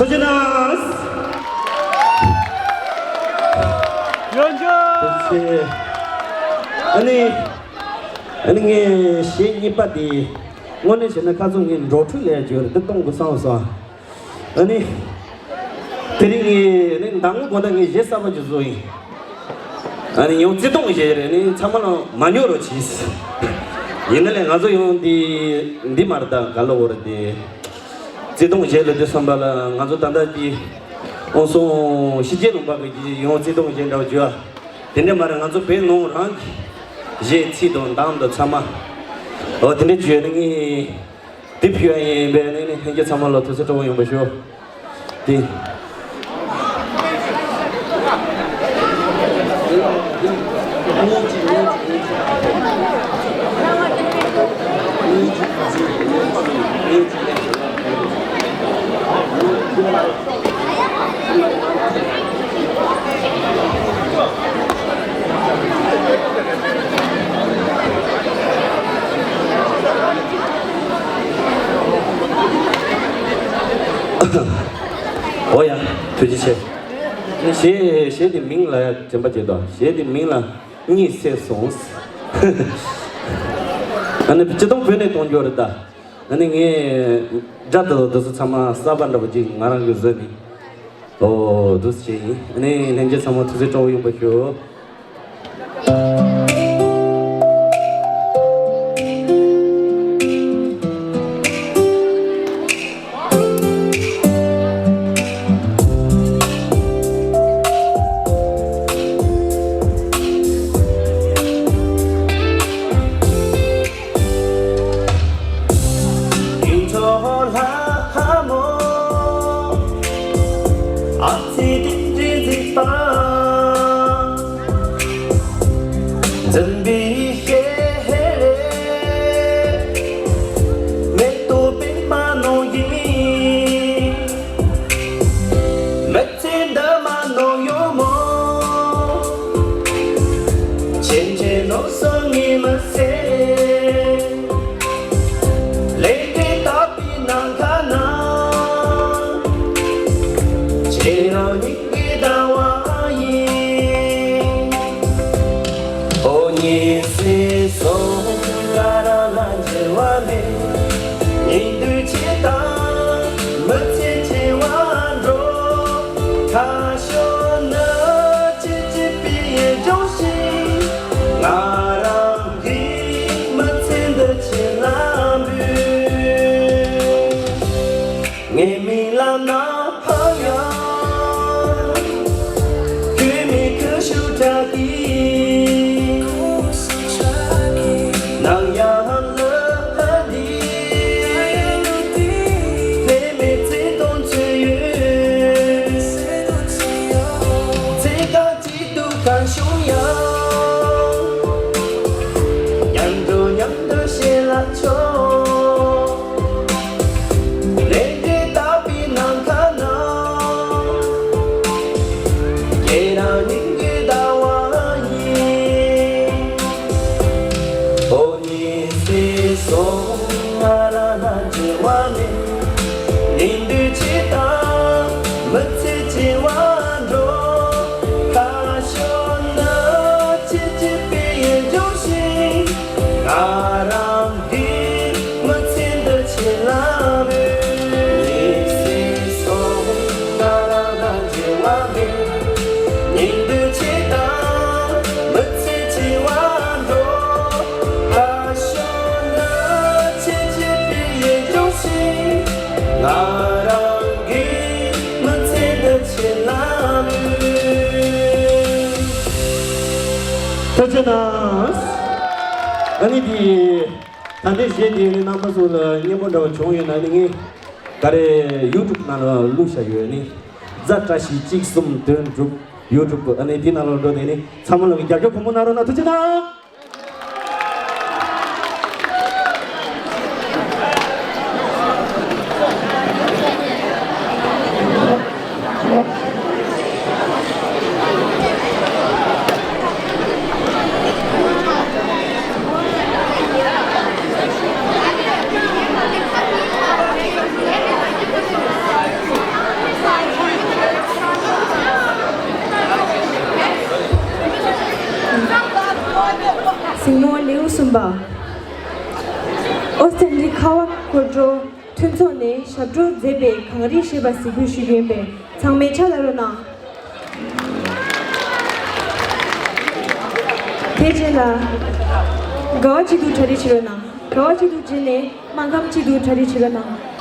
ཐུགས་རྗེ་གནང་། ཡོན་ཅན། ཐུགས་རྗེ་ཆེ། ཨ་ནི། ཨ་ནི་ངས་གཞས་གཉིས་པ་དེ་དངོས་གནས་བྱས་ན་ཁ་སང་ངས་འགྲོ་འཕྲུལ་ལས་བརྗོད་རེད། འདི་གཏོང་དགོས་བསམ་སོང་། ཨ་ནི། དེ་རིང་ངས་ནི་མདང་དགོང་དག་ངས་གཞས་གསར་པ་ཅིག་བཟོས་ཡིན། ཨ་ནི་ཡང་བརྩེ་དུང་གཞས་རེད། ནི་ཚང་མ་ལ་མ་ཉོ་རོགས་གྱིས། ཡིན་ན་ལས་ང་ཚོ་ཡང་འདི་འདི་མ་རེད། ད་ག་ལ་འོ་རེད་དེ། བརྩེ་དུང་གཞས་ལ་དེ་བསམ་པ་ལ་ང་ཚོ་ད་ལྟ་དེ་འོང་སོང་ཕྱི་རྒྱལ་ལུང་པ་གི་ཡང་བརྩེ་དུང་གཞས་འདྲ་བོ་བརྗོད་ཨ། དེ་འདྲ་མ་རེད། ང་ཚོ་བོད་ནང་རང་གི་གཞས་ཚིག་དང་གདངས་དང་ཚང་མ། འོ་དེ་འདྲ་བརྗོད་ནས་ངས་དེབ་ཕུལ་བ་ཡིན་པས་ནས་ནས་ལྷན་རྒྱས་ཚང་མ་ལ་ཐུགས་རྗེ་སྤྲོ་བོ་ཡོང་བ་ཞུ། དེ། ཨོ་ཡ། ཐུགས་རྗེ་ཆེ། གཞས་གཞས་དེ་མིང་ལ་ཡ་དྲན་པ་བྱེད་དོ། གཞས་དེ་མིང་ལ་གཉིད་སད་སོང་། ཨ་ནི་སྤྱི་བཏང་བོད་ནས་གཏོང་རྒྱུ་རེད་ད། ཨ་ནི་ངས་སྒྲ་དང་དེ་ཚོ་ཚང་མ་གསར་པ་འདྲ་པོ་ཅིག་ང་རང་གིས་བཟོས་ནས། ཨོ་འདུག་སེ་ཡིན། ཨ་ནི་ལྷན་རྒྱས་ཚང་མ་ཐུགས་རྗེ་སྤྲོ་བོ་ཡོང་བ་ཞུ། འཛིན་པའི་ཤེས་རིག་མེ་ཏོག་པད་མ་ནང་བཞིན། མི་ཚེ་འདི་མ་ནོར་ཡོང་མོ། ཆེན་ཆེན་ནོར་སོང་ངས་མི་ཚེ། ལས་འབྲས་དག་པའི་ནམ་མཁའ་ན། ཁྱེད་རང་ཉིད་ཀྱི་ཟླ་བ་ཡིན། ཨོ་གཉིད་སད་སོང་། ང་རང་ལ་འགྱུར་བ་མེད། ཉིན་དུས་ཆེ་དང་མི་ཚེ་ཆེ་བ་འགྲོ། ཁ་ཤོ་ནི་ཅི་ཅི་པི་ཡེ་ལྗོངས་ཤིག་ང་རང་གི་མི་ཚེ་འདི་ཆེ་ལ་འབུལ། ངའི་མིག་ལམ་ན་ཕ་ཡ། ཁྱོད་མི་ཁུ་ཤུ་དྲ་གི། ནང་ཡང་ལ་ཕ་དི། ལས་མེད་ཚེ་དང་ཚེ་ཡོད། ཚེ་ག་ཅི་སྡུག་གང་བྱུང་ཡང་། མཉམ་དུ་མཉམ་དུ་བྱེད་ལ་ཆོག་ལས་འབྲས་དག་པའི་ནམ་མཁའ་ན། ཁྱེད་རང་ཉིད་ཀྱི་ཟླ་བ་ཡིན། ཨོ་གཉིད་སད་སོང་། ང་རང་ལ་འགྱུར་བ་མེད། ཉིན་དུས་ཆེ་དང་མི་ཚེ་ཆེ་བ་འགྲོ། ཁ་ཤོ་ནི་ཅི་ཅི་པི་ཡེ་ལྗོངས་ཤིག་ང་རང་གི་མི་ཚེ་འདི་ཆེ་ལ་མེད། ཉིད་སད་སོང་། ང་རང་ལ་འགྱུར་བ་མེད། ཉིན་དུས་ཆེ་དང་མི་ཚེ་ཆེ་བ་འགྲོ། ཁ་ཤོ་ནི་ཅི་ཅི་པི་ཡེ་ལྗོངས་ཤིག་ང་རང་གི་མི་ཚེ་འདི་ཆེ་ལ་མེད། ཐུགས་རྗེ་གནང་། ཨ་ནི་དེ། ད་ལྟའི་གཞས་དེ་ནི་རྣམ་པ་ཚོ་ལ་སྙན་པོ་འདྲ་བ་བྱུང་ཡོད་ན་ནི་ངས་ག་རེ་ཡུ་ཊུབ་ནང་ལ་བླུགས་བཞག་ཡོད་ནི། རྫ་བཀྲ་ཤིས་གཅིག་གསུམ་དོན་གྲུབ་ཡུ་ཊུབ། ཨ་ནི་དེ་ནང་ལ་འགྲོ་ནས་ནི་ཚང་མ་ལ་རྒྱབ་སྐྱོར་ཕུལ་མོ་གནང་རོགས་གནང་། ཐུགས་རྗེ་གནང་། གཟིགས་མོ་ལེའུ་གསུམ་པ། ཨོ་སི་ཐན་རི་ཁ་བ་སྐོར་བྲོ་མཐུན་ཚོགས་ནས་ཞབས་བྲོ་མཛད་པའི་གངས་རི་ཞེས་པ་གཟིགས་འབུལ་ཞུ་རྒྱུ་ཡིན་པས་ཚང་མས་ཕྱག་ལ་རོལ་གནང་། དེ་རྗེས་ལ་དགའ་བ་སྐྱིད་སྡུག་གྲ་སྒྲིག་བྱེད་རོགས་གནང་། དགའ་བ་སྐྱིད་སྡུག་རྗེས་ནས་སྨར་ཁམས་སྐྱིད་སྡུག་གྲ་སྒྲིག་བྱེད་རོགས་གནང་།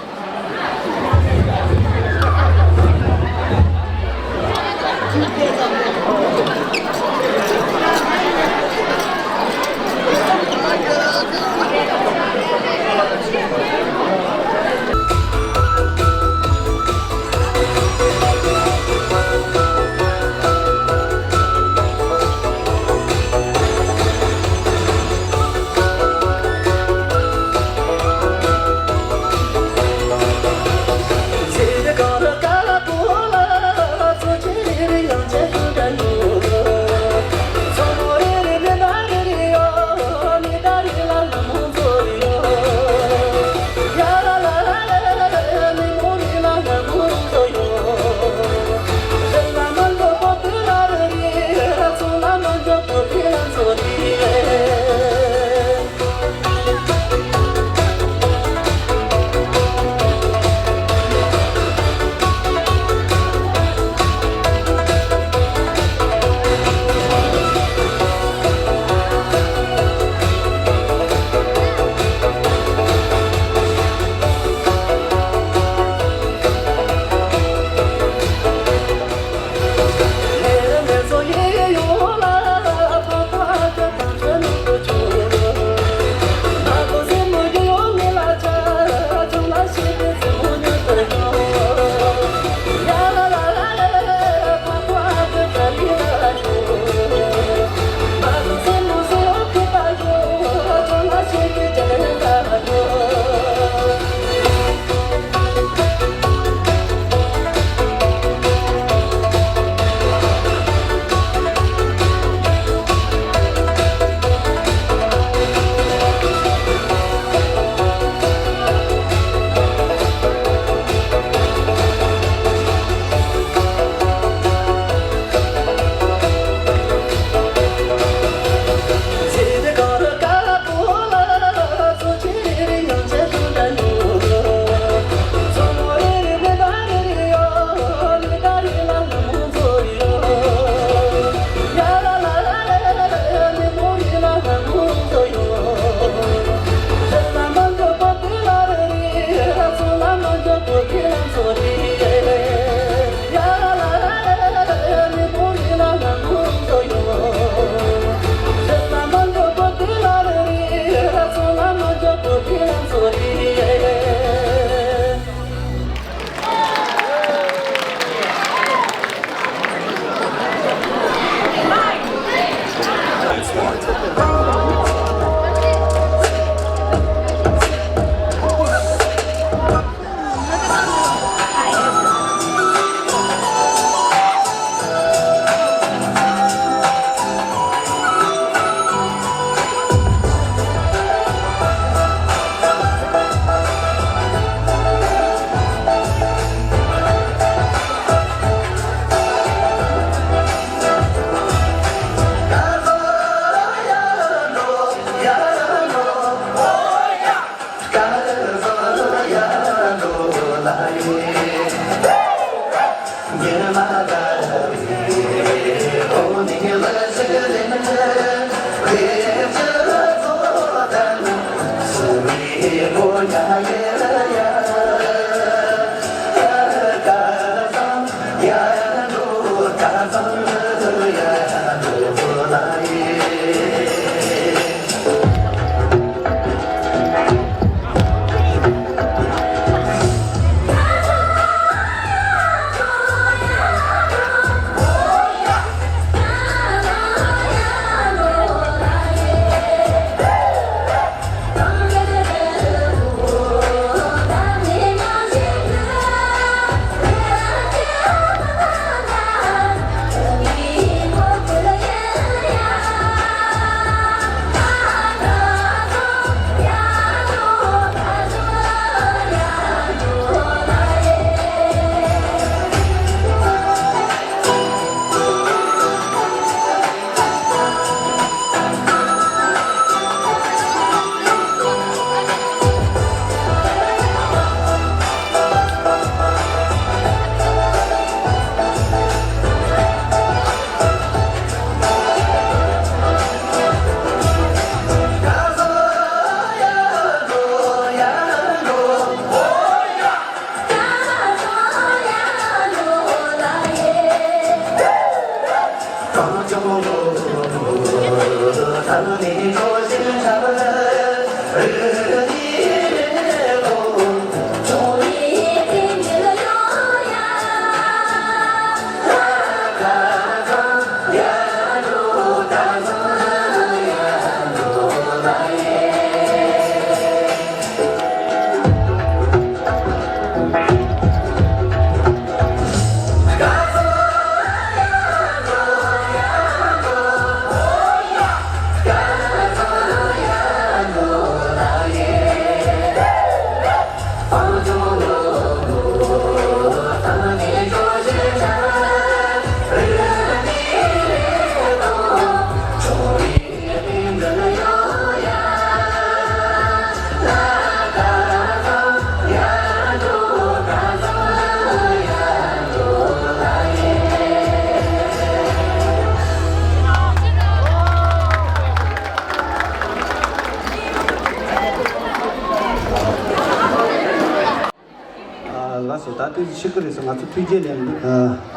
ལགས་སོ། ད་ལྟ་ཤི་ཀི་རེད་སོ། ང་ཚོ་ཐུགས་རྗེ་ལེན་ཨ་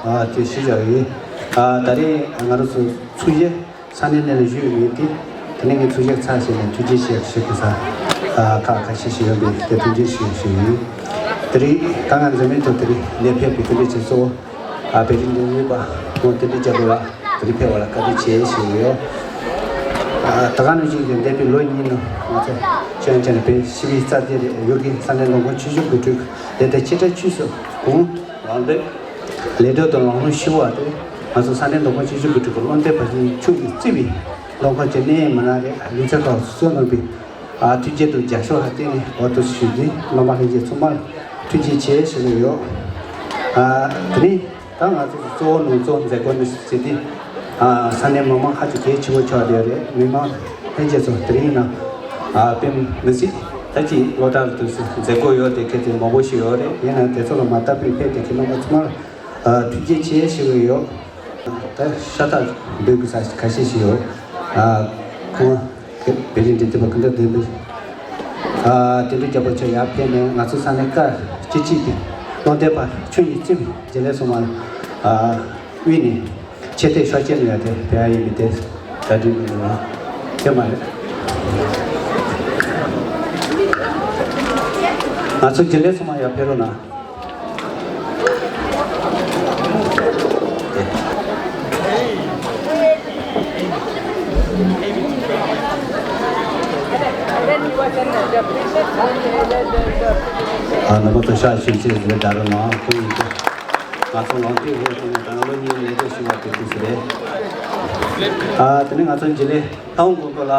ཨ་དེ་ཞུ་བྱ་ཡིན། ཨ་ད་རེས་ང་རང་ཚོ་ཚོགས་གཞི་ས་གནས་ནས་ལ་བཞུགས་ཡོད་དེ། དེ་ནས་ངས་ཚོགས་གཞི་ཚར་ཞིག་ནས་ཐུགས་རྗེ་ཆེ་ཞུ་གི་ས། ཨ་ཁག་ཁ་ཤས་ཤིག་ཡོད་པས་དེ་ཐུགས་རྗེ་ཆེ་ཞུ་ཡིན། དེ་རིང་ད་ང་འཛེམ་མེད་དུ་དེ་རིང་ལས་ཕེབས་པའི་ཐུགས་རྗེ་ཆེ་གཙོ་བོ། ཨ་བེ་རི་འདི་ཡོད་པ་ཁོང་དེ་འདྲ་རྒྱལ་པོ་ལ་དེ་རིང་ཕེབས་པ་ལ་བཀའ་དྲིན་ཆེ་ཞུ་ཡོད། ཨ་ད་ག་ནང་བཞིན་གྱི་འདས་པའི་ལོ་གཉིས་ནང་ང་ཚོ་ཤེས་ཡོན་ཅན་པའི་ཞི་བའི་རྩ་དེ་རེད་ཡོད་ཀྱི་ས་གནས་ལུང་ཁོག་ཆུ་བཞི་སྒང་དྲུག་ལས་དེ་ཆེ་ཕྲ་ཆུས་སུ་གུང་ལངས་ཏེ་ལས་དོན་དང་ལམ་ལྷོང་ཞུ་བ་དེ་ང་ཚོ་ས་གནས་ལུང་ཁོག་ཆུ་བཞི་སྒང་དྲུག་གི་བློ་འདས་ཕར་ཕྱིན་ཆོས་ཀྱིས་གཙོས་པའི་ལུང་ཁོག་གི་གནས་ཡུལ་མི་སྣ་རེད། ལུས་རྩལ་ཁག་སོ་སོ་གནང་པའི་ཨ་ཐུགས་རྗེ་དང་རྒྱབ་སྐྱོར་ལ་བརྟེན་ནས་འོ་ཐུགས་སུ་ཞུགས་ཏེ་རྣམ་པ་ལྷན་རྒྱས་ཚང་མར་ཐུགས་རྗེ་ཆེ་ཞུ་གི་ཡོད། ཨ་དེ་རིང་ད་ང་ཚོ་གཙོ་བོ་ནང་གཙོ་མཛད་སྒོ་འདི་ཟེར་དུས་ཨ་ས་གནས་མི་མང་ཧ་ཅང་གལ་ཆེན་པོ་ཆགས་བསྡད་རེད། མི་མང་ལྷན་རྒྱས་ཚོ་དེ་རིང་ནང་ཨ་དཔེ་མི་སྲིད་ད་ཅིག་བློ་བདེ་དུས་སུ་མཛད་སྒོ་ཡོད་དེ་གལ་ཏེ་མང་པོ་ཞིག་ཡོད་རེད། ཡིན་ནའང་དེ་ཚོ་ལ་མ་ལྟ་བུའི་ཕེབས་ཏེ་ཁྱེད་རྣམ་པ་ཚང་མར་ཨ་ཐུགས་རྗེ་ཆེ་ཞུ་གི་ཡོད། ད་ཤ་སྟག་འབོད་དགོས་ས་ཁ་ཤས་ཤིག་ཡོད། ཨ་ཁོང་བེ་རི་འདི་དེ་བ་ག་འདྲ་འདོན་པའི་ཨ་དེ་འདྲ་རྒྱལ་པོ་ཆེ་ཡར་ཕེབས་ནས་ང་ཚོ་ས་གནས་བཀའ་སྤྱི་གཅིག་གི་བློ་འདས་ཕར་ཕྱིན་ཆོས་ཀྱིས་གཙོས་པའི་རྒྱུན་ལས་སོ་མ་ལ་ཨ་དབུས་ནས་ཆེ་མཐོའི་ཤོག་ཆེན་ལ་ཡར་དེ་བེ་ཨ་ཡིན་མི་དེ་གྲ་སྒྲིག་མི་འདུག་ལ་དེ་མ་རེད། ང་ཚོ་རྒྱུན་ལས་སོ་མ་ཡར་ཕེབས་རོགས་གནང་། ཨ་ནུབ་ཕྱོགས་ཤར་ཤུལ་ཆེ་ཟེར་ད་རུང་མ་ཁོང་ཡིན་ཏེ། ང་ཚོ་ལོང་ཏི་ཧོ་དེ་ནས་ད་ལོ་གཉིས་ལས་དོན་ཞུ་བ་དེ་དུས་སུ་རེད། ཨ་དེ་ནས་ང་ཚོ་འཇིགས་ལས་ཐའོ་མགོན་པོ་ལ།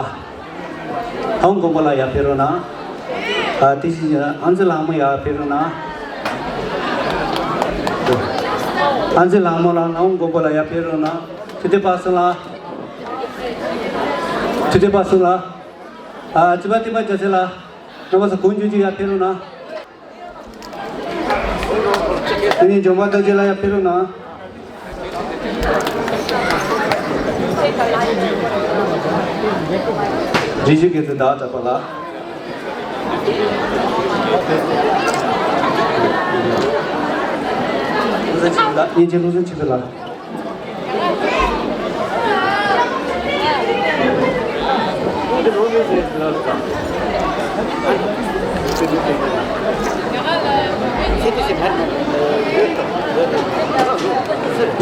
ཨང་དགོན་པ་ལ་ཡར་ཕེབས་རོགས་གནང་། ཨ་དེ་བཞིན་ཨང་རྩེ་ལྷ་མོ་ཡར་ཕེབས་རོགས་གནང་། ཨང་རྩེ་ལྷ་མོ་ལ་ཨང་དགོན་པ་ལ་ཡར་ཕེབས་རོགས་གནང་། ཐུབ་བསྟན་པ་སངས་ལགས། ཐུབ་བསྟན་པ་སངས་ལགས། ཨ་རྩིས་པ་བསྟན་པ་རྒྱལ་མཚན་ལགས། རྣམ་པ་ཚོ་གང་མགྱོགས་ཀྱིས་ཡར་ཕེབས་རོགས་གནང་། དེ་ནས་ལྗོན་པ་རྡོ་རྗེ་ལགས་ཡར་ཕེབས་རོགས་གནང་། རྗེས་ཤུལ་དགེ་ཚུལ་ཟླ་བ་གྲགས་པ་ལགས། བློ་བཟང་ཆོས་འཕེལ་ལགས། བློ་བཟང་ཆོས་འཕེལ་ལགས།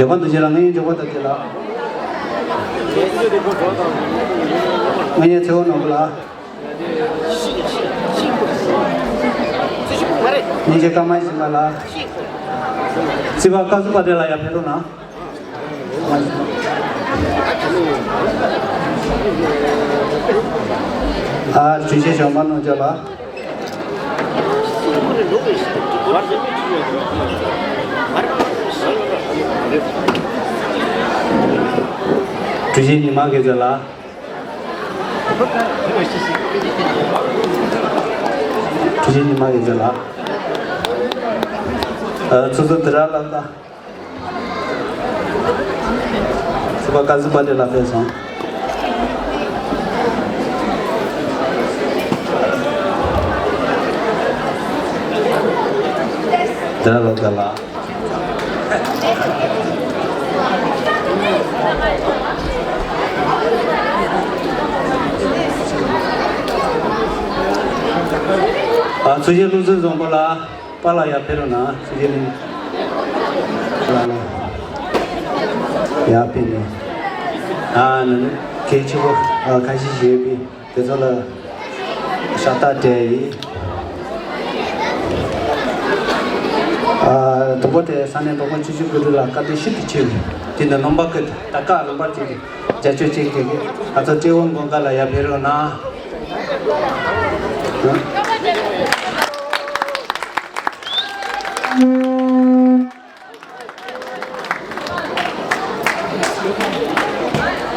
འཇོག་པ་འདུ་བྱེད་ལ། ང་ཡི་འཇོག་པ་ལྟ་བྱེད་ལ། ང་ཡི་ཚེ་བོ་ནོར་བུ་ལ། སྙིང་རྗེ་ཀརྨ་ཡེ་ཤེས་མ་ལ། རྩིས་པ་བཀའ་ཟུར་པ་དེ་ལ་ཡར་ཕེབས་རོགས་གནང་། ཨ། གྲོས་ཆོད་གཞོན་པ་རྣམས་ལ། གྲོས་ཆོད་ཉི་མ་དགེ་རྩེ་ལགས། གྲོས་ཆོད་ཉི་མ་དགེ་རྩེ་ལགས། ཨ། ཚོགས་གཙོ་དུ་ར་ལགས་དང་། རྩིས་པ་བཀའ་ཟུར་པ་དེ་ལ་ཕེབས་སོང་། དུ་ར་ལགས་དང་ལ། ཨ། ཚོགས་གཞོན་བློ་བཟང་བཟང་པོ་ལགས། པཱ་ལགས་ཡར་ཕེབས་རོགས་གནང་། ཚོགས་གཞོན་ལགས་ལ་ཡར་ཕེབས་ནས། ཨ། ནི་གལ་ཆེ་བོ། ཨ། ཁ་ཤས་ཤིག་ཡོད་པས། དེ་ཚོ་ལ་ཤ་སྟག་སྤྲད་ཡིན། ཨ། དང་པོ་དེ་ས་གནས་མདོ་ཁམས་ཆུ་བཞི་སྒང་དྲུག་ལ་བཀའ་དྲིན་ཤིན་ཏུ་ཆེ་བའི་དེ་འདི་ནང་པ་ཀུན་ད་བཀའ་རིམ་པར་བྱས་ཏེ་རྒྱབ་སྐྱོར་བྱེད་མཁན་གྱི་ང་ཚོ་ཀྲེ་ཝང་མགོན་དགའ་ལགས་ཡར་ཕེབས་རོགས་གནང་།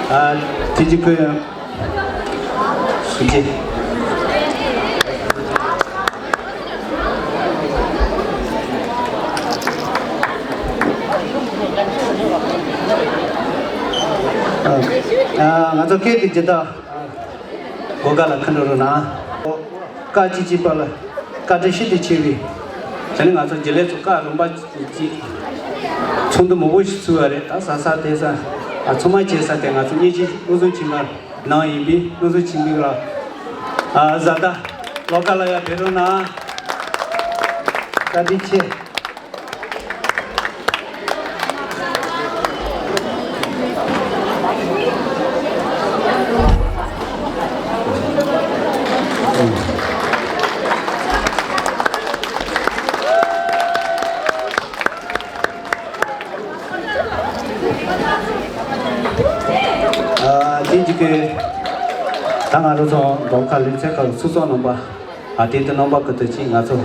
ཨ། དེ་གཅིག་གུ་ཡང་ཞུ་རྒྱུ། ཨ། ང་ཚོ་སྐད་དེ་ཇི་ལྟར། གོ་ག་ལ་ཁ་འགྲོ་རུ་ན། བཀའ་ཅི་ཅི་པ་ལ། བཀའ་དྲིན་ཤིན་ཏུ་ཆེ་བའི། དེ་ནི་ང་ཚོ་རྒྱུན་ལས་ཚོ་བཀའ་རིམ་པ་ཅིག་ཚོགས་འདུ་མང་པོ་ཞིག་ཚུགས་པ་རེད། ད་ས་ས་དེ་ས། ཨ། ཚང་མ་བྱས་ས་དེ་ང་ཚོ་སྙིང་རྗེ་བློ་བཟང་ཆོས་འཕེལ་ནང་ཡིན་པས། བློ་བཟང་ཆོས་འཕེལ་ལ། ཨ། བཟའ་ཟླ་ལོ་ཀ་ལ་ཡར་ཕེབས་རོགས་གནང་། བཀའ་དྲིན་ཆེ། ཨ། དེ་གཅིག་གི། ད་ང་རང་ཚོ་མདོ་ཁམས་ལྷུན་རྩེ་ཁག་ཚོགས་གཙོ་རྣམ་པ། ཨ། དེ་ལྟར་རྣམ་པ་ཀུན་ཏུ་གཅིག་ང་ཚོ་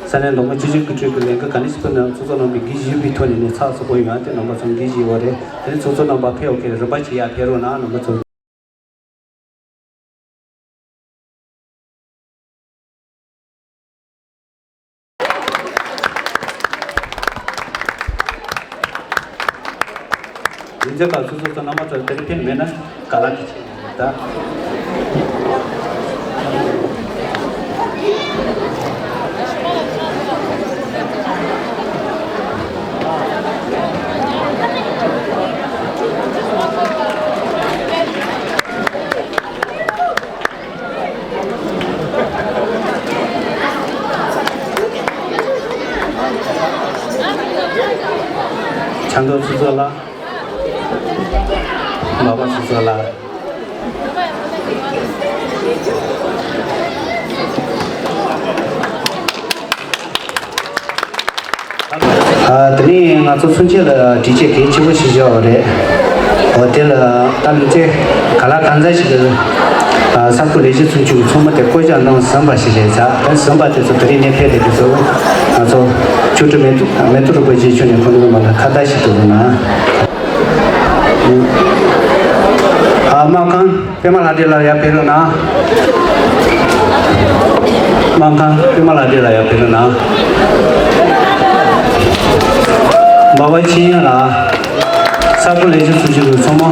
ས་གནས་མདོ་ཁམས་ཆུ་བཞི་སྒང་དྲུག་གི་ལས་འགུལ་ག་ནས་སྤུ་ནས་ཚོགས་གཙོ་རྣམ་པས་དགེ་བཞེས་པའི་ཐོག་ནས་ནས་ཚགས་ཚུད་པོ་ཡོང་ཡ་དེ་རྣམ་པ་ཚོ་དགེ་བཞེས་ཡོད་རེད། དེ་ནས་ཚོགས་གཙོ་རྣམ་པ་ཕེབས་འོག་གི་རིམ་པ་བྱས་ཡར་ཕེབས་རོགས་གནང་། རྣམ་པ་ཚོ། ཡིན་ཚེ་ག་སོ་སོ་སོ་རྣམ་པ་ཚོ་དེ་རིང་ཕེབས་མེད་ན་ག་ལ་དེ་བྱེད་ད། ཆབ་མདོ་ཚོགས་གཙོ་ལགས། མ་པ་ཚོགས་གཙོ་ལགས། ཨ། དེ་ནས་ང་ཚོ་ཚུན་ཆད་ལ་དྲི་ཆད་གལ་ཆེན་པོ་ཞིག་བཞག་པ་རེད། འོ། དེ་ལ་ད་ལུས་རྩལ་ག་ལ་གང་འཚམ་ཞིག་གི། ཨ། ས་ཁུལ་ལས་གཞི་ཚུན་ཆད་ཀྱི་ཚོགས་མི་དེ་བསྐོ་བཞག་གནང་ཟིན་པ་ཞིག་རེད་ཙང་། ད་ཟིན་པ་དེ་ཚོ་དེ་རིང་ནས་ཕེབས་ཏེ་དེ་ཚོ་ང་ཚོ་ཆོས་ཁྲི་མེ་ཏོག་མེ་ཏོག་རིན་པོ་ཆེ་མཆོག་ནས་ཁོང་ཚོ་མ་ལ་ཁ་བརྡ་ཞིག་ཏུ་རུང་ན། ཨ། སྨར་ཁམས་པད་མ་ལྷ་སྒྲོན་ལགས་ཡར་ཕེབས་རོགས་གནང་། སྨར་ཁམས་པད་མ་ལྷ་སྒྲོན་ལགས་ཡར་ཕེབས་རོགས་གནང་། འབའ་པ་ཆོས་དབྱིངས་ལགས། ས་ཁུལ་ལས་གཞི་ཚུན་ཆད་ཀྱི་ཚོགས་མི།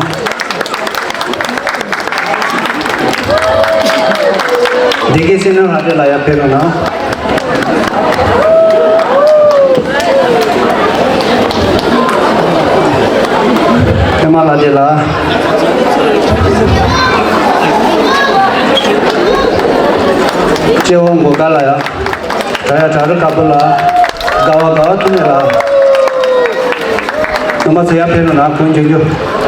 སྡེ་དགེ་བསོད་ནམས་ལྷ་སྒྲོན་ལགས་ཡར་ཕེབས་རོགས་གནང་། པད་མ་ལྷ་སྒྲོན་ལགས། ཀྲེ་ཝང་མགོན་དགའ་ལགས་ཡ། བྲག་གཡབ་བྲག་རི་དཀར་པོ་ལགས། དགའ་བ་དགའ་བ་ཐུབ་མེད་ལགས། རྣམ་པ་ཚོ་ཡར་ཕེབས་རོགས་གནང་། གུས་ཕྱག་འབུལ། ཐུགས་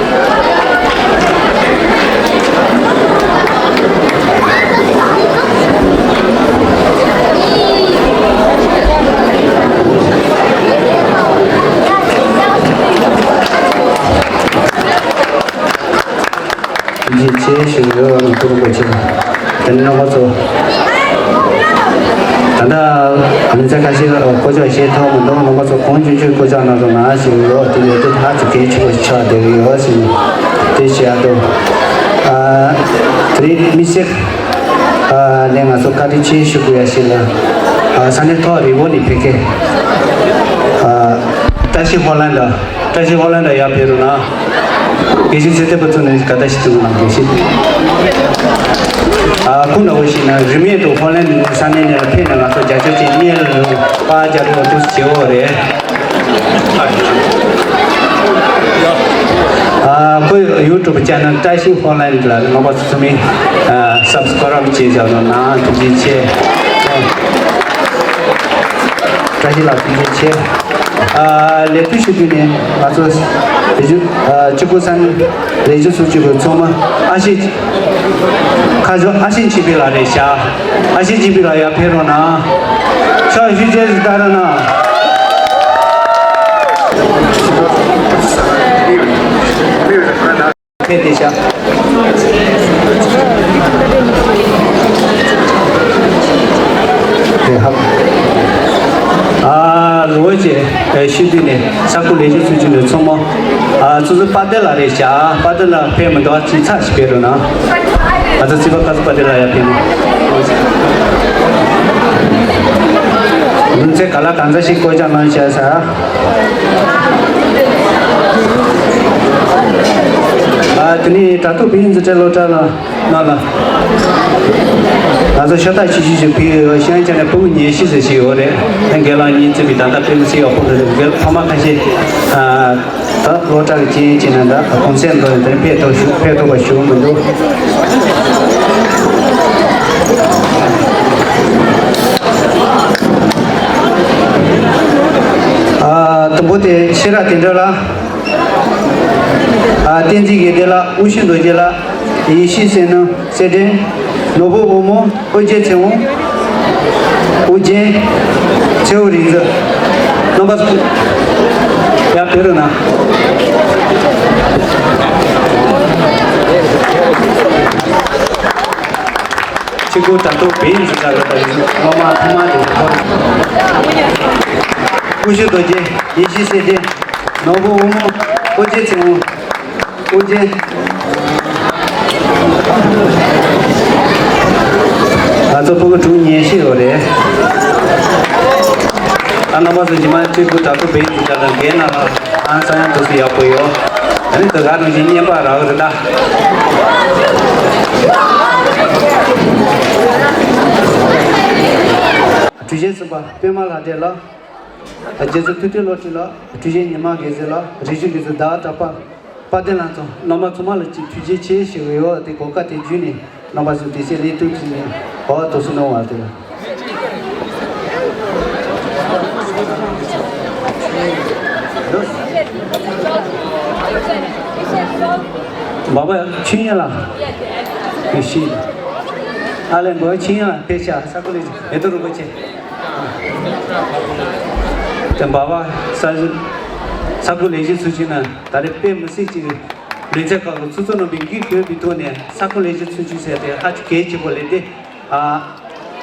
རྗེ་ཆེ་ཞུ་ཡོད། ང་ཚོ་རིན་པོ་ཆེ། དེ་ནས་རྣམ་པ་ཚོ། ད་ལྟ་ལེ་ཚན་ཁ་ཤས་ལ་བསྐོ་བཞག་བྱེད་ཐུབ་མི་འདུག་རྣམ་པ་ཚོ་གང་བྱུང་བྱུང་བསྐོ་བཞག་གནང་རོགས་གནང་ཞུ་ཡོད། དེ་ལས་དེ་ཧ་ཅང་གལ་ཆེན་པོ་ཆགས་བསྡད་ཀྱི་ཡོད་ཟེར་ནས་དེ་བཤད་འདུག་ཨ། དེ་རིང་དམིགས་བསལ། ཨ། ནས་ང་ཚོ་བཀའ་དྲིན་ཆེ་ཞུ་དགོས་ཡ་ཞིག་ལ། ཨ། ས་གནས་ཐོག་རི་བོ་ནས་ཕེབས་མཁན། ཨ། བཀྲ་ཤིས་ཧོ་ལན་ཌ། བཀྲ་ཤིས་ཧོ་ལན་ཌ་ཡར་ཕེབས་རོགས་གནང་། དགེ་བཤེས་ཚེ་བརྟན་པ་ཚོ་ནས་བཀའ་བཀྲ་ཤིས་བདེ་ལེགས་གནང་། དགེ་བཤེས། ཨ། ཁོང་འདྲ་བོ་ཞིག་ན་རིན་མེད་དུ་ཧོ་ལན་ཌ་ནས་ས་གནས་ནས་ལ་ཕེབས་ནས་ང་ཚོ་རྒྱབ་སྐྱོར་བྱེད་མཁན་ལ་པར་རྒྱག་རོགས་འདུག་བྱེད་འོ་རེད། ཨ། ཁོའི་ཡུ་ཊུབ་ཅེ་ནལ་བཀྲ་ཤིས་ཧོ་ལན་ཌ་ལ་རྣམ་པ་ཚོ་ཚང་མས། ཨ། སབ་སི་ཀ་རབ་བྱས་བཞག་རོགས་གནང་། ཐུགས་རྗེ་ཆེ། བཀྲ་ཤིས་ལགས་ཐུགས་རྗེ་ཆེ། ཨ། ལས་དོན་ཞུ་དུས་ནས་ང་ཚོ་ལས་ཞུ། ཨ། གཅིག་པུ་ས་ནས་ལས་ཞུ་སུ་གཅིག་པུ་ཚང་མ་ཨ་ཤེ། ཁ་ཤོ་ཨ་ཤེ་ཆིན་པི་ལགས་རེད་ཤག་ཨ་ཤེ་ཆིན་པི་ལགས་ཡར་ཕེབས་རོགས་གནང་། ཕྱག་ཞུ་རྗེས་སུ་ལྟ་རོགས་གནང་། ཕེབས་ཏེ་ཤག་དེ་ཧ། ཨ། རི་བོ་ཆེ་ཤུལ་དུས་ནས་ས་ཁུལ་ལས་ཞུ་ཚུལ་བཞིན་དུ་ཚང་མ། ཨ། སོ་སོ་པ་ཏེ་ལ་རེད་ཤག་པ་ཏེ་ལ་ཕེབས་མི་འདུག་ཅིག་ཚ་ཞིག་ཕེབས་རོགས་གནང་། ང་ཚོ་སྲིད་པ་བཀའ་ཟུར་པ་ཏེ་ལ་ཡར་ཕེབས་ནས། ལུང་ཚན་ག་ལ་གང་འཚམ་ཞིག་བསྐོ་བཞག་གནང་བཞག་ས། ཨ། དེ་ནས་དྲ་ཐོག་བོད་ཡིག་འཛིན་གྲྭའི་སློབ་གྲྭ་ལ། ལགས་ལགས། ང་ཚོ་ཤ་སྟག་ཆུ་ཆུ་ཞིག་ཕུལ་ཡོད། ཤང་ཆ་ནས་ཕྲུ་གུ་ཉི་ཤུ་ཙམ་ཞིག་ཡོད་རེད། ད་དགེ་ལགས་གཉིས་བརྩིས་པའི་ད་ལྟ་དཔེ་མི་སྲིད་ཡག་པོ་འདུག་དགེ་ལགས་ཕ་མ་ཁ་ཤས། ཨ། ད་སློབ་གྲྭ་གི་ཅན་ཅིག་ན་ད་གུང་སེང་འདོན་དེར་ཕེབས་ཐུབ་ཞུ། ཕེབས་ཐུབ་པ་ཞུ་མི་འདུག་ཨ། དང་པོ་དེ་ཤེས་རབ་བསྟན་སྒྲོན་ལགས། ཨ། བསྟན་འཛིན་དགེ་ལྡན་ལགས། དབུ་ཞྭ་རྡོ་རྗེ་ལགས། ཡེ་ཤེས་བསོད་ནམས། བསོད་བདེ། ནོར་བུ་དབང་མོ། ཨོ་རྒྱན་ཚེ་དབང་། ཨོ་རྒྱན། ཚེ་དབང་རིག་འཛིན། རྣམ་པ་ཚོ་ཡར་ཕེབས་རོགས་གནང་། ཆེད་སྒོ་དྲ་ཐོག་བོད་ཡིག་འཛིན་གྲྭ་ལ་ད་སློབ་མ་ཐོག་མ་དེ་ཚོ། དབུ་ཞྭ་རྡོ་རྗེ། ཡེ་ཤེས་བསོད་བདེ། ནོར་བུ་དབང་མོ། ཨོ་རྒྱན་ཚེ་དབང་། ཨོ་རྒྱན། ང་ཚོ་ཕྲུ་གུ་དྲུག་ཉེར་བཞི་ཡོད་རེད། ཨ། རྣམ་པ་ཚོ་རྗེས་མ་ཆེད་སྒོ་དྲ་ཐོག་བོད་ཡིག་འཛིན་གྲྭ་ལ་འགན་ན་ལ་ཨང་གསར་ཡང་འདུག་སེ་ཡག་པོ་ཡོད། ཨ་ནི་དེ་ག་ནང་བཞིན་བརྙན་པར་རག་རེད་ད། གྲུ་ཆེན་གསུམ་པ་པད་མ་ལྷ་སྒྲོན་ལགས། རྒྱལ་ཚབ་ཐུབ་བསྟན་བློ་གྲོས་ལགས། གྲུ་ཆེན་ཉི་མ་དགེ་མཚན་ལགས། རིག་གཞུང་དགེ་མཚན་ཟླ་བ་གྲགས་པ། དཔལ་ལྡན་ལྷ་མཚོ། རྣམ་པ་ཚང་མ་ལ་ཅིག་ཐུགས་རྗེ་ཆེ་ཞུ་གི་ཡོད། དེ་གོ་སྐབས་དེ་བརྒྱུད་ནས་རྣམ་པ་ཚོ་དེ་སྲིད་ལས་ཐུབ་ཀྱི་ནས་འོ་དོ་སུ་གནང་བ་དེ། འབའ་པ་ཆོས་ཉིད་ལགས། ཡེ་ཤེས། ཨ་ལས། འབའ་པ་ཆོས་ཉིད་ལགས་ཕེབས་ཤག་ས་ཁུལ་ལས་མེ་ཏོག་རིན་པོ་ཆེ། དེ་འབའ་པ་ས་ས་ཁུལ་ལས་གཞི་ཚུགས་ཆེན་ན་ད་རེས་དཔེ་མི་སྲིད་ཅིག་ལུས་རྩལ་ཁག་གི་ཚོགས་གཙོ་རྣམ་པས་འགན་ཁུར་བའི་ཐོག་ནས་ས་ཁུལ་ལས་གཞི་ཚུགས་ཆེན་ཟེར་དེ་ཧ་ཅང་གལ་ཆེན་པོ་ལས་དེ། ཨ།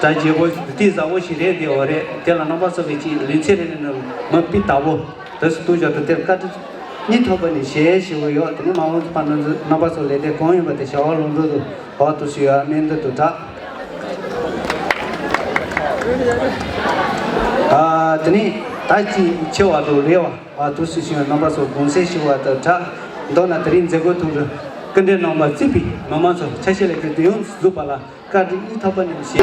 གྲ་རྒྱས་པོ་གཏིང་ཟབ་པོ་ཞིག་རེད་དེ་འོ་རེད། དེ་ལ་རྣམ་པ་ཚོ་གིས་ཅིག་ལུས་རྩལ་རེ་རེ་ནང་མ་སྤུས་དག་པོ་དེ་སུ་གཏོང་བཞག་ཏུ་དེར་བཀའ་དྲིན་སྙིང་ཐག་པ་ནས་ཞེ་ཞུ་གི་ཡོད། དེ་ནས་མ་འོངས་པ་ནང་ཚུད་རྣམ་པ་ཚོ་ལས་དེ་གང་ཡིན་པ་དེ་བྱ་བ་ལམ་འགྲོ་དུ་འོག་ཏུ་ཞུ་ཡ་སྨན་འདི་དུ་གྲགས། ཨ། དེ་ནས་ད་ཅིག་ཆེ་བ་དུ་རེ་བ་འོག་ཏུ་ཞུ་ཞུ་ཡ་རྣམ་པ་ཚོ་དགོངས་སེལ་ཞུ་བ་དུ་གྲགས། མདོར་ན་དེ་རིང་མཛད་སྒོ་ཐོག་ཏུ་སྐུ་མགྲོན་རྣམ་པ་གཙོས་པའི་མི་མང་ཚོ་ཆ་ཤས་ལས་ཀྱི་དུས་ཡུན་འཛུགས་པ་ལ། བཀའ་དྲིན་སྙིང་ཐག་པ་ནས་ཞུ།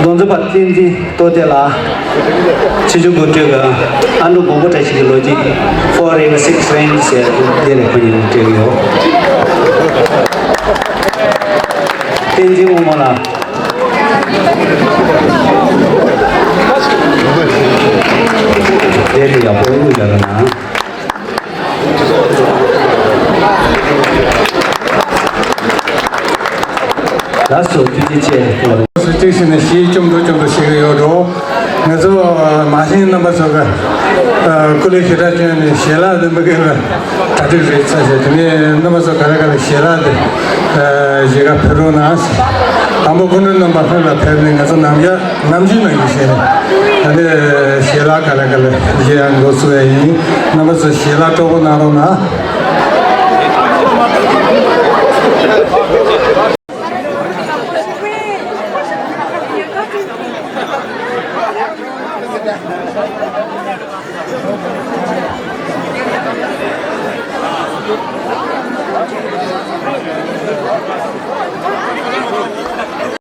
རྡོ་འཛིན་པ་བསྟན་འཛིན་རྟོགས་ལྡན་ལགས། ཆོས་རྒྱུགས་འགོ་ཁྲིད་ཀྱི་ཨ་འབྲུག་མགོན་པོ་བཀྲ་ཤིས་ཀྱི་ལོ་རྒྱུས། Four Rivers Six Ranges ཟེར་དེ་ལས་ཁོ་གཉིས་ནས་བྲིས་ཡོད། བསྟན་འཛིན་དབང་མོ་ལགས། ལགས་སོ། ཐུགས་རྗེ་ཆེ། སུ་གཅིག་ཞིག་ནས་གཞས་བཅོམ་འགྲོ་བཅོམ་འགྲོ་བྱེད་ཀྱི་ཡོད་འགྲོ། ང་ཚོ་མ་ཤེས་རྣམ་པ་ཚོ་ག་སྐུ་ལས་ཞེ་དྲག་བསྐྱོན་ནས་ཞལ་ལག་འདི་མི་དགོས་ལ་གྲ་སྒྲིག་རེད་ཚ་ཞེས། དེ་ནས་རྣམ་པ་ཚོ་ག་ལེ་ག་ལེ་ཞལ་ལག་འདི་ཞེ་ག་ཕེབས་རོགས་གནང་། དང་པོ་སྐུ་མགྲོན་རྣམ་པ་ལྷན་ལ་ཕེབས་ནས་ང་ཚོ་ནམ་ཡ་ནམ་རྒྱུན་ནང་གི་ཞལ་ལག་ཨ་ནི་ཞལ་ལག་ག་ལེ་ག་ལེ་ཞེ་ཡང་འགོ་ཚུགས་ཡ་ཡིན། རྣམ་པ་ཚོ་ཞལ་ལག་སྤྲོ་པོ་གནང་རོགས་གནང་།